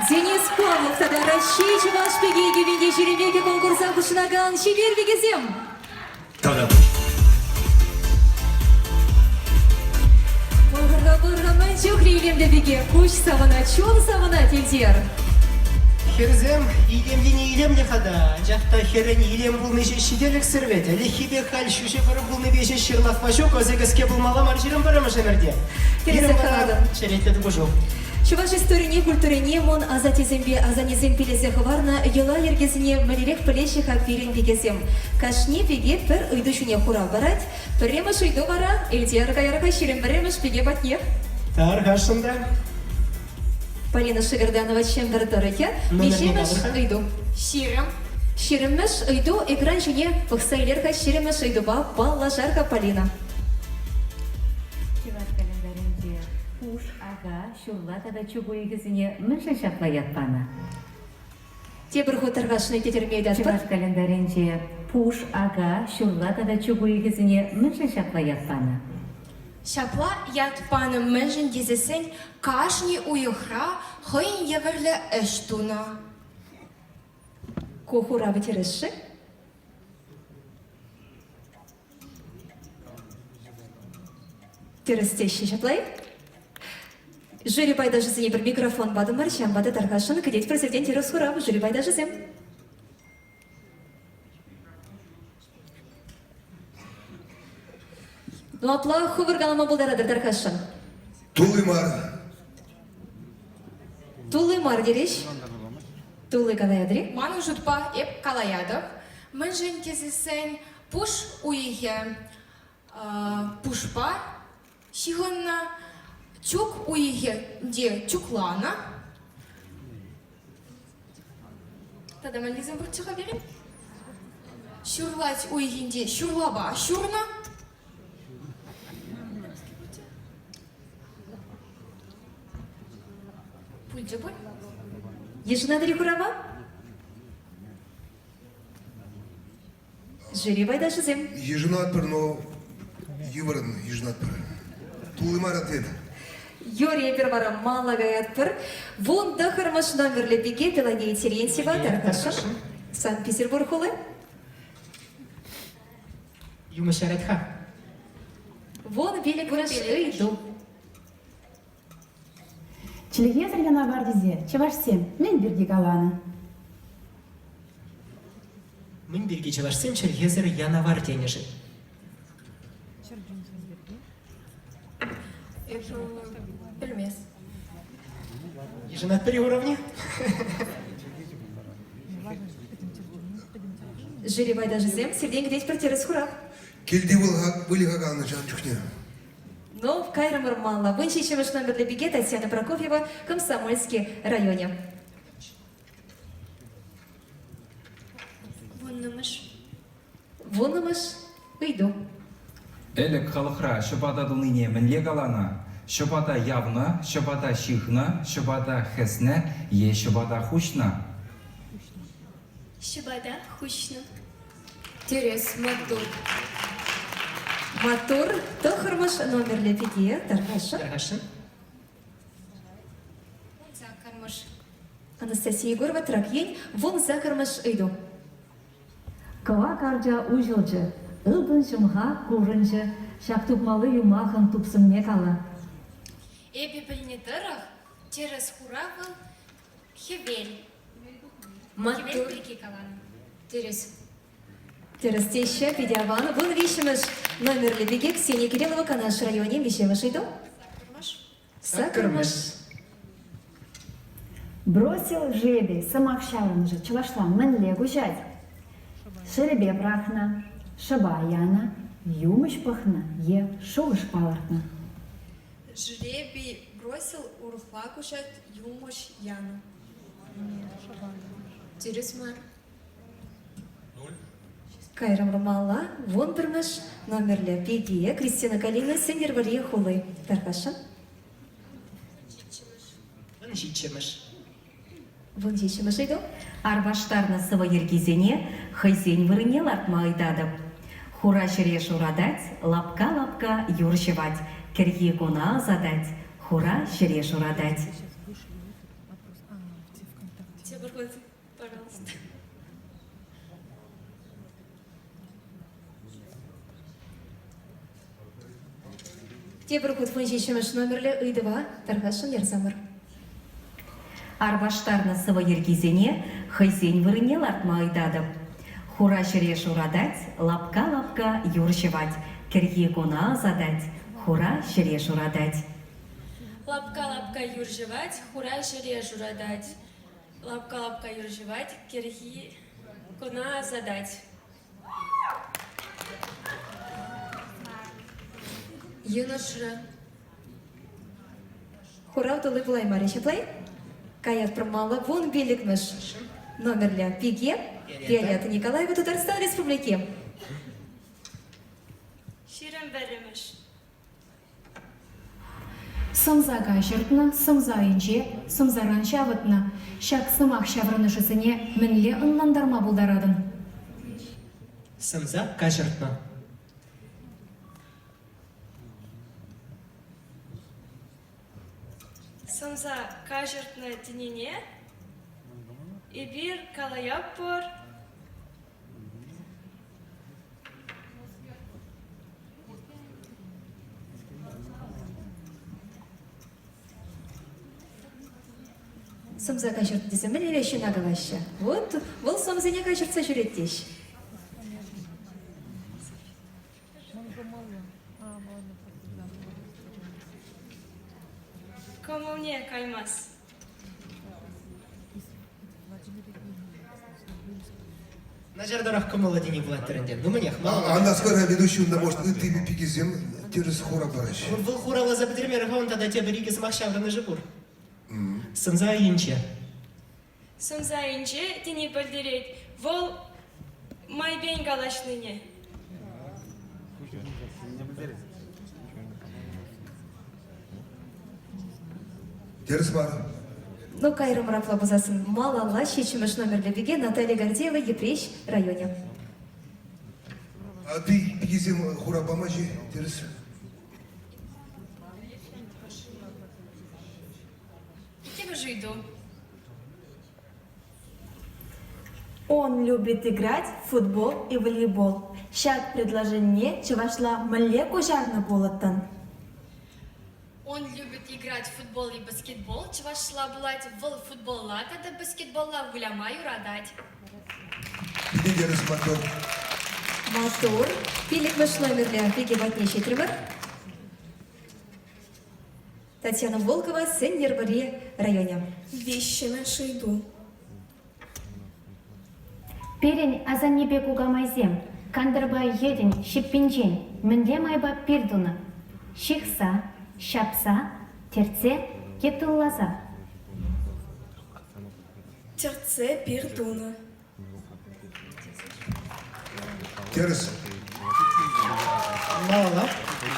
Денис Павлов тата Раҫҫей чӑваш пики кӗвенте ҫӳремекӗ конкурса хутшӑнакан чипер пикесем. Тавтапуҫ. Пӑхӑр-ха, пӑхӑр-ха, мӗн чухлӗ илемлӗ пике. Куҫ савӑнать, чун савӑнать, Элтияр. Хӗрсем илемлине илемлӗ-ха та, анчах та хӗрӗн илем пулни ҫеҫ ҫителӗксӗр вӗт. Ӗлӗкхи пек халь ҫӳҫӗ вӑрӑм пулнипе ҫеҫ ҫырлахма ҫук, ӑсӗ кӗске пулмалла мар 21-мӗш ӗмӗрте. Пирӗн вара черетлӗ тупӑшу. Чӑваш историне, культурине мӑн асаттесемпе асаннесем пилесе хӑварнӑ йӑла-йӗркесене мӗнлерех пӗлеҫҫӗ-ха пирӗн пикесем? Кашни пике пӗр ыйту ҫине хурав парать. Пӗрремӗш ыйту вара Элтияр каярах 21-мӗш пике патнех. Тархасшӑн та. Полина Шигерданова Чӗмпӗр тӑрӑхӗ. Миҫемӗш ыйту? 20. Ҫирӗммӗш ыйту экран ҫине пӑхса илер-ха ҫирӗммӗш ыйтупа паллашар-ха Полина. Чӑваш календарӗнче пуш, ака, ҫулла тата чӳк уйӑхӗсене мӗншӗн ҫапла ят панӑ? Тепӗр хут тархасшӑн итлеттерме ыйтатпӑр. Чӑваш календарӗнче пуш, ака, ҫурла тата чӳк уйӑхӗсене мӗншӗн ҫапла ят панӑ? Ҫапла ят панӑ мӗншӗн тесессӗн кашни уйӑхра хӑйӗн евӗрлӗ ӗҫ тунӑ. Ку хуравӗ тӗрӗс-ши? Тӗрӗс теҫҫӗ ҫапла-и? Жюри пайташӗсене пӗр микрофон патӑмӑр, ҫавӑнпа та тархасшӑн кӗтетпӗр сиртен тӗрӗс хурав, жюри пайташӗсем. Ну, апла хӑвӑр калама пултаратӑр тархасшӑн. Тулли мар. Тулли мар терӗҫ. Тулли калаятӑр-и? Манӑн шутпа эп калаятӑп. Мӗншӗн тесессӗн пуш уйӑхӗ пушпа ҫыхӑннӑ чӳк уйӑхӗнче чукланӑ. Тата мӗнлисем пурччӗ-ха пирӗн? Ҫурлать уйӑхӗнче ҫурлапа ҫурнӑ. Пулчӗ пуль. Йышӑнатӑр-и хурава? Жюри пайташӗсем. Йышӑнатпӑр, но йывӑрӑн йышӑнатпӑр. Тулли мар ответ. Юрий, эпир вара мала каятпӑр. 19-мӗш номерлӗ пике Пелагея Терентьева тархасшӑн. Санкт-Петербург хули. Юмӑҫ ярать-ха. 15-мӗш ыйту. Чӗлхесӗр янавар тесе чӑвашсем мӗн пирки каланӑ? Мӗн пирки чӑвашсем чӗлхесӗр янавар тенӗ-ши? Эпӗ пӗлмес. Йышӑнатпӑр-и уровне? Жюри пайташӗсем сиртен кӗтетпӗр тӗрӗс хурав. Килти выльӑха каланӑ ҫавӑн чухне. Ну, кайрӑмӑр малла. 17-мӗш номерлӗ пике Татьяна Прокофьева, Комсомольски районӗ. Вуннӑмӗш. Вуннӑмӗш ыйту. Ӗлӗк халӑхра ҫӑпата тунине мӗнле каланӑ? Ҫӑпата явнӑ, ҫӑпата ҫыхнӑ, ҫӑпата хӗснӗ е ҫӑпата хуҫнӑ? Ҫӑпата хуҫнӑ. Тӗрӗс, маттур. Маттур, тӑххӑрмӗш номерлӗ пике тархасшӑн. Тархасшӑн. Саккӑрмӗш. Анастасия Егорова, Трак ен, 18-мӗш ыйту. Кӑвак арча уҫӑлчӗ, ылтӑн ҫӑмха курӑнчӗ. Ҫак тупмалли юмахӑн тупсӑмне кала. Эпӗ пӗлнӗ тӑрӑх, тӗрӗс хурав вӑл хӗвел. Маттур. Хӗвел пирки каланӑ. Тӗрӗс. Тӗрӗс теҫҫӗ, питӗ аван. 13-мӗш номерлӗ пике Ксения Кириллова Канаш районӗ миҫемӗш ыйту? Саккӑрмӗш. Саккӑрмӗш. Бросил жребий сӑмах ҫаврӑнӑшӗ чӑвашла мӗнле куҫать? Шерепе пӑрахнӑ, шӑпа янӑ, юмӑҫ пӑхнӑ е шухӑш палӑртнӑ. Жребий бросил урӑхла куҫать, юмӑҫ янӑ. Тӗрӗс мар. Кайрӑмӑр малла 11-мӗш номерлӗ пике Кристина Калина Сӗнтӗрвӑрри хули. Тархасшӑн. 17-мӗш. 17-мӗш ыйту. Арпаштарнӑ сӑвӑ йӗркисене хӑйсен вырӑнне лартма ыйтатӑп. Хура ҫӗре шуратать, лапка-лапка юр ҫӑвать, кӗрхи куна ӑсатать, хура ҫӗре шуратать. Тепӗр хут, пожалуйста. Тепӗр хут 17-мӗш номерлӗ ыйтӑва тархасшӑн ярсамӑр. Арпаштарнӑ сӑвӑ йӗркисене хӑйсен вырӑнне лартма ыйтатӑп. Хура ҫӗре шуратать, лапка-лапка юр ҫӑвать, кӗрхи куна ӑсатать, хура ҫӗре шуратать. Лапка-лапка юр ҫӑвать, хура ҫӗре шуратать. Лапка-лапка юр ҫӑвать, кӗрхи куна ӑсатать. Йӑнӑшрӗ. Хурав тулли пулаймарӗ ҫапла-и? Каятпӑр малла 15-мӗш номерлӗ пике Виолетта Николаева Тутарстан Республики. 21-мӗш. Сӑмса каҫӑртнӑ, сӑмса айӗнче, сӑмсаран ҫавӑтнӑ. Ҫак сӑмах ҫаврӑнӑшӗсене мӗнле ӑнлантарма пултаратӑн? Сӑмса каҫӑртнӑ. Сӑмса каҫӑртнӑ тенине эпир калаятпӑр. Сӑмса каҫӑрт тесе мӗнле ҫынна калаҫҫӗ? Вот вӑл сӑмсине каҫӑртса ҫӳрет теҫ. Кӑмӑлне каймасть. Начартарах кӑмӑллӑ тени пулать-тӗр ӗнтӗ. Ну мӗнех, малалла. Анна скоро ведущий унта, может, ытти пикесем тӗрӗс хура параҫҫӗ. Вӑл хуравласа пӗтермерӗ-ха, ун тата тепӗр икӗ сӑмах ҫаврӑнӑшӗ пур. Сӑмса айӗнче. Сӑмса айӗнче тени пӗлтерет вӑл майпен калаҫнине. Тӗрӗс мар. Ну, кайрӑмӑр апла пулсассӑн малалла ҫиччӗмӗш номерлӗ пике Наталья Гордеева Йӗпреҫ районӗ. А пикесем хура памаҫҫӗ, тӗрӗс. Иккӗмӗш ыйту. Он любит играть в футбол и волейбол. Ҫак предложенине чӑвашла мӗнле куҫарнӑ пулӑттӑн? Он любит играть в футбол и баскетбол чӑвашла пулать, вӑл футболла тата баскетболла выляма юратать. Питӗ тӗрӗс, маттур. Маттур. Пиллӗкмӗш номерлӗ пике патне ҫитрӗмӗр. Татьяна Волкова, Сӗнтӗрвӑрри районӗ. Виҫҫӗмӗш ыйту. Пирӗн асаннепе кукамайсем кантӑрпа йӗтӗн ҫиппинчен мӗнле майпа пир тунӑ? Ҫыхса, ҫапса, тӗртсе е тылласа? Тӗртсе пир тунӑ. Тӗрӗс. Малалла.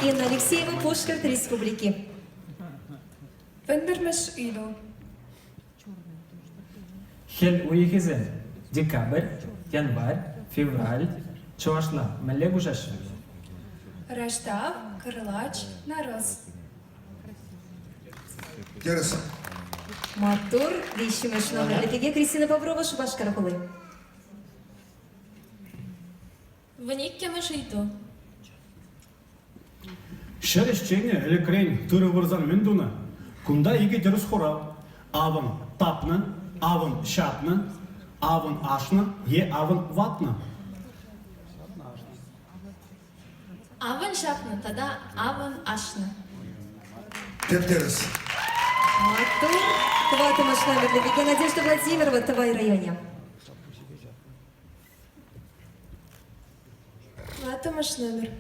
Инна Алексеева, Пушкӑрт Республики. Вунпӗрмӗш ыйту. Хӗл уйӑхӗсем: декабрь, январь, февраль чӑвашла мӗнле куҫаҫҫӗ? Раштав, кӑрлач, нарӑс. Тӗрӗс. Маттур, виҫҫӗмӗш номерлӗ пике Кристина Боброва, Шупашкар хули. Вуниккӗмӗш ыйту. Ҫӗр ӗҫченӗ ӗлӗкрен тырӑ вырсан мӗн тунӑ? Кунта икӗ тӗрӗс хурав. Авӑн тапнӑ, авӑн ҫапнӑ, авӑн ашнӑ е авӑн ватнӑ. Авӑн ҫапнӑ тата авӑн ашнӑ. Тӗп-тӗрӗс. Маттур. Тӑваттӑмӗш номерлӗ пике Надежда Владимирова, Тӑвай районӗ. Тӑваттӑмӗш номер.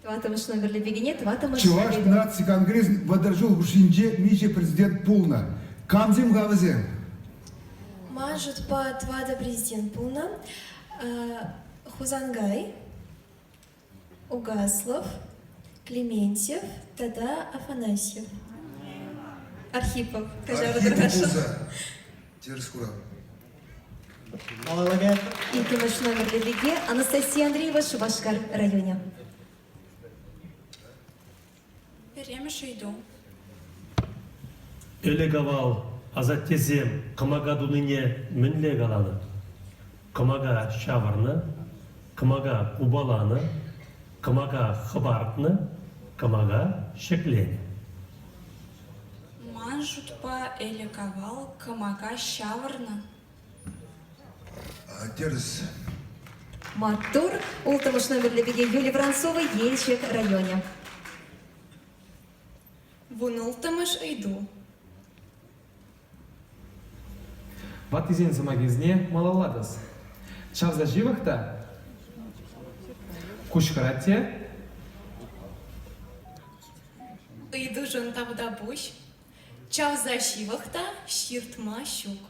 Тӑваттӑмӗш номерлӗ пикене тӑваттӑмӗш Чӑваш наци конгресӗн вӑтӑр ҫул хушшинче миҫе президент пулнӑ? Камсем-ха вӗсем? Ман шутпа тӑватӑ президент пулнӑ. Хусанкай, Угаслов, Клементьев тата Афанасьев. Архипов. Архипов пулса. Тӗрӗс хурав. Иккӗмӗш номерлӗ пике Анастасия Андреева, Шупашкар районӗ. Пӗрремӗш ыйту. Ӗлӗк-авал асаттесем кӑмака тунине мӗнле каланӑ? Кӑмака ҫавӑрнӑ, кӑмака купаланӑ, кӑмака хӑпартнӑ, кӑмака ҫӗкленӗ. Ман шутпа ӗлӗк-авал кӑмака ҫавӑрнӑ. Тӗрӗс. Маттур. Улттӑмӗш номерлӗ пике Юлия Воронцова, Елчӗк районӗ. Вунулттӑмӗш ыйту. Ваттисен сӑмахӗсене малалла тӑс. Чавса ҫывӑх та куҫ хӑрать те. Ыйтушӑн тавтапуҫ. Чавса ҫывӑх та ҫыртма ҫук.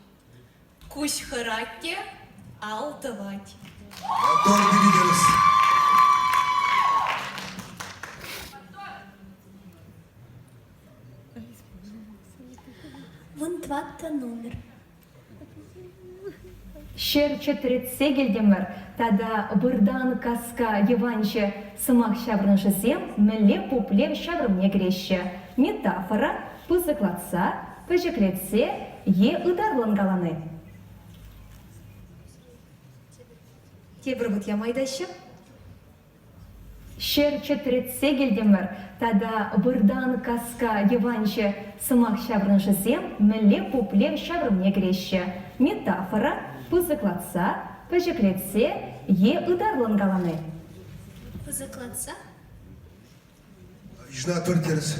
Куҫ хӑрать те ал тӑвать. Мотор тӗрӗс. Вунтӑваттӑ номер. Ҫӗр чӗтретсе килтӗмӗр тата выртан каска йӑванчӗ сӑмах ҫаврӑнӑшӗсем мӗнле пуплев ҫаврӑмне кӗреҫҫӗ, метафора, пысӑклатса, пӗчӗклетсе е ытарлӑн калани. Тепӗр хут яма ыйтаҫҫӗ. Ҫӗр чӗтретсе килтӗмӗр тата выртан каска йӑванчӗ сӑмах ҫаврӑнӑшӗсем мӗнле пуплев ҫаврӑмне кӗреҫҫӗ, метафора, пысӑклатса, пӗчӗклетсе е ытарлӑн калани. Пысӑклатса? Йышӑнатпӑр тӗрӗс.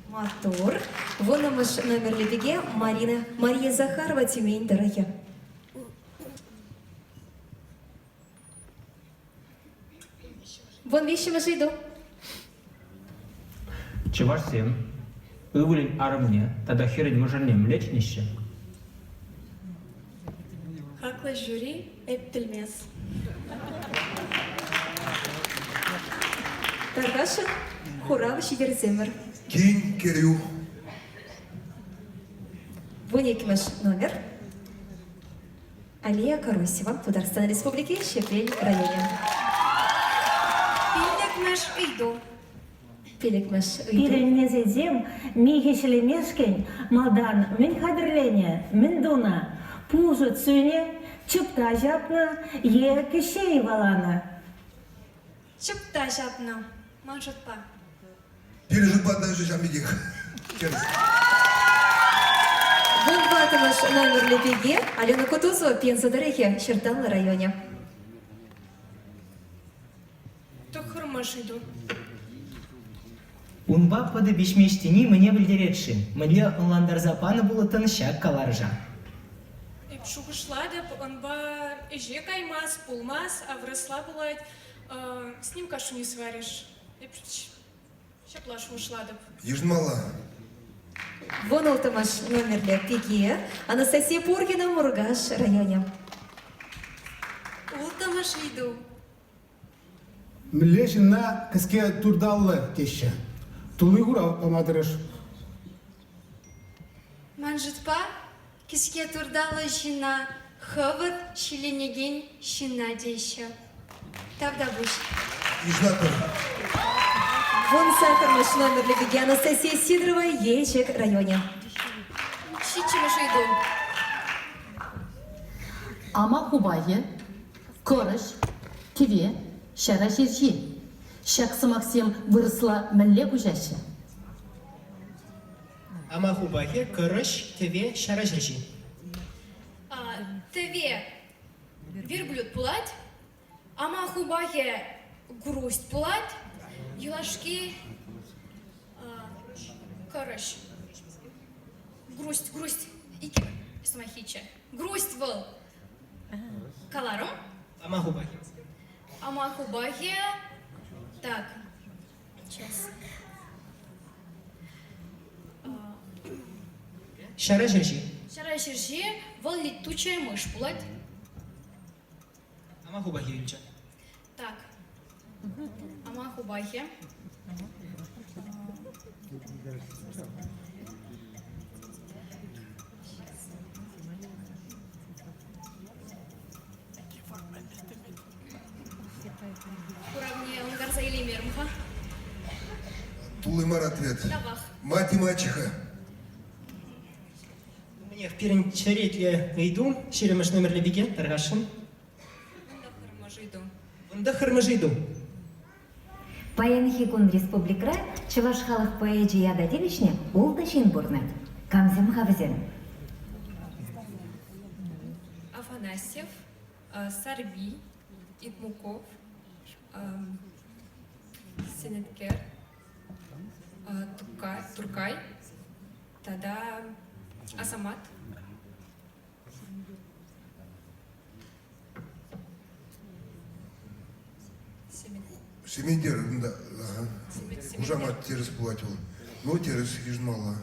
Маттур. Вуннӑмӗш номерлӗ пике Марина Мария Захарова Тюмень тӑрӑхӗ. Вунвиҫҫӗмӗш ыйту. Чӑвашсем ывӑлӗн арӑмне тата хӗрӗн мӑшӑрне мӗнле чӗнеҫҫӗ? Хаклӑ жюри, эп пӗлмес. Тархасшӑн хурав ҫитерсемӗр. Кин кӗрӳ. Вуниккӗмӗш номер. Алия Карусева, Тутарстан Республики, Ҫӗпрел районӗ. Пиллӗкмӗш ыйту. Пиллӗкмӗш ыйту. Пирӗн несӗлсем михӗ ҫӗлемешкӗн малтан мӗн хатӗрленӗ, мӗн тунӑ? Пушӑт сӳнӗ, чӑпта ҫапнӑ е кӗҫҫе йӑваланӑ? Чӑпта ҫапнӑ, ман шутпа. Пирӗн шутпа даже ҫав пекех. Тӗрӗс. Вунтӑваттӑмӗш номерлӗ пике Алена Кутузова, Пенза тӑрӑхӗ, Ҫӗрталлӑ районӗ. Тӑххӑрмӗш ыйту. Унпа пӑтӑ пиҫмест тени мӗне пӗлтерет-ши? Мӗнле ӑнлантарса панӑ пулӑттӑн ҫак каларӑша? Эп шухӑшлатӑп, унпа ӗҫе каймас, пулмас, а вырӑсла пулать. С ним кашу не сваришь. Эп ҫапла шухӑшлатӑп. Йышӑнмалла. Вунулттӑмӗш номерлӗ пике Анастасия Пуркина, Муркаш районӗ. Улттӑмӗш ыйту. Мӗнле ҫынна кӗске турталлӑ теҫҫӗ? Тулли хурав пама тӑрӑш. Ман шутпа, кӗске турталлӑ ҫынна хӑвӑрт ҫилленекен ҫынна теҫҫӗ. Тавтапуҫ. Йышӑнатпӑр. Вунсаккӑрмӗш номерлӗ пике Анастасия Сидорова, Елчӗк районӗ. Ҫиччӗмӗш ыйту. Ама хупахӗ Кӑрӑҫ, тӗве, ҫара ҫерҫи. Ҫак сӑмахсем вырӑсла мӗнле куҫаҫҫӗ? Ама хупахӗ, кӑрӑҫ, тӗве, ҫара ҫерҫи. Тӗве верблюд пулать, ама хупахӗ грусть пулать, юлашки кӑрӑҫ. Грусть, грусть, икӗ сӑмаххиччӗ. Грусть вӑл Каларӑм. Ама хупахӗ. Ама хупахӗ. Так. Сейчас. Ҫара ҫерҫи. Ҫара ҫерҫи вӑл летучая мышь пулать. Ама хупахӗ юлчӗ. Так. Ама хупахӗ. Хуравне ӑнкарса илеймерӗм-ха. Тулли мар ответ. Тавах. Мать и мачеха. Мӗнех, пирӗн черетлӗ ыйту, ҫирӗммӗш номерлӗ пике, тархасшӑн. Вунтӑххӑрмӗш ыйту. Вунтӑххӑрмӗш ыйту. Паянхи кун республикӑра чӑваш халӑх поэчӗ ята тивӗҫнӗ ултӑ ҫын пурӑнать. Камсем-ха вӗсем? Афанасьев, Сарви, Итмуков, Сенеткер, Туркай тата Асамат. Сементер, да, ага. Хушамат тӗрӗс пулать вӑл. Ну, тӗрӗс йышӑнмалла.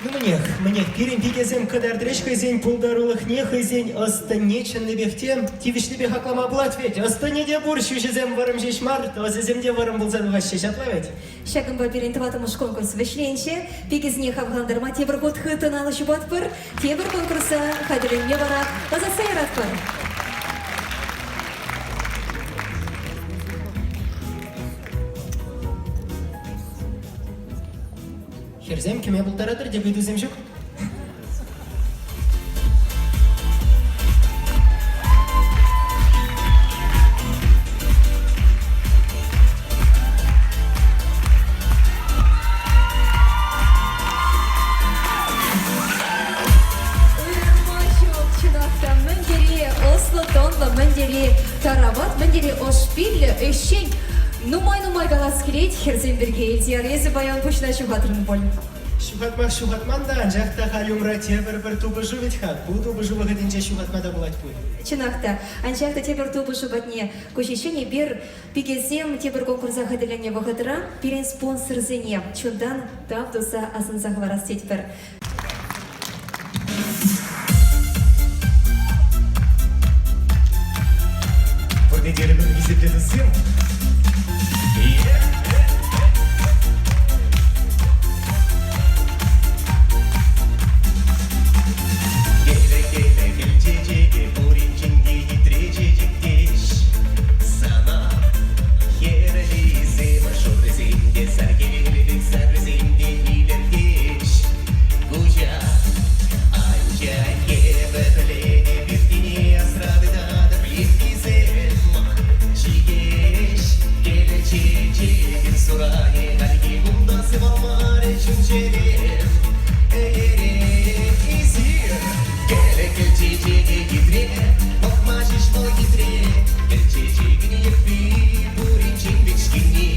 Ну, мӗнех, мӗнех, пирӗн пикесем кӑтартрӗҫ хӑйсен пултарулӑхне, хӑйсен ӑс-тӑнне чӑннипех те тивӗҫлипе хаклама пулать вӗт. Ӑс-тӑнӗ те пур, ҫӳҫӗсем вӑрӑм ҫеҫ мар, тӑсӗсем те вӑрӑм пулса тухаҫҫӗ, ҫапла вӗт? Ҫакӑнпа пирӗн тӑваттӑмӗш конкурс вӗҫленчӗ. Пикесене хавхалантарма тепӗр хут хыттӑн алӑ ҫупатпӑр. Тепӗр конкурса хатӗрленме вара ӑсатса яратпӑр. Хӗрсем кӗме пултаратӑр тек ыйтусем ҫук. килет хӗрсем пирки. Элтияр, эсӗ паян пуҫна ҫухатрӑн пуль. Ҫухатмах ҫухатман та, анчах та халь умра тепӗр пӗр тупӑшу вӗт-ха. Ку тупӑшу вӑхӑтӗнче ҫухатма та пулать пуль. Чӑнах та, анчах та тепӗр тупӑшу патне куҫиччен эпир пикесем тепӗр конкурса хатӗрленнӗ вӑхӑтра пирӗн спонсорсене чунтан тав туса асӑнса хӑварас тетпӗр. Пурне те хисеплӗ туссем. Киле, киле, кил чечеке, пуринчен те хитре чечек теҫ. Сана хӗрлисем, шуррисем те, сар хӗвел пек саррисем те илӗртеҫ. Куҫа анчах эпӗ пӗлетӗп иртнине асра тытатӑп иртнисем. Чикеҫ, кӗлӗ чечекӗн суранӗ хальхи кунта сывалмарӗ чун-чӗрем. Ӗнерех эсир кӗлӗ кӗл чечеке хитре, пӑхма ҫеҫ вӑл хитре. Кӗл чечекӗн йӗппи пуринчен вӗҫкӗнни.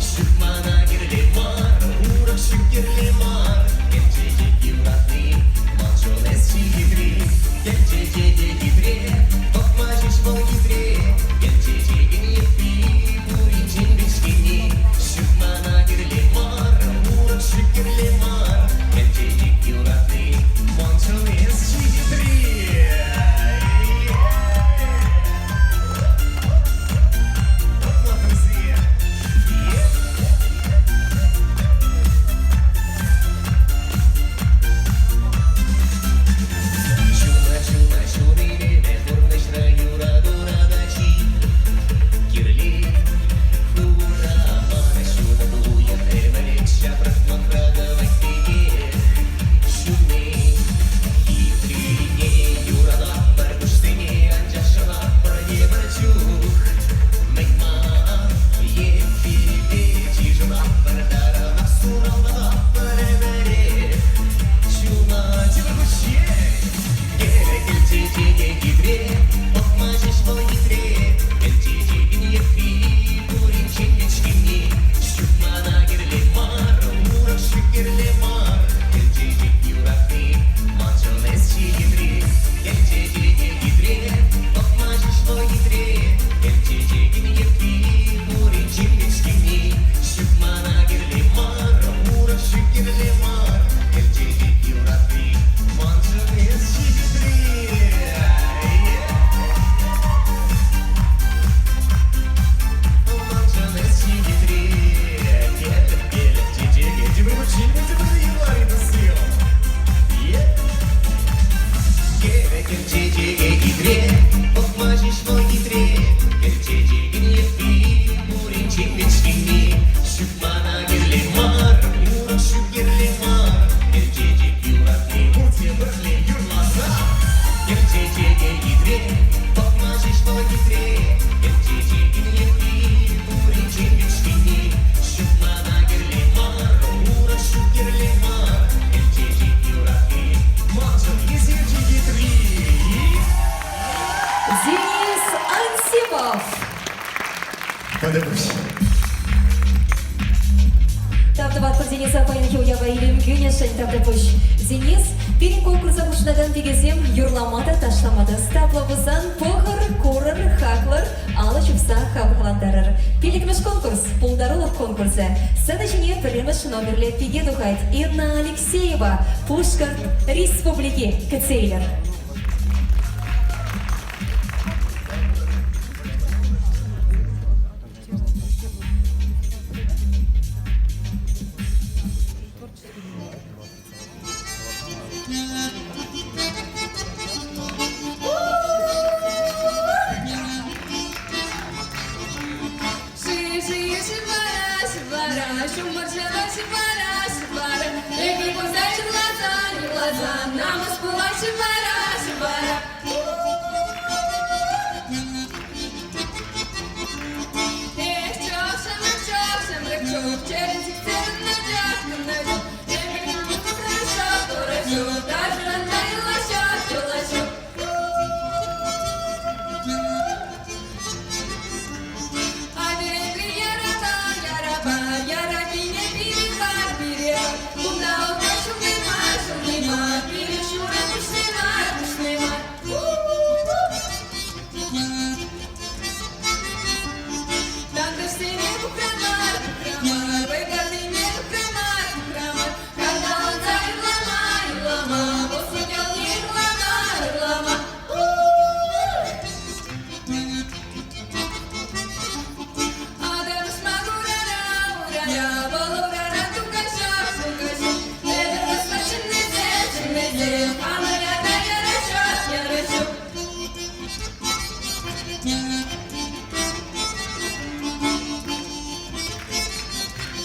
Ҫук мана кирлӗ мар, урӑх ҫук кирлӗ мар. Кӗл чечек юратни, маншӑн эс чи хитри. Кӗл чечеке хитре, пӑхма ҫеҫ вӑл хитре. Кӗл чечекӗн йӗппи пуринчен вӗҫкӗнни. Ҫук мана кирлӗ мар, урӑх ҫук кирлӗ мар. Кӗл чечек юратни, маншӑн эс чи хитри. Ҫуна, ҫуна, ҫун илеме пурнӑҫра юратура та чи кирли. Хура мана ҫутӑ туйӑм ӗмӗрех ҫамрӑклӑхра тӑвать пекех. Ҫунни хитрине юрататпӑр куҫсене, анчах шанатпӑр тепӗр чух. Мӗн-ма еппипе чышӑнатпӑр таранах сураллатпӑр ӗмӗрех. Чуна тепӗр хутчен кӗлӗ кӗл чечеке хитре, пӑхма ҫеҫ вӑл хитре. Кӗл чечекӗн йӗппи пуринчен вӗҫкӗнни. Ҫук мана кирлӗ мар, урӑх ҫук кирлӗ мар. Кӗл чечек юратни маншӑн эс чи хитри. Кӗл чечеке хитре, пӑхма ҫеҫ вӑл хитре. Кӗл чечекӗн йӗппи пуринчен вӗҫкӗнни. Ҫук мана кирлӗ мар, урӑх ҫук кирлӗ мар. Кӗл чечек юратни маншӑн эс чи хитри. Маншӑн эс чи хитри. Келӗп, келӗп чечеке, тепӗр хутчен тепӗр юрлар тусем. Кӗл чечеке хитре, пӑхма ҫеҫ вӑл хитре. Кӗл чечекӗн йӗппи пуринчен вӗҫкӗнни. Ҫук мана кирлӗ мар, урӑх ҫук кирлӗ мар. Кӗл чечек юратни пурте пӗрле юрласа. Кӗл чечеке хитре, пӑхма ҫеҫ вӑл хитре. Кӗл чечекӗн йӗппи пуринчен вӗҫкӗнни. Ҫук мана кирлӗ мар, урӑх ҫук кирлӗ мар. Кӗл чечек юратни маншӑн эсир чи хитри. Денис Антипов! Патӑпуҫ. Тав тӑватпӑр Дениса паянхи уява илем кӳнӗшӗн тавтапуҫ. Денис, пирӗн конкурса хутшӑнакан пикесем юрлама та, ташлама та ӑста пулсан пӑхӑр, курӑр, хаклӑр, алӑ ҫупса хавхалантарӑр. Пиллӗкмӗш конкурс, пултарулӑх конкурсӗ. Сцена ҫине пӗрремӗш номерлӗ пике тухать Инна Алексеева, Пушкӑрт Республики кӗтсе илӗр.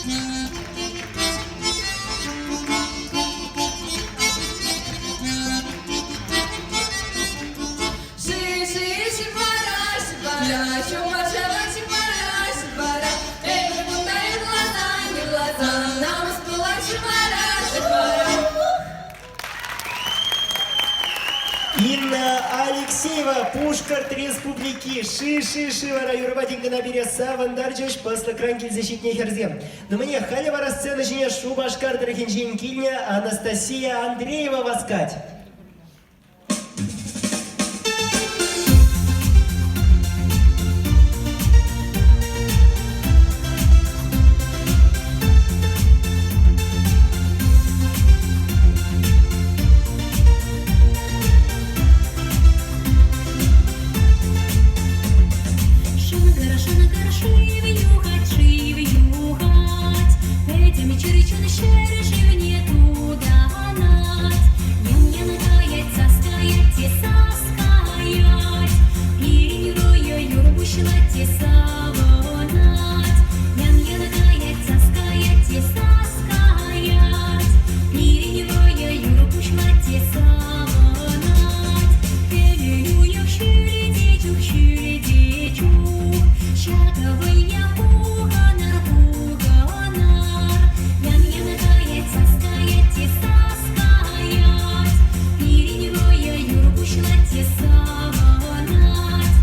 Ши-ши, ҫывара, ҫывара, ҫума ҫава ҫывара, ҫывара. Эпир кунта юрласан, юрласан, намӑс пулать ҫывара, ҫывара. Инна Алексеева, Пушкӑрт Республики, ши-ши-ши вара юрӑпа тин кӑна пире савӑнтарчӗҫ Пӑслӑкран килсе ҫитнӗ хӗрсем. Ну мӗне, халӗ вара сцена ҫине Шупашкар тӑрӑхӗнчен килнӗ Анастасия Андреева васкать. Шӑнкӑр, шӑнкӑр шыв юхать, шыв юхать, Пӗтӗм чӗрчун ҫӗршывне тутанать. Ян-ян каять, сас каять те сас каять, Пирӗн вӑйӑ юр пуҫлать те савӑнать. Ян-ян каять, сас каять те сас каять, Пирӗн вӑйӑ юр пуҫлать те савӑнать. Хӗвел уйӑх ҫӳлте чух, ҫӳлте чух, Ҫакӑ вӑййа пухӑнар, пухӑнар. Ян-ян каять, сас каять те сас каять, Пирӗн вӑйӑ юр пуҫлать те савӑнать.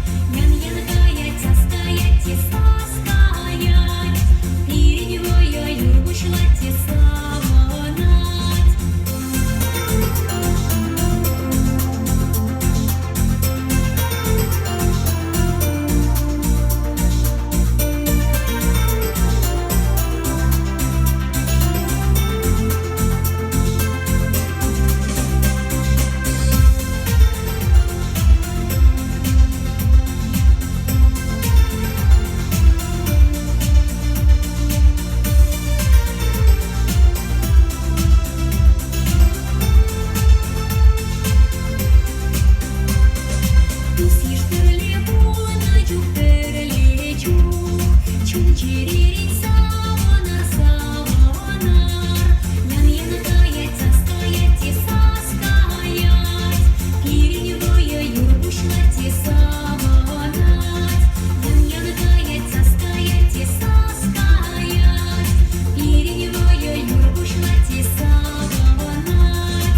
Ян-ян каять, сас каять те сас каять, Пирӗн вӑйӑ юр пуҫлать те савӑнать. Тус-йыш пӗрле пулнӑ чух, пӗрле чух, чун-чӗререн савӑнар, савӑнар. Ян-ян каять, сас каять те сас каять, пирӗн вӑйӑ юр пуҫлать те савӑнать. Ян-ян каять, сас каять те сас каять, пирӗн вӑйӑ юр пуҫлать те савӑнать.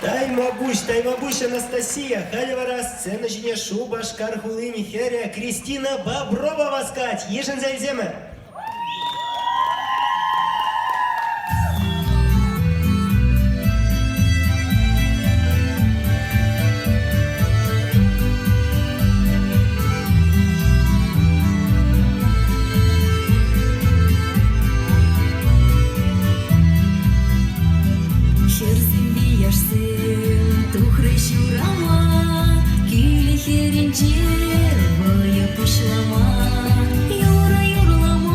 Таймапуҫ, таймапуҫ Анастасия, халӗ вара сцена ҫине Шупашкар хулин хӗрӗ Кристина Боброва васкать. Йышӑнса илсемӗр. Хӗрсемпе яшсем тухрӗҫ урама, Килӗ хӗрринче вӑйӑ пуҫлама. Юрӑ юрлама.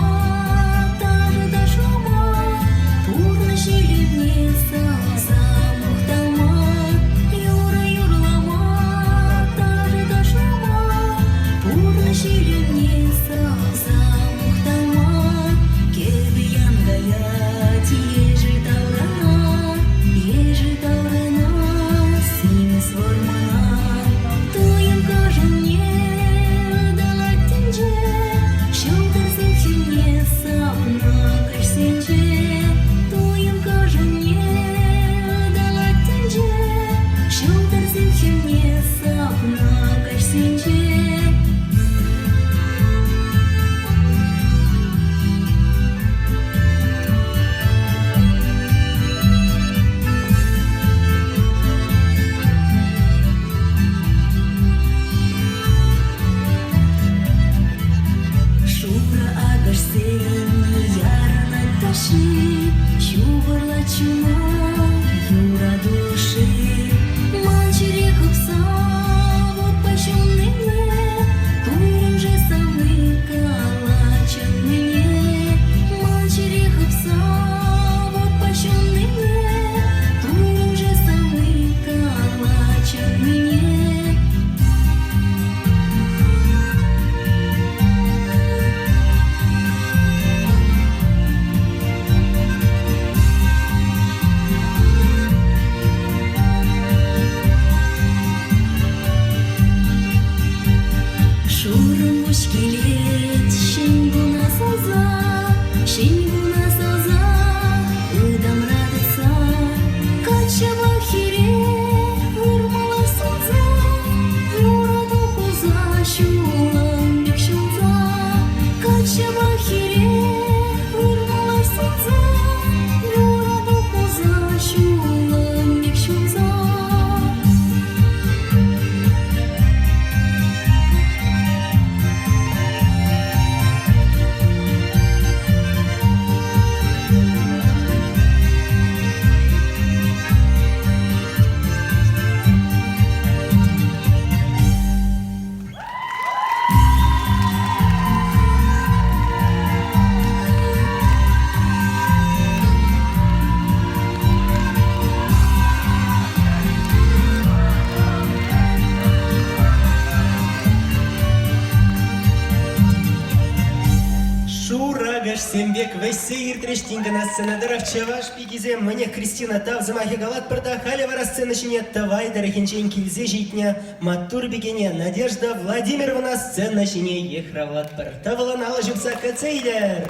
Кайӑксем пек вӗҫсе иртрӗҫ тин кӑна сцена тӑрӑх чӑваш пикисем. Мӗнех, Кристина, тав сӑмахӗ калатпӑр та халӗ вара сцена ҫине Тӑвай тӑрӑхӗнчен килсе ҫитнӗ маттур пикене Надежда Владимировна сцена ҫине йыхравлатпӑр. Тӑвӑлӑн алӑ ҫупса кӗтсе илӗр!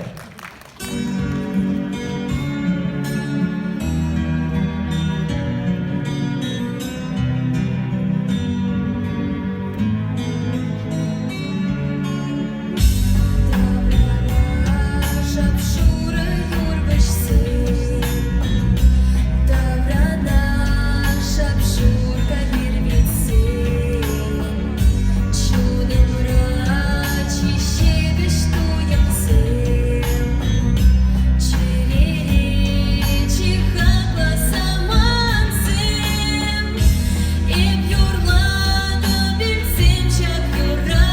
Шап-шурӑ юр вӗҫсен, таврана шап-шур кавир витсен, чунӑмра чи ҫепӗҫ туйӑмсем, чӗрере чи хаклӑ самантсем. Эп юрлатӑп илтсем ҫак юрра,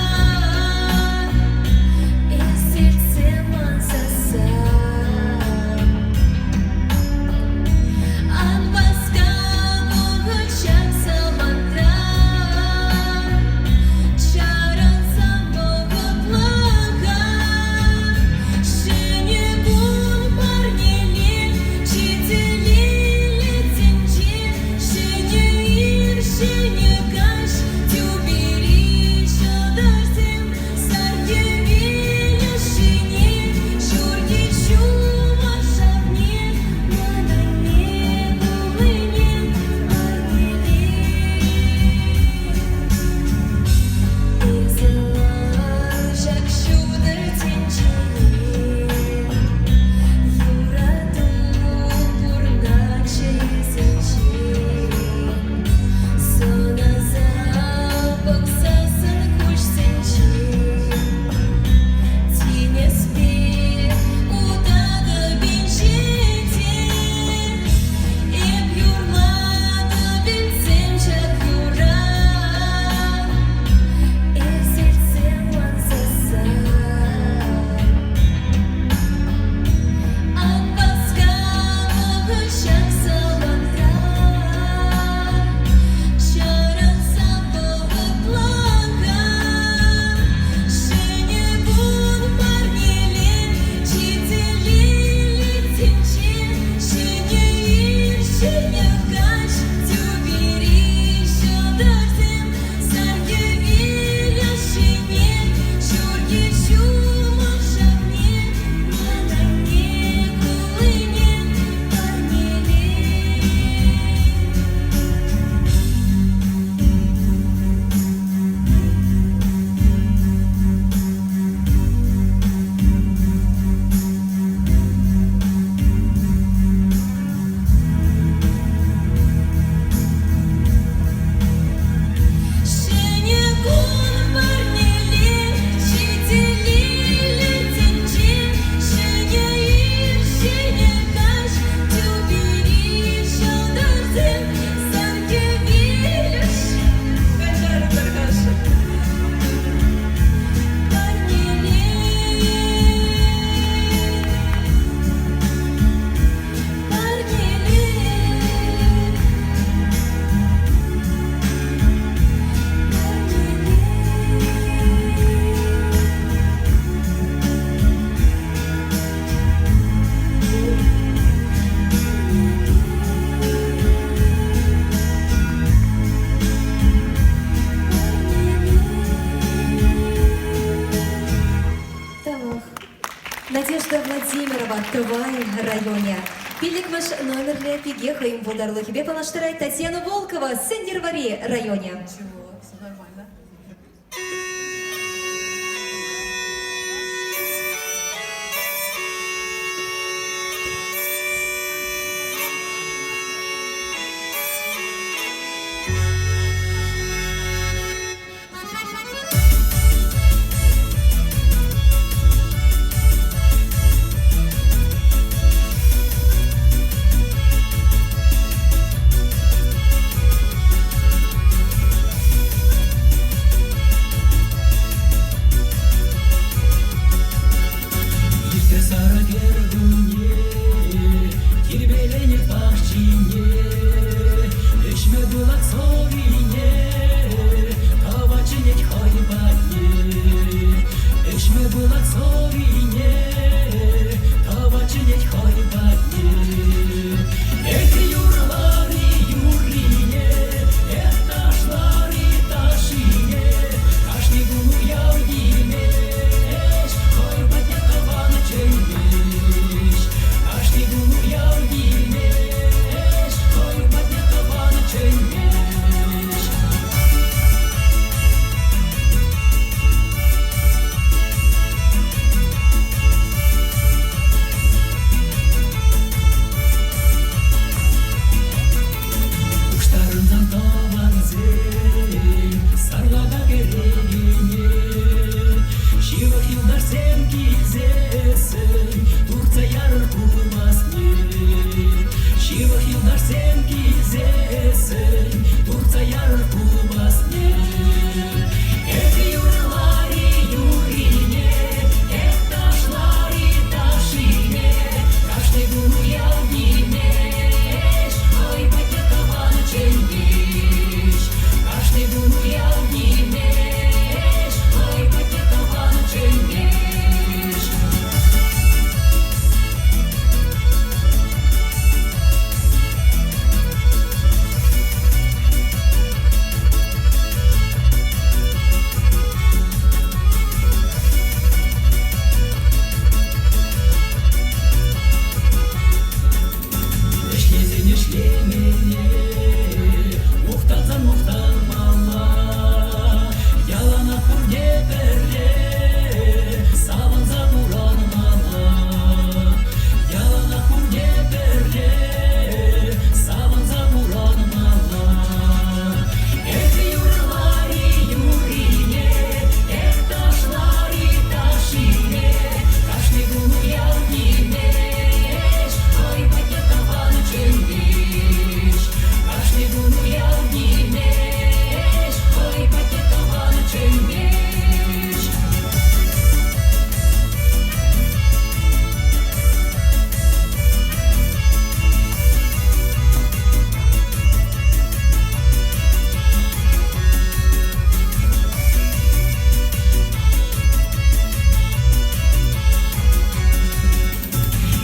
эс илтсем ман сасса. Ан васка вӑхӑт ҫак самантра, чарӑнсам вӑхӑтлӑха. Ҫӗнӗ кун парнеле чи телейлӗ тӗнче. Ҫӗнӗ ир, ҫӗнӗ каҫ, тӳпери ҫӑлтӑрсем сар хӗвел ӑшшине, ҫурхи ҫумӑр шавне, ман анне куллине парнеле. Эсӗ ҫак ҫутӑ тӗнчене юрату пурнатчӗ эсӗнче. Сӑнаса пӑхсассӑн куҫсенче тинӗспе утатӑп инҫете. Эп юрлатӑп илтсем ҫак юрра, эс илтсем ман сасса. Ан васка вӑхӑт ҫак самантра, чарӑнсам вӑхӑтлӑха. Ҫӗнӗ кун парнеле чи телейлӗ тӗнче, ҫӗнӗ ир, ҫӗнӗ каҫ, тӳпери ҫӑлтӑрсем сар хӗвел ӑшшине, ҫурхи ҫумӑр шавне, ман анне куллине парнеле. Ҫӗнӗ кун парнеле чи телейлӗ тӗнче, ҫӗнӗ ир, ҫӗнӗ каҫ, тӳпери ҫӑлтӑрсем сан хӗвел Каҫарӑр, тархасшӑн. Парнеле. Тавах. Надежда Владимирова, Тӑвай районӗ. Пиллӗкмӗш номерлӗ пике хӑйӗн пултарулӑхӗпе паллаштарать Татьяна Волкова, Сӗнтӗрвӑрри районӗ. Чего? Все нормально. Иртрӗ сарӑ кӗркунне, тирпейленӗ пахчине, ӗҫме пылак сӑрине, тава чӗнет хӑй патне. Ӗҫме пылак сӑрине, Туртса ярӑр купӑсне. Эх, юрлар-и юррине, эх, ташлар-и ташшине, кашни кун уяв нимеҫ, хӑй патне тӑван чӗнмест. Кашни кун уяв нимеҫ, хӑй патне тӑван чӗнмест. Ӗҫлесен ӗҫлемене, мухтансан мухтанмалла. Яланах пурте пӗрле савӑнса пурӑнмалла. Яланах пурте пӗрле савӑнса пурӑнмалла. Эх, юрлар-и юррине, эх, ташлар-и ташшине, кашни кун уяв нимеҫ, хӑй патне тӑван чӗнмест. Кашни кун уяв нимеҫ, хӑй патне тӑван чӗнмест.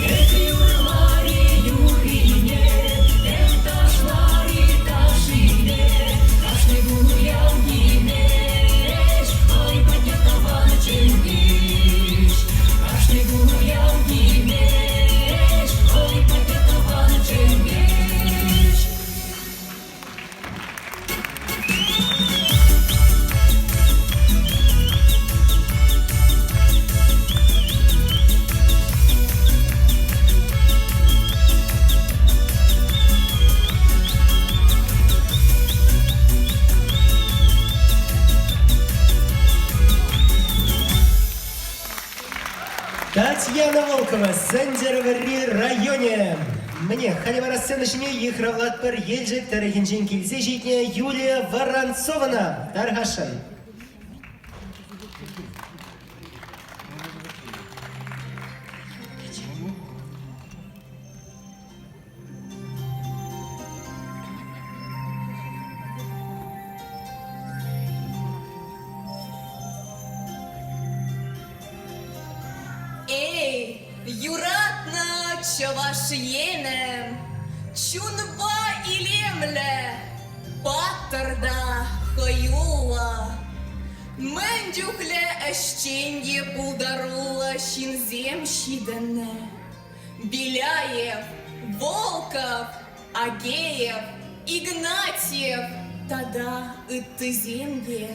Эх, юрлар-и юррине, эх, ташлар-и ташшине, кашни кун уяв нимеҫ, хӑй патне тӑван чӗнмест. Кашни кун уяв нимеҫ, хӑй патне тӑван чӗнмест. Татьяна Волкова, Сӗнтӗрвӑрри районӗ. Мӗне, халӗ вара сцена ҫине йыхравлатпӑр Елчӗк тӑрӑхӗнчен килсе ҫитнӗ Юлия Воронцована. Тархасшӑн. Эй, юратнӑ Чӑваш Енӗм, чунпа илемлӗ, паттӑр та хӑюллӑ. Мӗн чухлӗ ӗҫчен те пултаруллӑ ҫынсем ҫитӗннӗ. Беляев, Волков, Агеев, Игнатьев тата ыттисем те.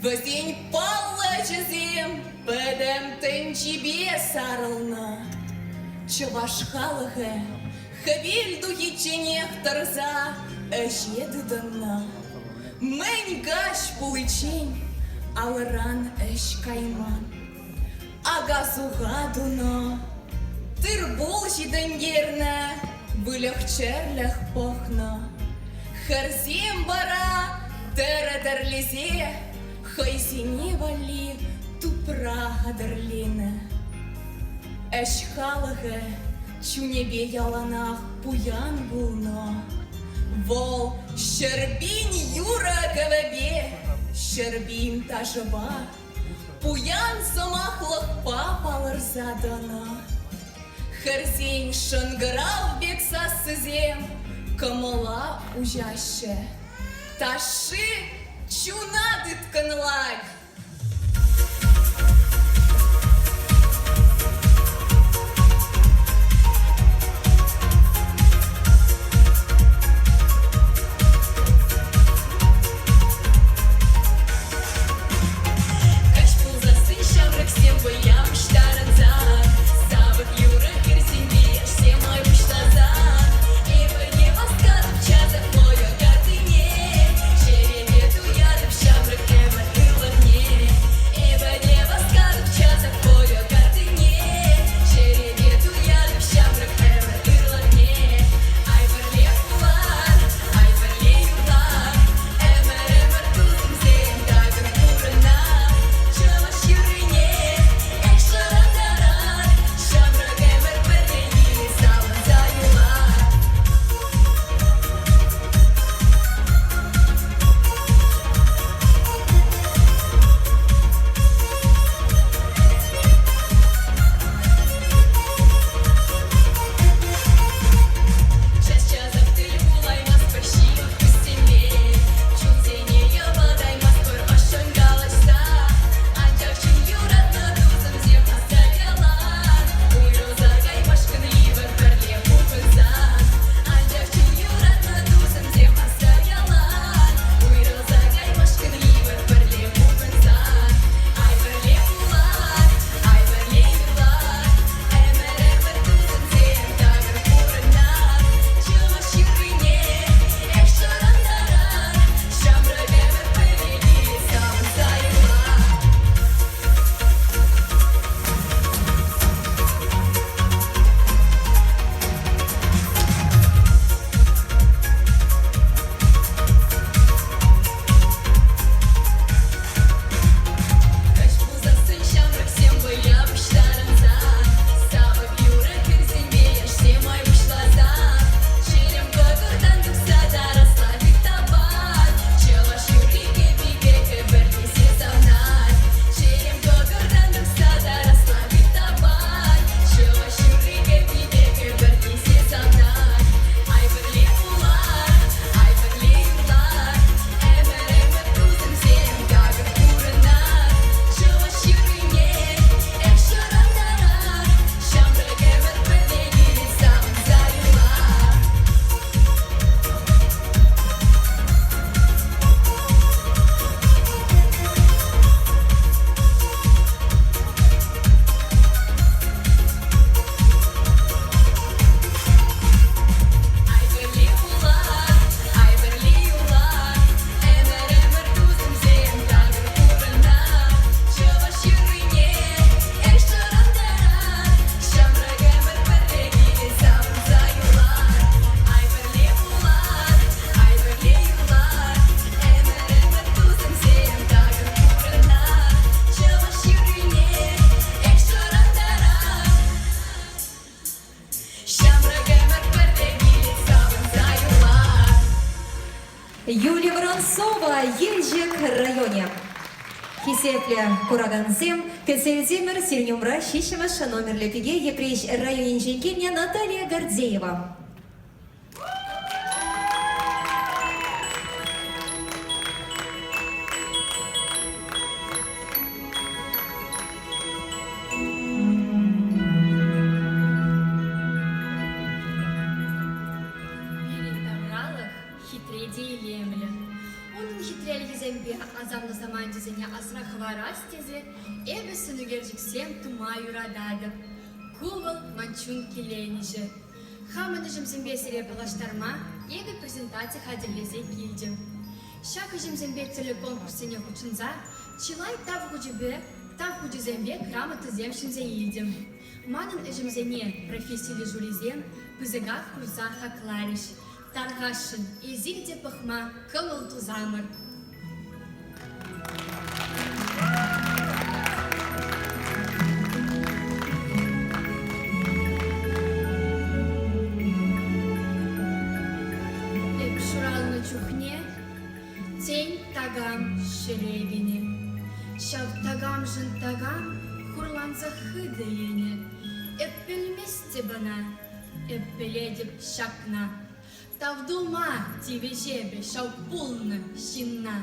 Вӗсен паллӑ ӗҫӗсем пӗтӗм тӗнчипе сарӑлнӑ. Чӑваш халӑхӗ хӗвел тухичченех тӑрса ӗҫе тытӑннӑ. Мӗн каҫ пуличчен алӑран ӗҫ кайман. Ака-суха тунӑ, тыр-пул ҫитӗнтернӗ, выльӑх-чӗрлӗх пӑхнӑ. Хӗрсем вара тӗрӗ тӗрлесе хӑйсене валли тупра хатӗрленӗ. Ӗҫ халӑхӗ чунӗпе яланах пуян пулнӑ. Вӑл 100 000 юрӑ-кӗвӗпе, 100 000 ташӑпа Пуян сӑмахлӑхпа палӑрса тӑнӑ. Хӗрсен шӑнкӑрав пек сассисем кӑмӑла уҫаҫҫӗ. Ташши чуна тыткӑнлать. Каҫ пулсассӑн ҫамрӑксем вӑя пуҫтарӑнсан, Савӑк юрӑ хӗрсемпе яшсем ай пуҫласан, Эпӗ те васкатӑп часах вӑйӑ картине, Чӗрепе туятӑп ҫамрӑк ӗмӗр ырлӑхне. Юлия Воронцова, Елчӗк районӗ. Хисеплӗ куракансем, кӗтсе илсемӗр сирӗн умра ҫиччӗмӗш номерлӗ пике Йӗпреҫ районӗнчен килнӗ Наталья Гордеева. Пирӗн тавралӑх хитре те илемлӗ. Унӑн хитрелӗхӗсемпе асамлӑ саманчӗсене асра хӑварас тесе эпӗ сӑнӳкерчӗксем тума юрататӑп. Ку вӑл ман чун киленӗҫӗ. Хамӑн ӗҫӗмсемпе сире паллаштарма эпӗ презентаци хатӗрлесе килтӗм. Ҫак ӗҫӗмсемпе тӗрлӗ конкурссене хутшӑнса чылай тав хучӗпе, тав хучӗсемпе грамотӑсем ҫӗнсе илтӗм. Манӑн ӗҫӗмсене профессиллӗ жюрисем пысӑка хурса хакларӗҫ. Тархасшӑн, эсир те пӑхма кӑмӑл тусамӑр. Эп ҫуралнӑ чухне, тен, такам ҫӗре кӗнӗ. Ҫав такамшӑн такам хурланса хытӑ йӗнӗ. Эп пӗлместӗп ӑна, эп пӗлетӗп ҫакна. Тав тума тивӗҫ эпӗ ҫав пулнӑ ҫынна.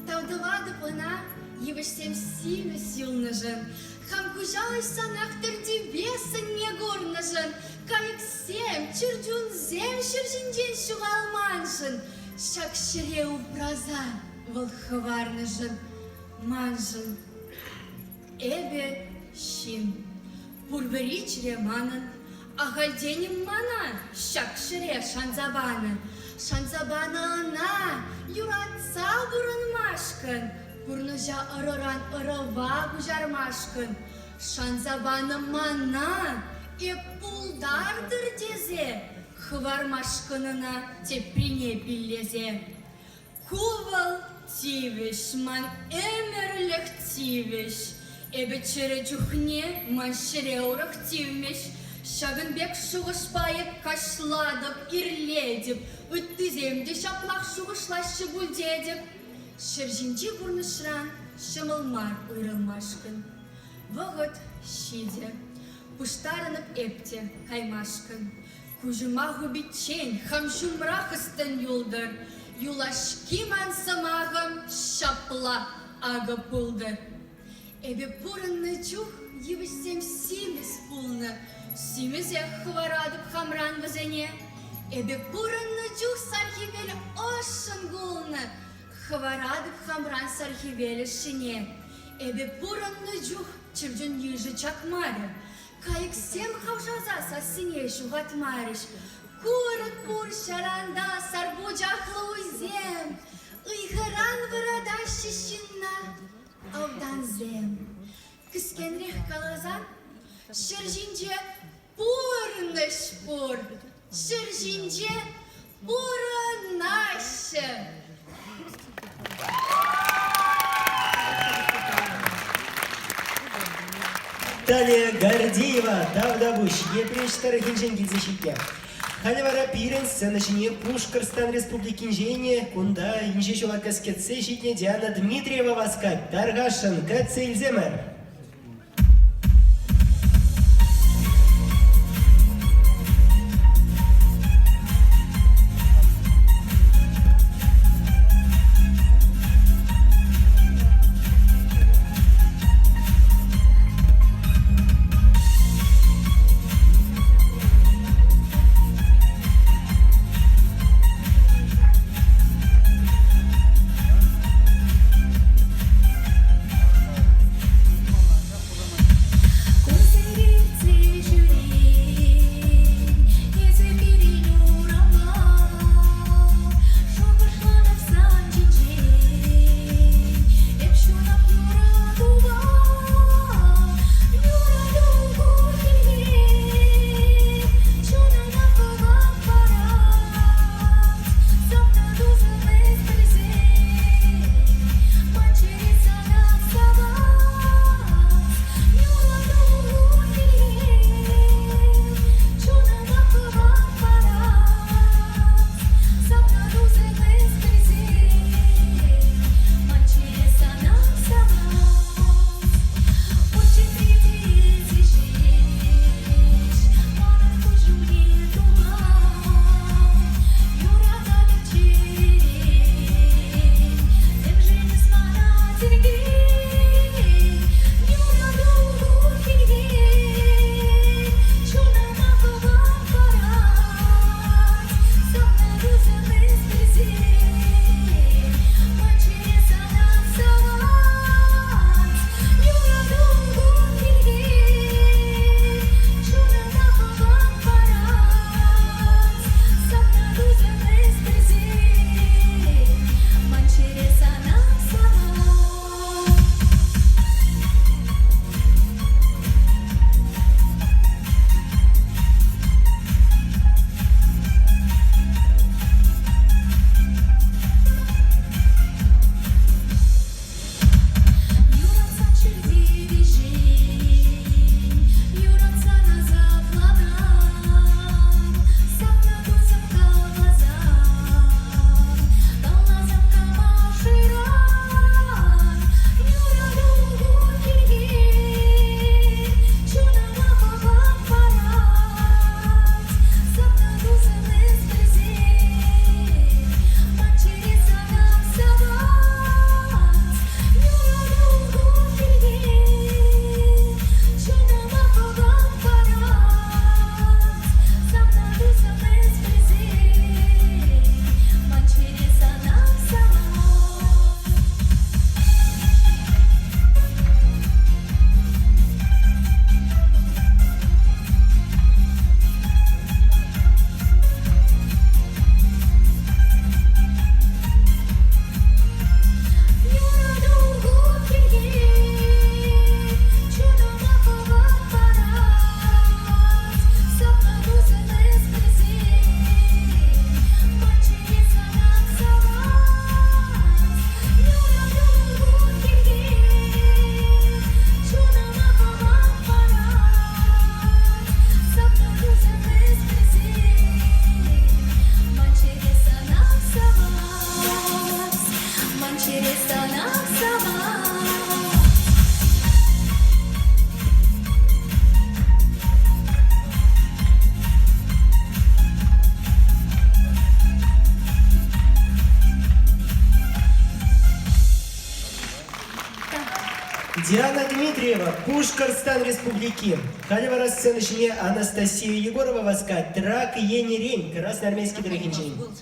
Тав тӑватӑп ӑна йывӑҫсем симӗс юлнӑшӑн, хам куҫа уҫсанах тӗртӳпе сӑнне курнӑшӑн, кайӑксем, чӗрчунсем ҫӗр ҫинчен ҫухалманшӑн, ҫак ҫӗре упраса вӑл хӑварнӑшӑн, маншӑн. Эпӗ ҫын. Пурпӗри чӗре манӑн. Ахальтен-им мана ҫак ҫӗре шанса панӑ. Шанса панӑ ӑна юратса пурӑнмашкӑн, пурнӑҫа ырӑран ырӑва куҫармашкӑн. Шанса панӑ мана эп пултартӑр тесе хӑвармашкӑн ӑна теприне пиллесе. Ку вӑл тивӗҫ, ман ӗмӗрлӗх тивӗҫ. Эпӗ чӗрӗ чухне ман ҫӗре урӑх тивмӗҫ. Ҫакӑн пек шухӑшпа эп кашлатӑп, ирлетӗп, ыттисем те ҫаплах шухӑшлаҫҫӗ пуль тетӗп. Ҫӗр ҫинчи пурнӑҫран ҫӑмӑл мар уйрӑлмашкӑн. Вӑхӑт ҫитӗ. Пуҫтарӑнӑп эп те каймашкӑн. Куҫӑма хупиччен хам ҫумрах ӑстӑн юлтӑр. Юлашки ман сӑмахӑм ҫапла акӑ пултӑр. Эпӗ пурӑннӑ чух йывӑҫсем симӗс пулнӑ, симӗсех хӑваратӑп хамран вӗсене. Эпӗ пурӑннӑ чух сар хӗвел ӑшшӑн кулнӑ, хӑваратӑп хамран сар хӗвел ӑшшине. Эпӗ пурӑннӑ чух чӗрчун йышӗ чакмарӗ, Кайӑксем хавшаса сассине ҫухатмарӗҫ. Курӑк пур ҫаранта сар пучахлӑ уйсем, ыйхӑран вӑратаҫҫӗ ҫынна автансем. Кӗскенрех каласан, ҫӗр ҫинче пурнӑҫ пур, ҫӗр ҫинче пурӑнаҫҫӗ. Талия Гордеева Тавтапуҫ Йӗпреҫ тӑрӑхӗнчен килсе ҫитнӗ. Халӗ вара пирӗн сцена ҫине Пушкӑртстан Республикинчен кунта инҫе ҫула кӗскетсе ҫитнӗ Диана Дмитриева васкать. Тархасшӑн, кӗтсе илсемӗр. чун-чӗре санах савать. Диана Дмитриева, Пушкӑртстан Республики. Халӗ вара сцена ҫине Анастасия Егорова васкать. Трак енӗрен, Красноармейски тӑрӑхӗнчен. Аслӑ ялӑн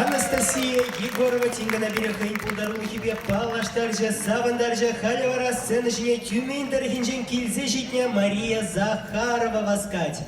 Анастасия Егорова тин кӑна пире хӑйӗн пултарулӑхӗпе паллаштарчӗ, савӑнтарчӗ. Халӗ вара сцена ҫине Тюмень тӑрӑхӗнчен килсе ҫитнӗ Мария Захарова васкать.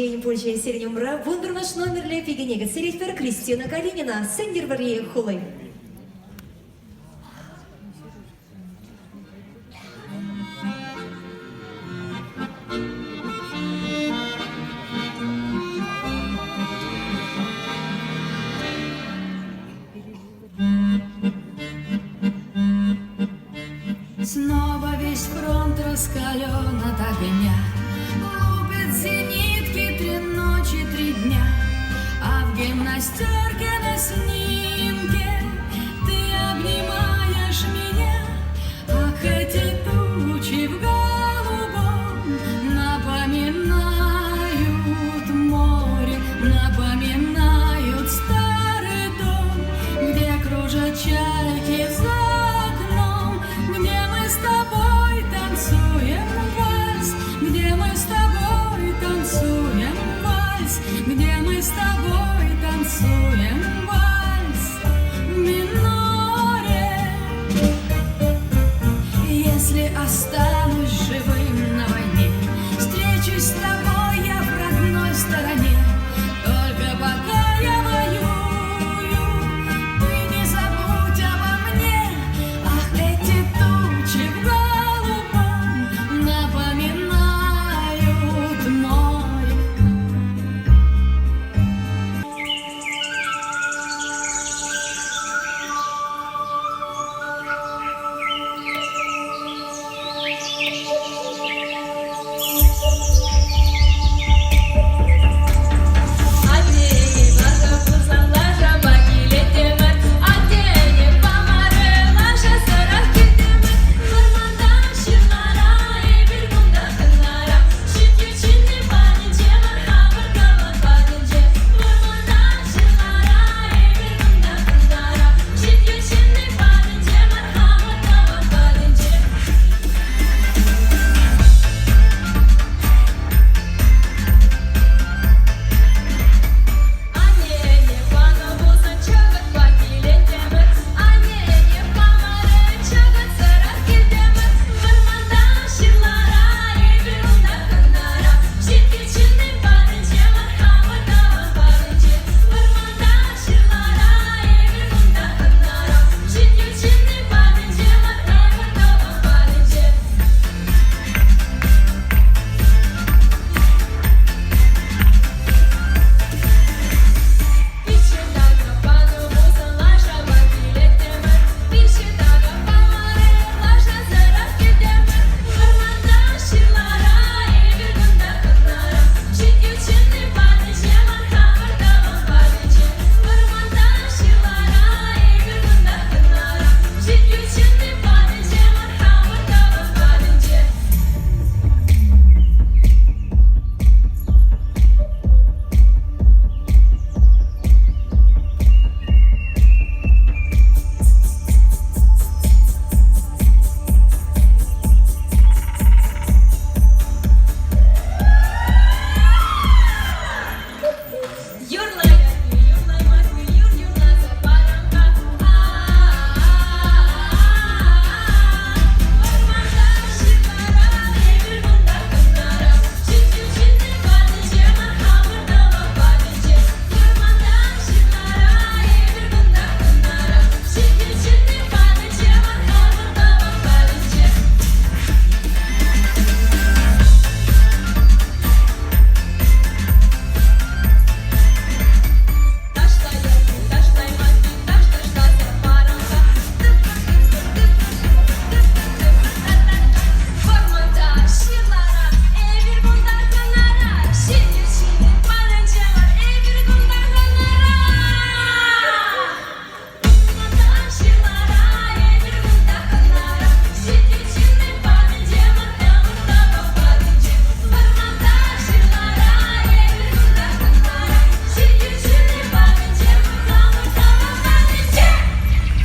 районӗнчен пулчӗ сирӗн умра вунпӗрмӗш номерлӗ пикене кӗтсе илетпӗр Кристина Калинина, Сӗнтӗрвӑрри хули. Снова весь фронт раскален от огня. Лупят зенитки три ночи, три дня. А в гимнастерке на снимке Ты обнимаешь меня. Ах, эти тучи в голубом Напоминают море, напоминают старый дом, Где кружат чайки за окном, Где мы с тобой танцуем вальс, Где мы с тобой танцуем вальс, Где мы с тобой танцуем вальс в миноре. Если останусь живым на войне, Встречусь с тобой я в родной стороне. Только пока я воюю, Ты не забудь обо мне. Ах, эти тучи в голубом Напоминают море.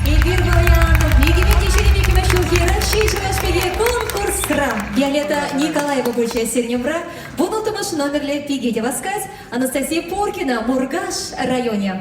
Эпир паян икӗ ҫулхи Раҫҫей чӑваш пики конкурсра Виолетта Николаева пулчӗ сирӗн умра. Вунулттӑмӗш номерлӗ пике те васкать Анастасия Поркина, Муркаш районӗ.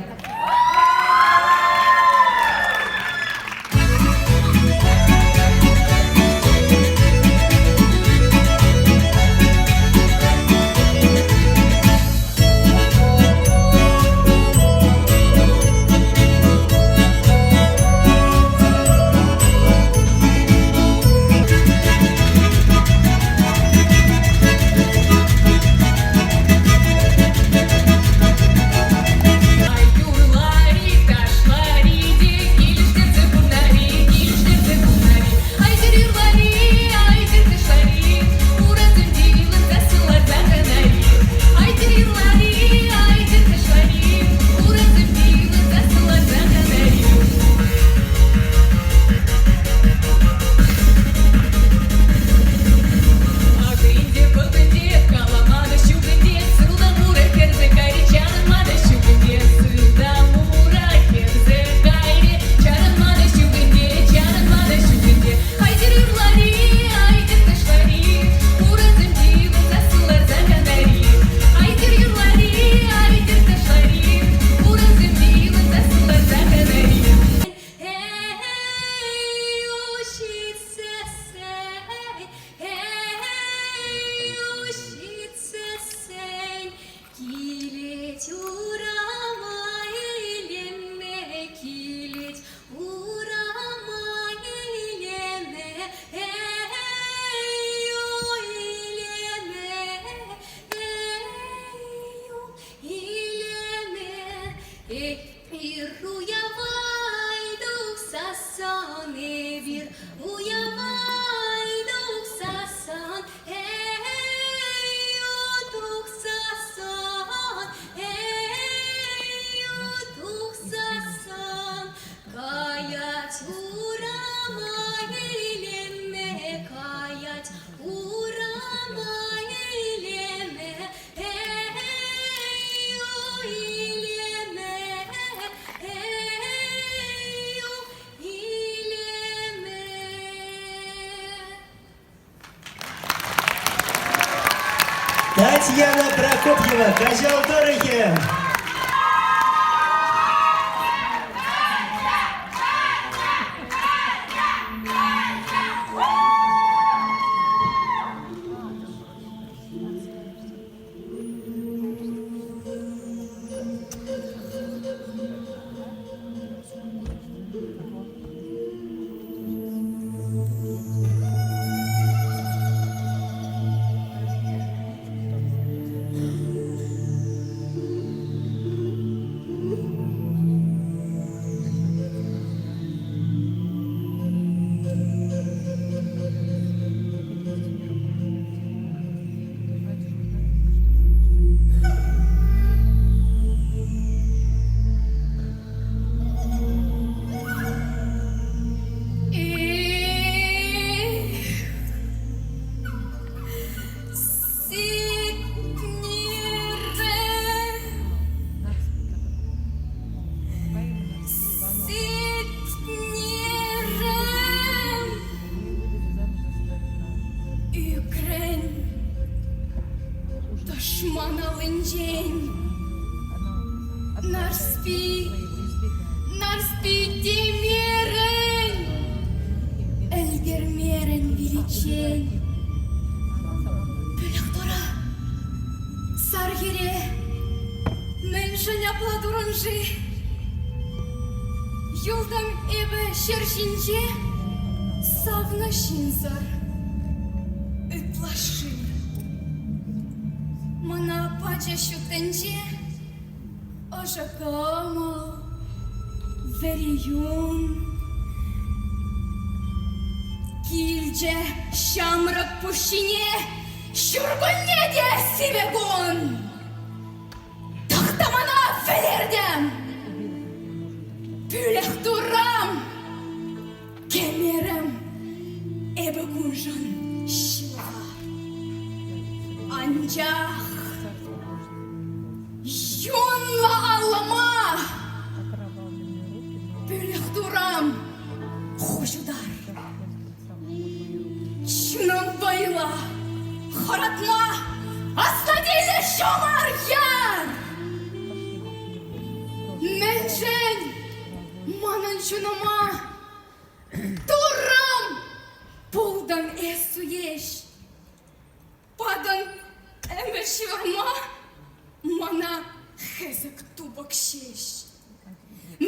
Татьяна Прокопьева, Каҫал тӑрӑхӗ. Сетнерӗм. Ӳкрӗн тӑшман аллинчен. Нарспи, Нарспи темерӗн, ӗлкӗрмерӗн виличчен. Пӗлӗх тӑра, сар хӗре, мӗншӗн апла турӑн-ши? Юлтӑм эпӗ ҫӗр ҫинче савнӑ ҫынсӑр, ытлашши. Мана пачӗ ҫут тӗнче ӑшӑ кӑмӑл, вӗри юн. Килчӗ ҫамрӑк пуҫ ҫине ҫуркунне те сивӗ кун. Тӑхтамана вӗлертӗм! Пӳлӗх туррам! Кӗмерӗм эпӗ куншӑн ҫылӑха. Анчах юнлӑ аллӑма пӳлӗх турам хуҫутар. Чунӑм вӑйлӑ, хӑратма аслатиллӗ ҫумӑр яр! Мӗншӗн манӑн чунӑма Туррӑм пултӑн эс суеҫ? Патӑн ӗмӗт ҫывӑрма мана хӗсӗк тупӑк ҫеҫ.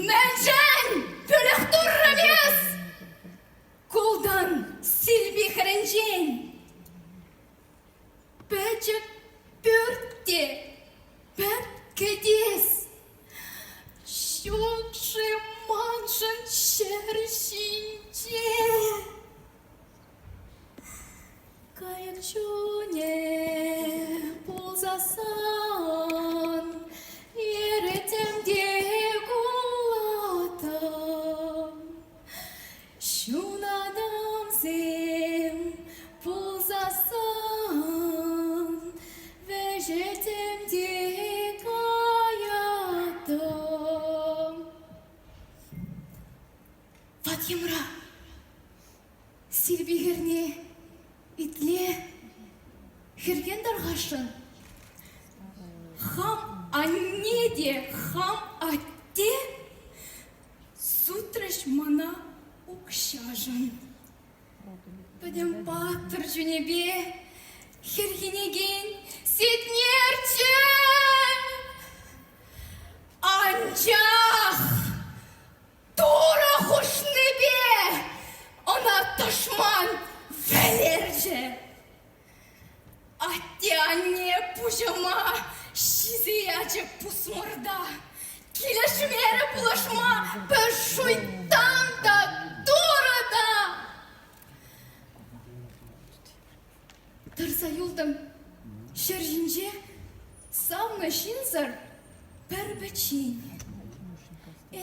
Мӗншӗн пӳлӗх туррӑм эс? Култӑн Силпи хӗрӗнчен. Пӗчӗк пӳрт те пӗр кӗтес. Ҫук-ши маншӑн ҫӗр ҫинче? Кайӑк чунӗ пулсассӑн йӗреттӗм те кулаттӑм. Ҫунатӑмсем пулсассӑн вӗҫеттӗм те каяттӑм. Ват йӑмра Силпи хӗрне итле, хӗрхен тархасшӑн. Хам анне те, хам атте сутрӗҫ мана укҫашӑн. Пӗтӗм паттӑр чунӗпе хӗрхенекен Сетнерччӗ! Анчах Турӑ хушнипе ӑна тӑшман вӗлерчӗ. Атте-анне пуҫӑма ҫисе ячӗ пусмӑрта. Килӗшмерӗ пулӑшма пӗр шуйттан та, Турӑ та. Тӑрса юлтӑм ҫӗр ҫинче савнӑ ҫынсӑр пӗр-пӗччен.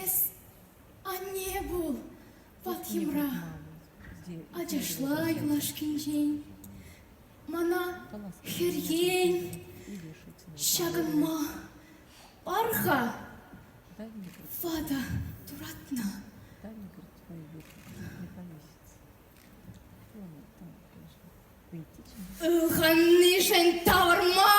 Эс анне пул, ват йӑмра, ачашла юлашкинчен. Мана хӗрхен, ҫакӑнма пар-ха ватӑ туратна. Ылханнишӗн тавӑрма!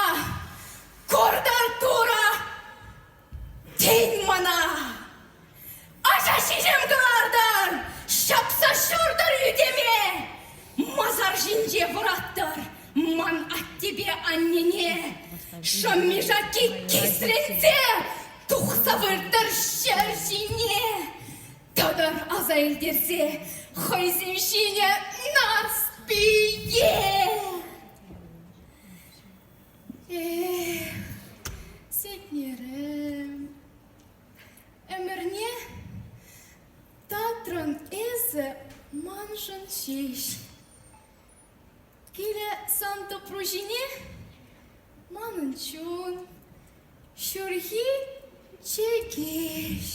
Шӑмми-шакки кисренсе тухса выртӑр ҫӗр ҫине. Тӑтӑр аса илтерсе хӑйсем ҫине Нарспие. Эх, Сетнерӗм, ӗмӗрне татрӑн эсӗ маншӑн ҫеҫ. Килӗ сан тӑпру ҫине манӑн чун, ҫурхи чӗкеҫ.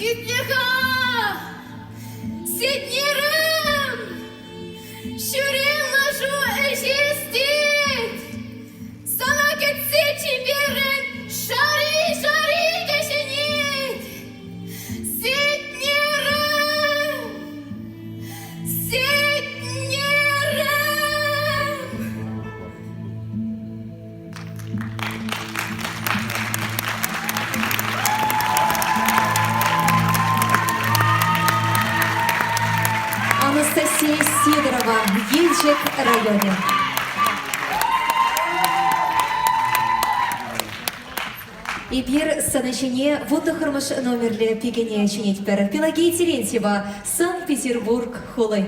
Итле-ха, Сетнерӗм, ҫӳрен лашу ӗҫес тет. Сана кӗтсе чиперӗн шари-шари кӗҫенет. Сетнерӗм, Сетнерӗм. Анастасия Сидорова, Елчӗк районӗ. Эпир сцена ҫине вунтӑххӑрмӗш номерлӗ пикене чӗнетпӗр. Пелагея Терентьева, Санкт-Петербург хули.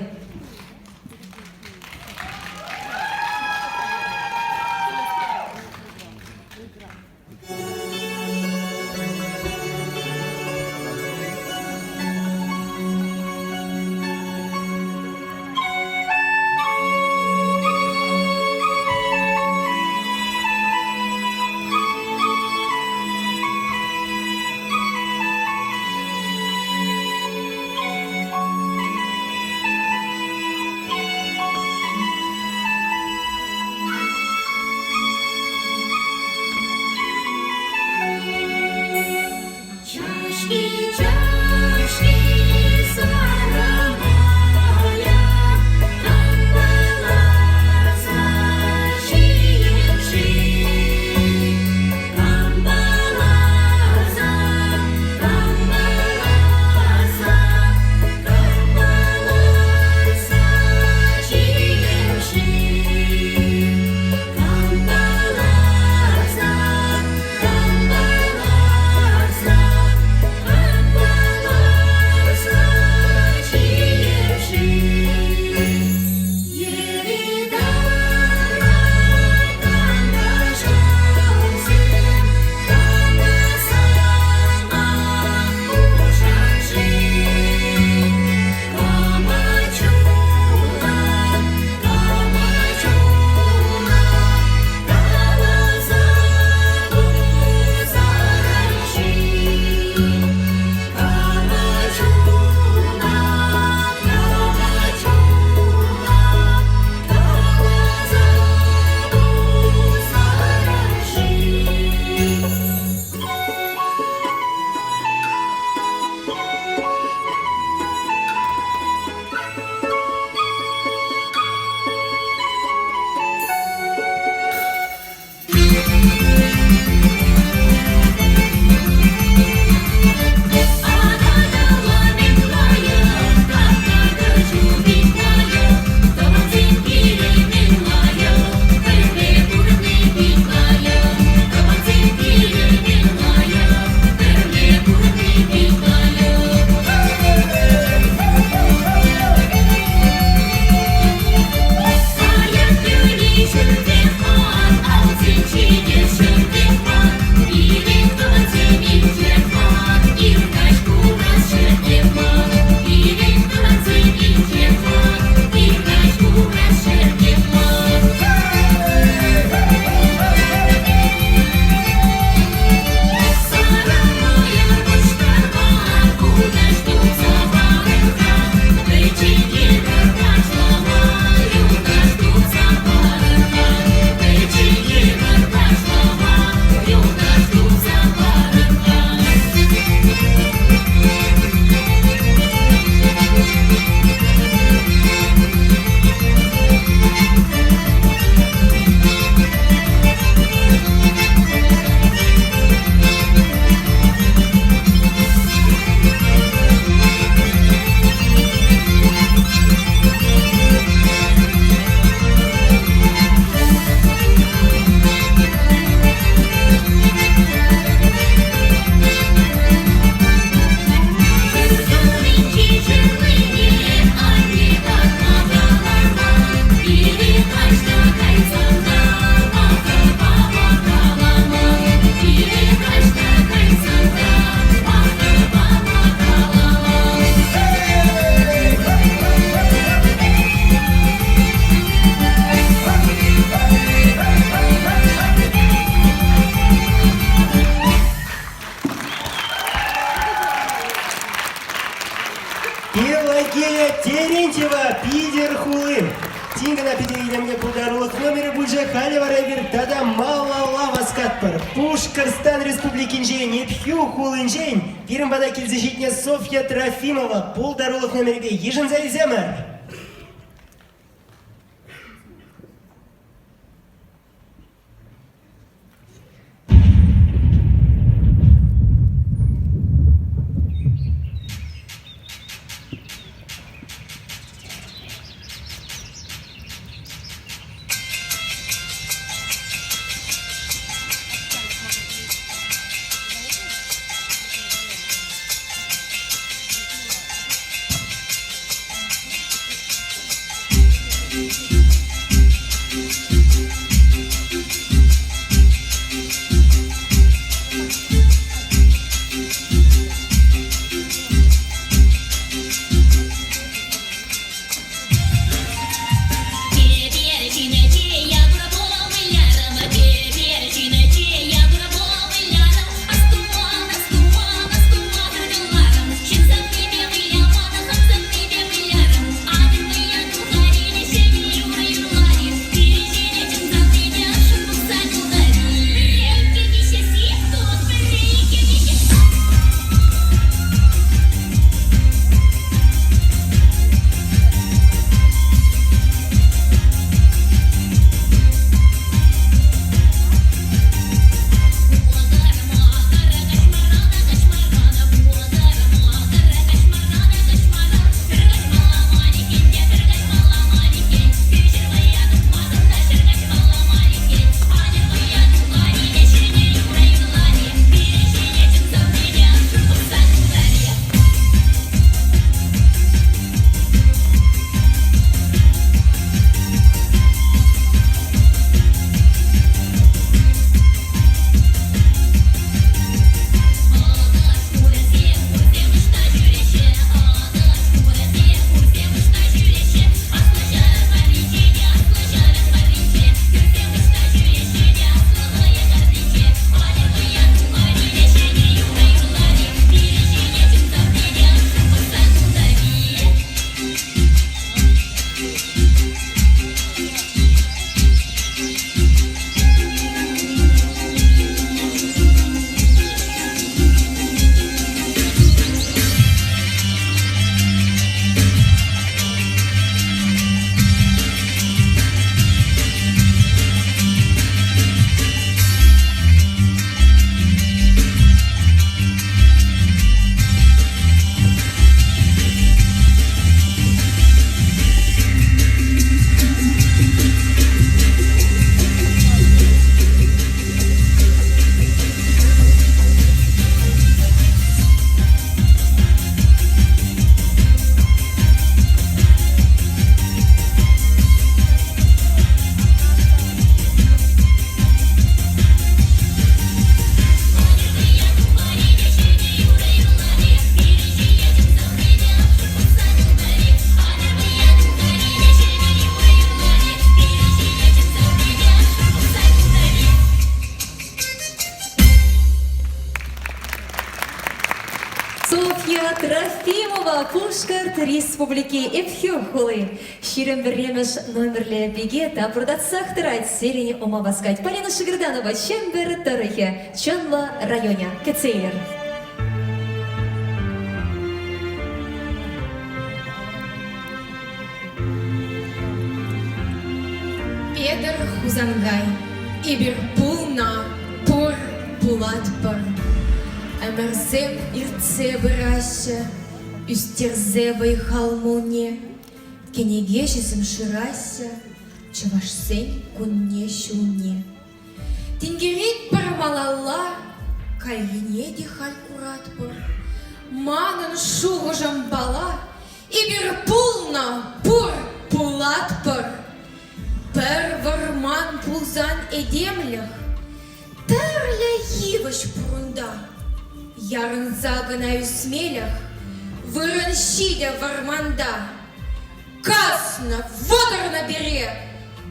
Пелагея Терентьева, Питӗр хули. Тин кӑна питӗ илемлӗ пултарулӑх номерӗ пулчӗ. Халӗ вара эпир тата малалла васкатпӑр. Пушкӑртстан Республикинчен, Ӗпхӳ хулинчен пирӗн пата килсе ҫитнӗ Софья Трофимова пултарулӑх номерӗпе йышӑнса илсемӗр. Софья Трофимова, Пушкӑрт Республики, Ӗпхӳ хули. 21-мӗш номерлӗ пике тапӑртатсах тӑрать сирӗн ума васкать. Полина Шигирданова, Чӗмпӗр тӑрӑхӗ, Чӑнлӑ районӗ. Кӗтсе илӗр. Петӗр Хусанкай, эпир пулнӑ, пур, пулатпӑр. Ӗмӗрсем иртсе пыраҫҫӗ, ӳстерсе вӑй-хал мулне. Кӗнекеҫӗсем шыраҫҫӗ чӑвашсен кунне-ҫулне. Тинкеретпӗр малалла, кайрине те халь куратпӑр. Манӑн шухӑшӑмпала эпир пулнӑ, пур, пулатпӑр. Пӗр вӑрман пулсан этемлӗх, тӗрлӗ йывӑҫ пур унта. Ярӑнса кӑна ӳсмелӗх вырӑн ҫитӗ вӑрманта. Каснӑ, вӑтӑрнӑ пире,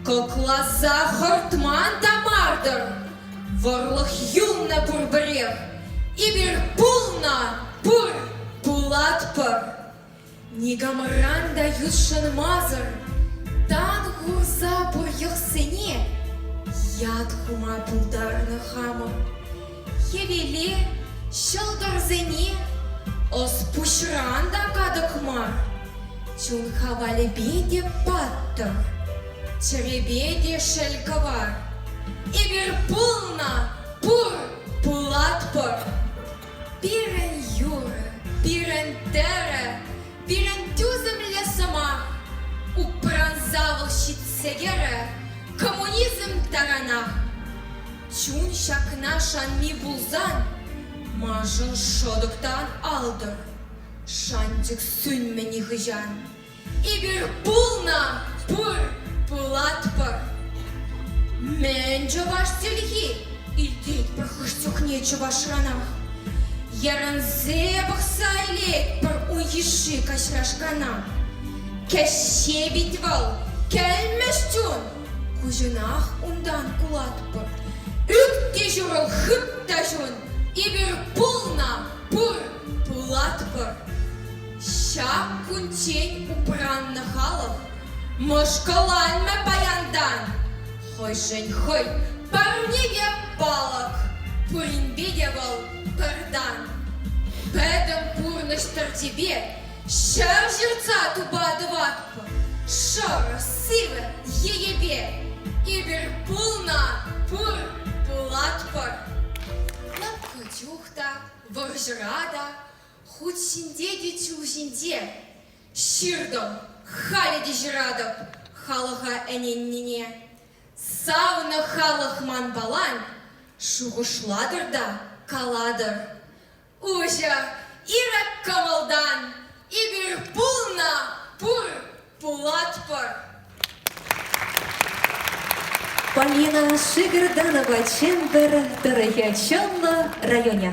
кӑкласа хӑртман та мар-тӑр. Вӑрлӑх юлнӑ пурпӗрех, эпир пулнӑ, пур, пулатпӑр. Никамран та ютшӑнмасӑр тан хурса пур йӑхсене ят хума пултарнӑ хамӑр. Хӗвеле, ҫӑлтӑрсене ӑс-пуҫран та катӑк мар. Чун хавалӗпе те паттӑр, чӗрепе те шӗл кӑвар. Эпир пулнӑ, пур, пулатпӑр. Пирӗн юрӑ, пирӗн тӗрӗ, пирӗн тӳсӗмлӗ сӑмах упранса вӑл ҫитсе кӗрӗ коммунизм таранах. Чун ҫакна шанми пулсан маншӑн шӑтӑк та алтӑр, шанчӑк сӳнмӗ нихӑҫан. Эпир пулнӑ, пур, пулатпӑр. Мӗн чӑваш чӗлхи илтетпӗр хӑш чухне чӑвашранах. Йӗрӗнсе пӑхса илетпӗр ун йышши каҫрашкана. Кӗҫҫе вит вӑл, кӗлмӗҫ чун, куҫӑнах унтан кулатпӑр. Ӳк те ҫурӑл, хыт та ҫун, эпир пулнӑ, пур, пулатпӑр. Ҫак кунччен упраннӑ халӑх мӑшкӑланмӗ паянтан. Хӑйшӗн хӑй парнепе палӑк, пуринпе те вӑл пӗртан. Пӗтӗм пурнӑҫ тӗртипе ҫӗр ҫыртса тупа тӑватпӑр. Шӑрӑх, сивӗ йӗпе эпир пулнӑ, пур, пулатпӑр. Лӑпкӑ чух та, вӑрҫӑра та, Хут ҫинче те чул ҫинче ҫыртӑм, халӗ те ҫыратӑп халӑха ӗненнине. Савнӑ халӑх манпалан шухӑшлатӑр та калатӑр. Уҫӑ, ирӗк кӑмӑлтан эпир пулнӑ, пур, пулатпӑр. Полина Шигирданова Чӗмпӗр тӑрӑхӗ Чӑнлӑ районӗ.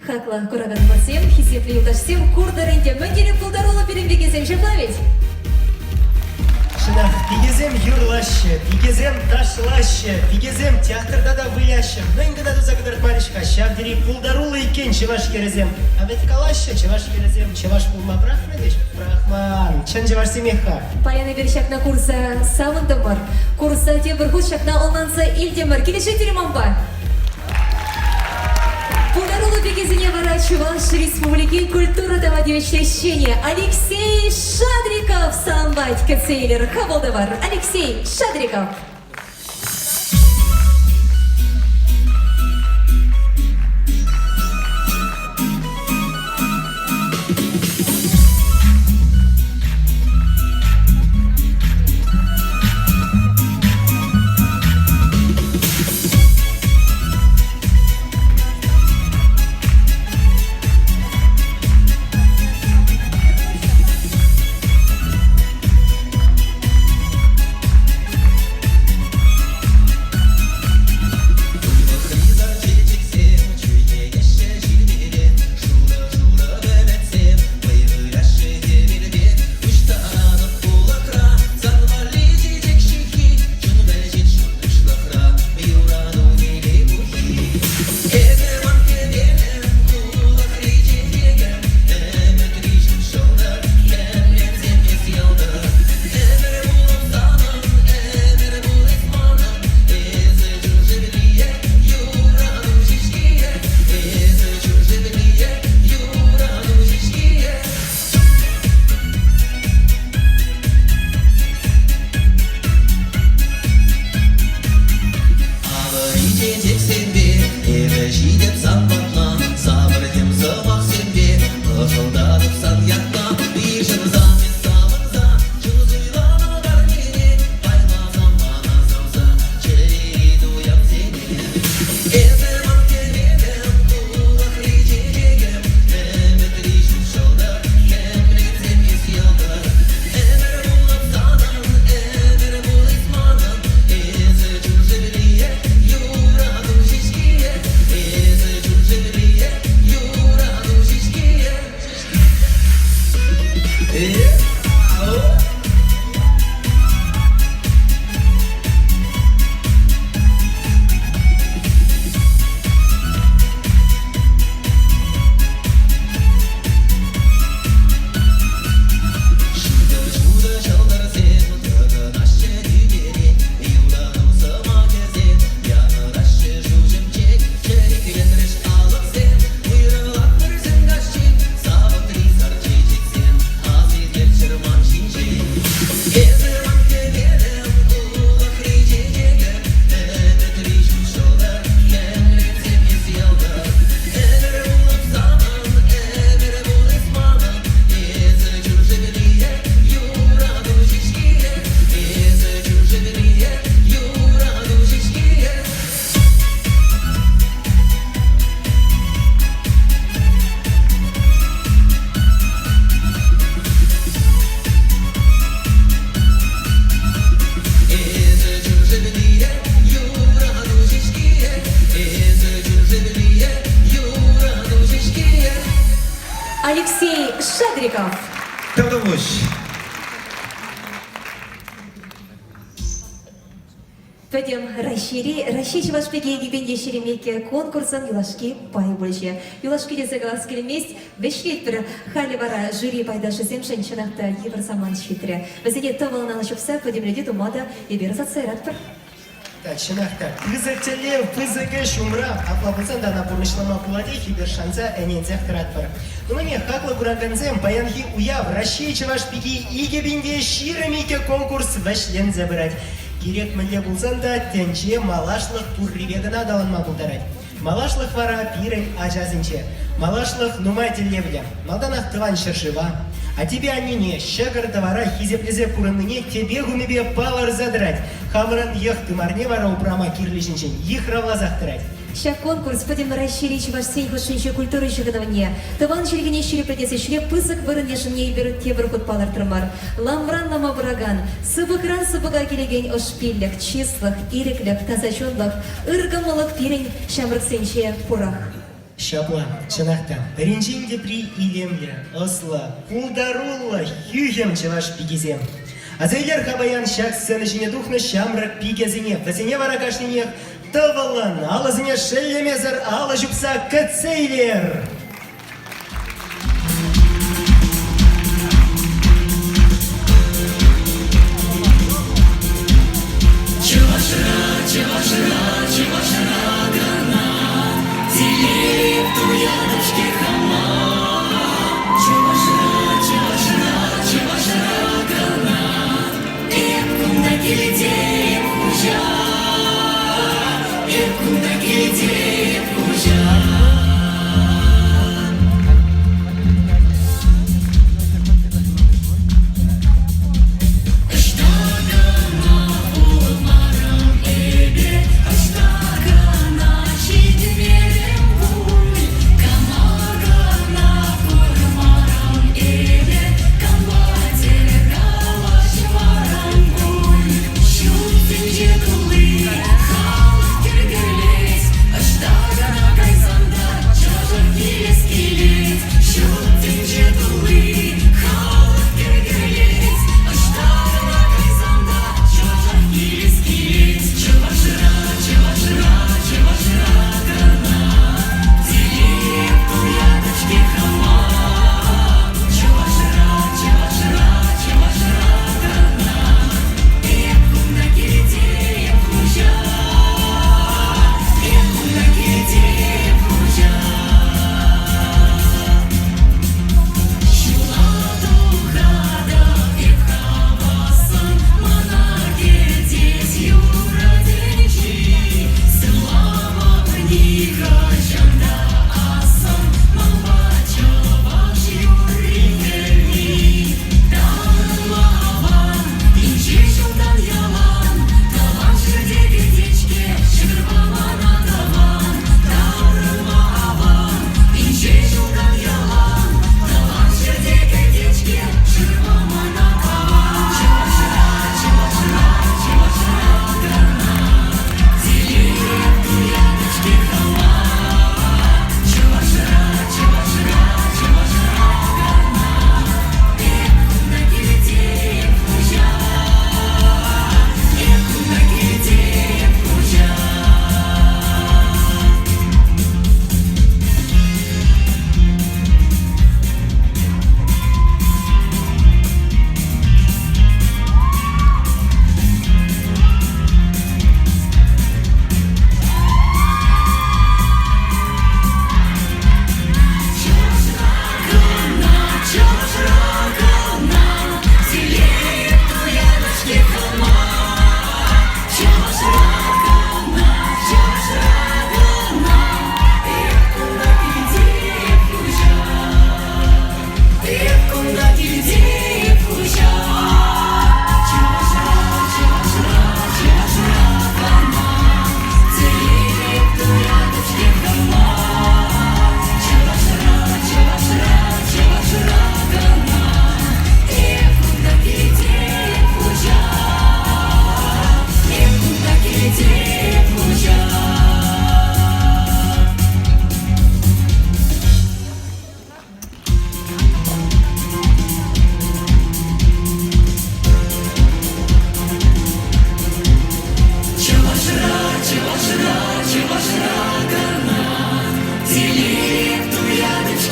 Хаклӑ кураканӑмӑрсем, хисеплӗ юлташсем, куртӑр ӗнтӗ, мӗн тери пултаруллӑ пирӗн пикесем ҫапла вӗт? Чӑнах, пикесем юрлаҫҫӗ, пикесем ташлаҫҫӗ, пикесем театрта та выляҫҫӗ. Мӗн кӑна туса кӑтартмарӗҫ-ха, ҫав тери пултаруллӑ иккен чӑваш хӗрӗсем. А вӗт калаҫҫӗ, чӑваш хӗрӗсем чӑваш пулма пӑрахнӑ теҫ. Пӑрахман, чӑн чӑвашсемех-ха. Паян эпир ҫакна курса савӑнтӑмӑр. Курса тепӗр хут ҫакна ӑнланса илтӗмӗр. Килӗшетӗр-и манпа? Пултаруллӑ пикесене вара Чӑваш Республикин культура тава тивӗҫлӗ ӗҫченӗ Алексей Шадриков саламлать. Кӗтсе илер хапӑл тӑвӑр. Алексей Шадриков. Алексей Шадриков. Тавтапуҫ. Пӗтӗм Раҫҫейри Раҫҫей чӑваш пики икӗ ҫирӗмиккӗ конкурсӑн юлашки пайӗ пулчӗ. Юлашки тесе калас килмест, вӗҫлетпӗр. Халӗ вара жюри пайташӗсемшӗн чӑнах та йывӑр самант ҫитрӗ. Вӗсене тӑвӑллӑн алӑ ҫупса пӗтӗмлетӳ тума та эпир ӑсатса яратпӑр. Та, чӑнах та, пысӑк тӗллев, пысӑк ӗҫ умра. Апла пулсан та ӑна пурнӑҫлама пулатех эпир шанса ӗненсех тӑратпӑр. Нумайне хаклӑ куракансем, паянхи уяв Раҫҫей чӑваш пики 2022 конкурс вӗҫленсе пырать. Кирек мӗнле пулсан та тӗнче малашлӑх пуррипе кӑна аталанма пултарать. Малашлӑх вара пирӗн ачасенче. Малашлӑх нумай тӗллевлӗ. Малтанах тӑван ҫӗршыва, аттепе аннене, ҫӑкӑр-тӑвара хисеплесе пурӑннине тӗпе хунипе палӑрса тӑрать. Хамӑрӑн йӑх тымарне вара упрама кирлӗ ҫинчен йыхравласах тӑрать. Ҫак конкурс Пӗтӗм Раҫҫейри чӑвашсен хушшинчи культура ҫыхӑнӑвне, тӑван чӗлхене ҫирӗплетес ӗҫре пысӑк вырӑн йышӑнни эпир тепӗр хут палӑртрӑмӑр. Ламран лама пыракан, сыпӑкран сыпӑка килекен ӑшпиллӗх, чыслӑх, ирӗклӗх, таса чунлӑх, ыр кӑмӑллӑх пирӗн ҫамрӑксенче пурах. Ҫапла, чӑнах та, пӗринчен тепри илемлӗ, ӑслӑ, пултаруллӑ, хӳхӗм чӑваш пикисем. Аса илер-ха паян ҫак сцена ҫине тухнӑ ҫамрӑк пикесене, вӗсене вара кашнинех тӑвӑллӑн, алӑсене шеллемесӗр алӑ ҫупса кӗтсе илер! Чӑвашра, Чӑвашра, Чӑвашра кӑна телейлӗ туятӑп-ҫке хама. Чӑвашра, Чӑвашра, Чӑвашра кӑна эп кунта килтем хуҫа. Эп кунта килтем хуҫа. Ӑҫта кӑна пулмарӑм эпӗ, ӑҫта кӑна ҫитмерӗм пуль, кама кӑна курмарӑм эпӗ, кампа тӗл калаҫмарӑм пуль. Ҫут тӗнче тулли халӑх кӗр-кӗрлет, ӑҫта кӑна кайсан та чӑвашлӑх килес килет. Ҫут тӗнче тулли халӑх кӗр-кӗрлет, ӑҫта кӑна кайсан та чӑвашлӑх килес килет. Чӑвашра, чӑвашра, чӑвашра кӑна телее туятӑп-ҫке хама. Чӑвашра, чӑвашра, чӑвашра кӑна эп кунта килтем хуҫа. Эп кунта килтем хуҫа.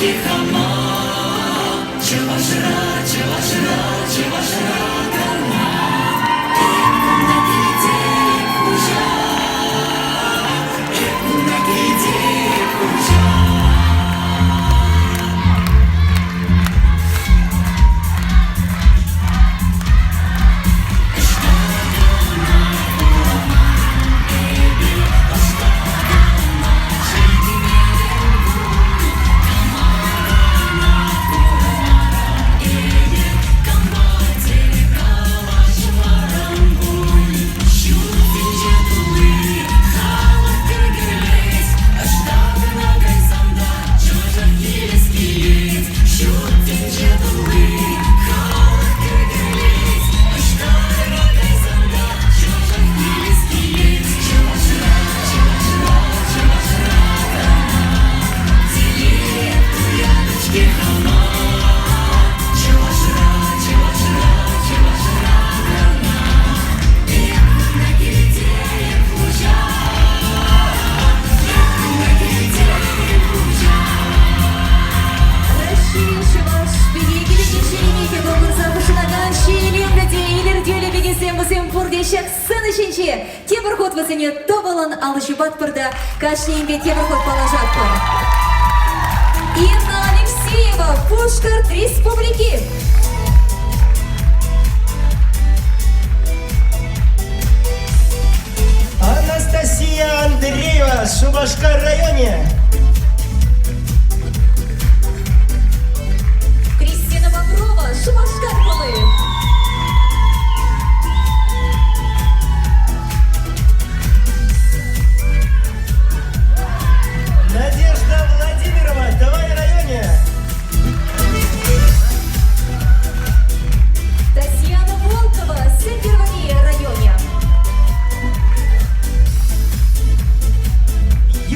туятӑп-ҫке хама. Чӑвашра, Чӑвашра, Чӑвашра кӑна. Эп кунта килтеп хуҫа. Эп кунта килтеп хуҫа. Ӑҫта кӑна курман эпир, ӑҫта кӑна ҫитмерӗм пуль, кама кӑна курмарӑм эпир, кампа тӗл калаҫмарӑм пуль. Ҫут тӗнче тулли халӑх кӗр-кӗрлет, ӑҫта кӑна кайсан та чӑвашах килес килет. Ҫут тӗнче тулли халӑх кӗр-кӗрлет, ӑҫта кӑна кайсан та чӑвашах килес килет. Чӑвашра, чӑвашра, чӑвашра кӑна телее туятӑп-ҫке хама. Чӑвашра, чӑвашра, чӑвашра кӑна эп кунта килтеп хуҫа. Эп кунта килтеп хуҫа. Раҫҫей чӑваш пики килекен ҫеремехе конкурса хутшӑнакан чи илемлӗ те илӗртӳллӗ пикесем вӗсем пурте ҫак сцена ҫинче. Тепӗр хут вӗсене тӑвӑлӑн алӑ ҫупатпӑр та кашнийӗнпе тепӗр хут паллашатпӑр. Инна Алексеева, Пушкӑрт Республики. Анастасия Андреева, Шупашкар районӗ. Кристина Боброва, Шупашкар хули. Надежда Владимирова, Тӑвай районӗ. Татьяна Волкова, Сӗнтӗрвӑрри районӗ.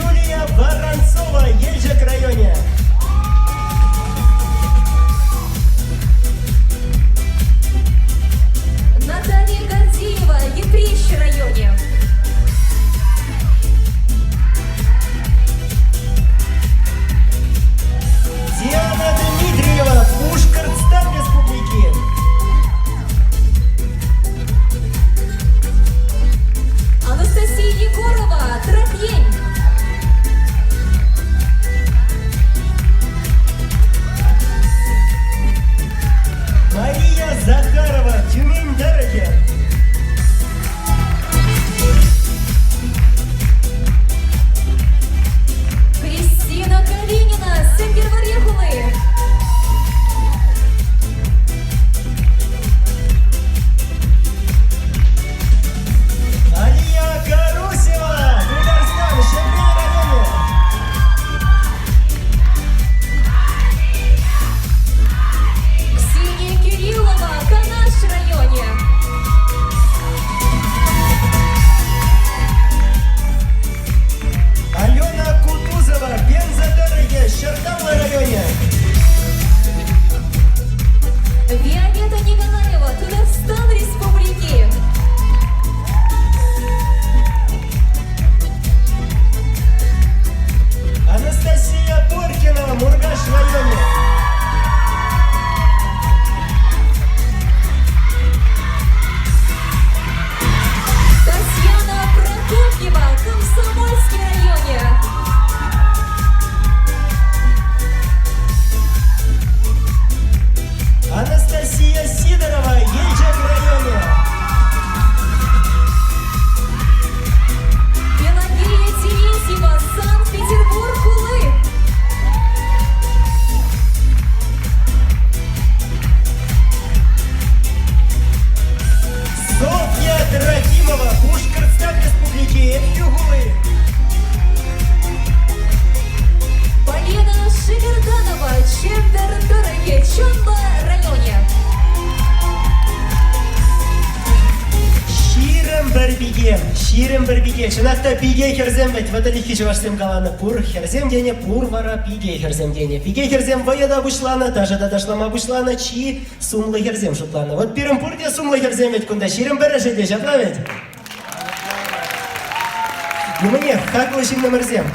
Юлия Воронцова, Елчӗк районӗ. Наталья Гордеева, Йӗпреҫ районӗ. Диана Дмитриева, Пушкӑртстан Республики. Анастасия Егорова, Трак ен. Мария Захарова, Тюмень тӑрӑхӗ. Кристина Калинина, Сӗнтӗрвӑрри хули. Алия Карусева, Тутарстан, Ҫӗмрен районӗ. Ксения Кириллова, Канаш районӗ. Алена Кутузова, Пенза тӑрӑхӗ, Ҫӗртавлӑ районӗ. Виолетта Николаева, Тутарстан Республики. Анастасия Боркина, Муркаш районӗ. Татьяна Прокопьева, Комсомольский районе. Анастасия Сидорова, Елчӗк районӗ. Пелагея Терентьева, Санкт-Петербург хули. Софья Трофимова, Пушкӑртстан Республики, Ӗпхӳ хули. Полина Шиверданова, Чӗмпӗр тӑрӑхӗ, Чӑнлӑ районӗ. 21 пике, 21 пике. Чӑнах та пике хӗрсем вӗт, вӑтӑр чӑвашсем каланӑ. Пур хӗрсем тенӗ, пур вара пике хӗрсем тенӗ. Пике хӗрсем вӑйӑ та пуҫланӑ, ташӑ та ташлама пуҫланӑ, чи сумлӑ хӗрсем шутланӑ. Вот пирӗн пурте сумлӑ хӗрсем вӗт кунта, 21-шӗ те ҫапла вӗт? Ну мӗнех, хаклӑ ҫыннӑмӑрсем.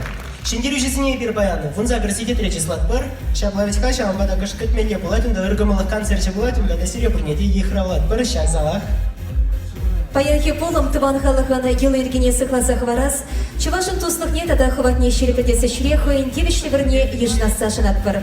Ҫӗнтерӳҫӗсене эпир паян 18 сехетре чыслатпӑр. Ҫапла вӗт-ха, ҫавӑнпа та кӑшт кӗтмелле пулать, унта ыркӑмӑллӑх концерчӗ пулать, унта та сире пурне те йыхравлатпӑр ҫак залах. Паянхи пулӑм тӑван халӑхӑн йӑли-йӗркине сыхласа хӑварас, чӑвашӑн туслӑхне тата хӑватне ҫирӗплетес ӗҫре хӑйӗн тивӗҫлӗ вырӑнне йышӑнасса шанатпӑр.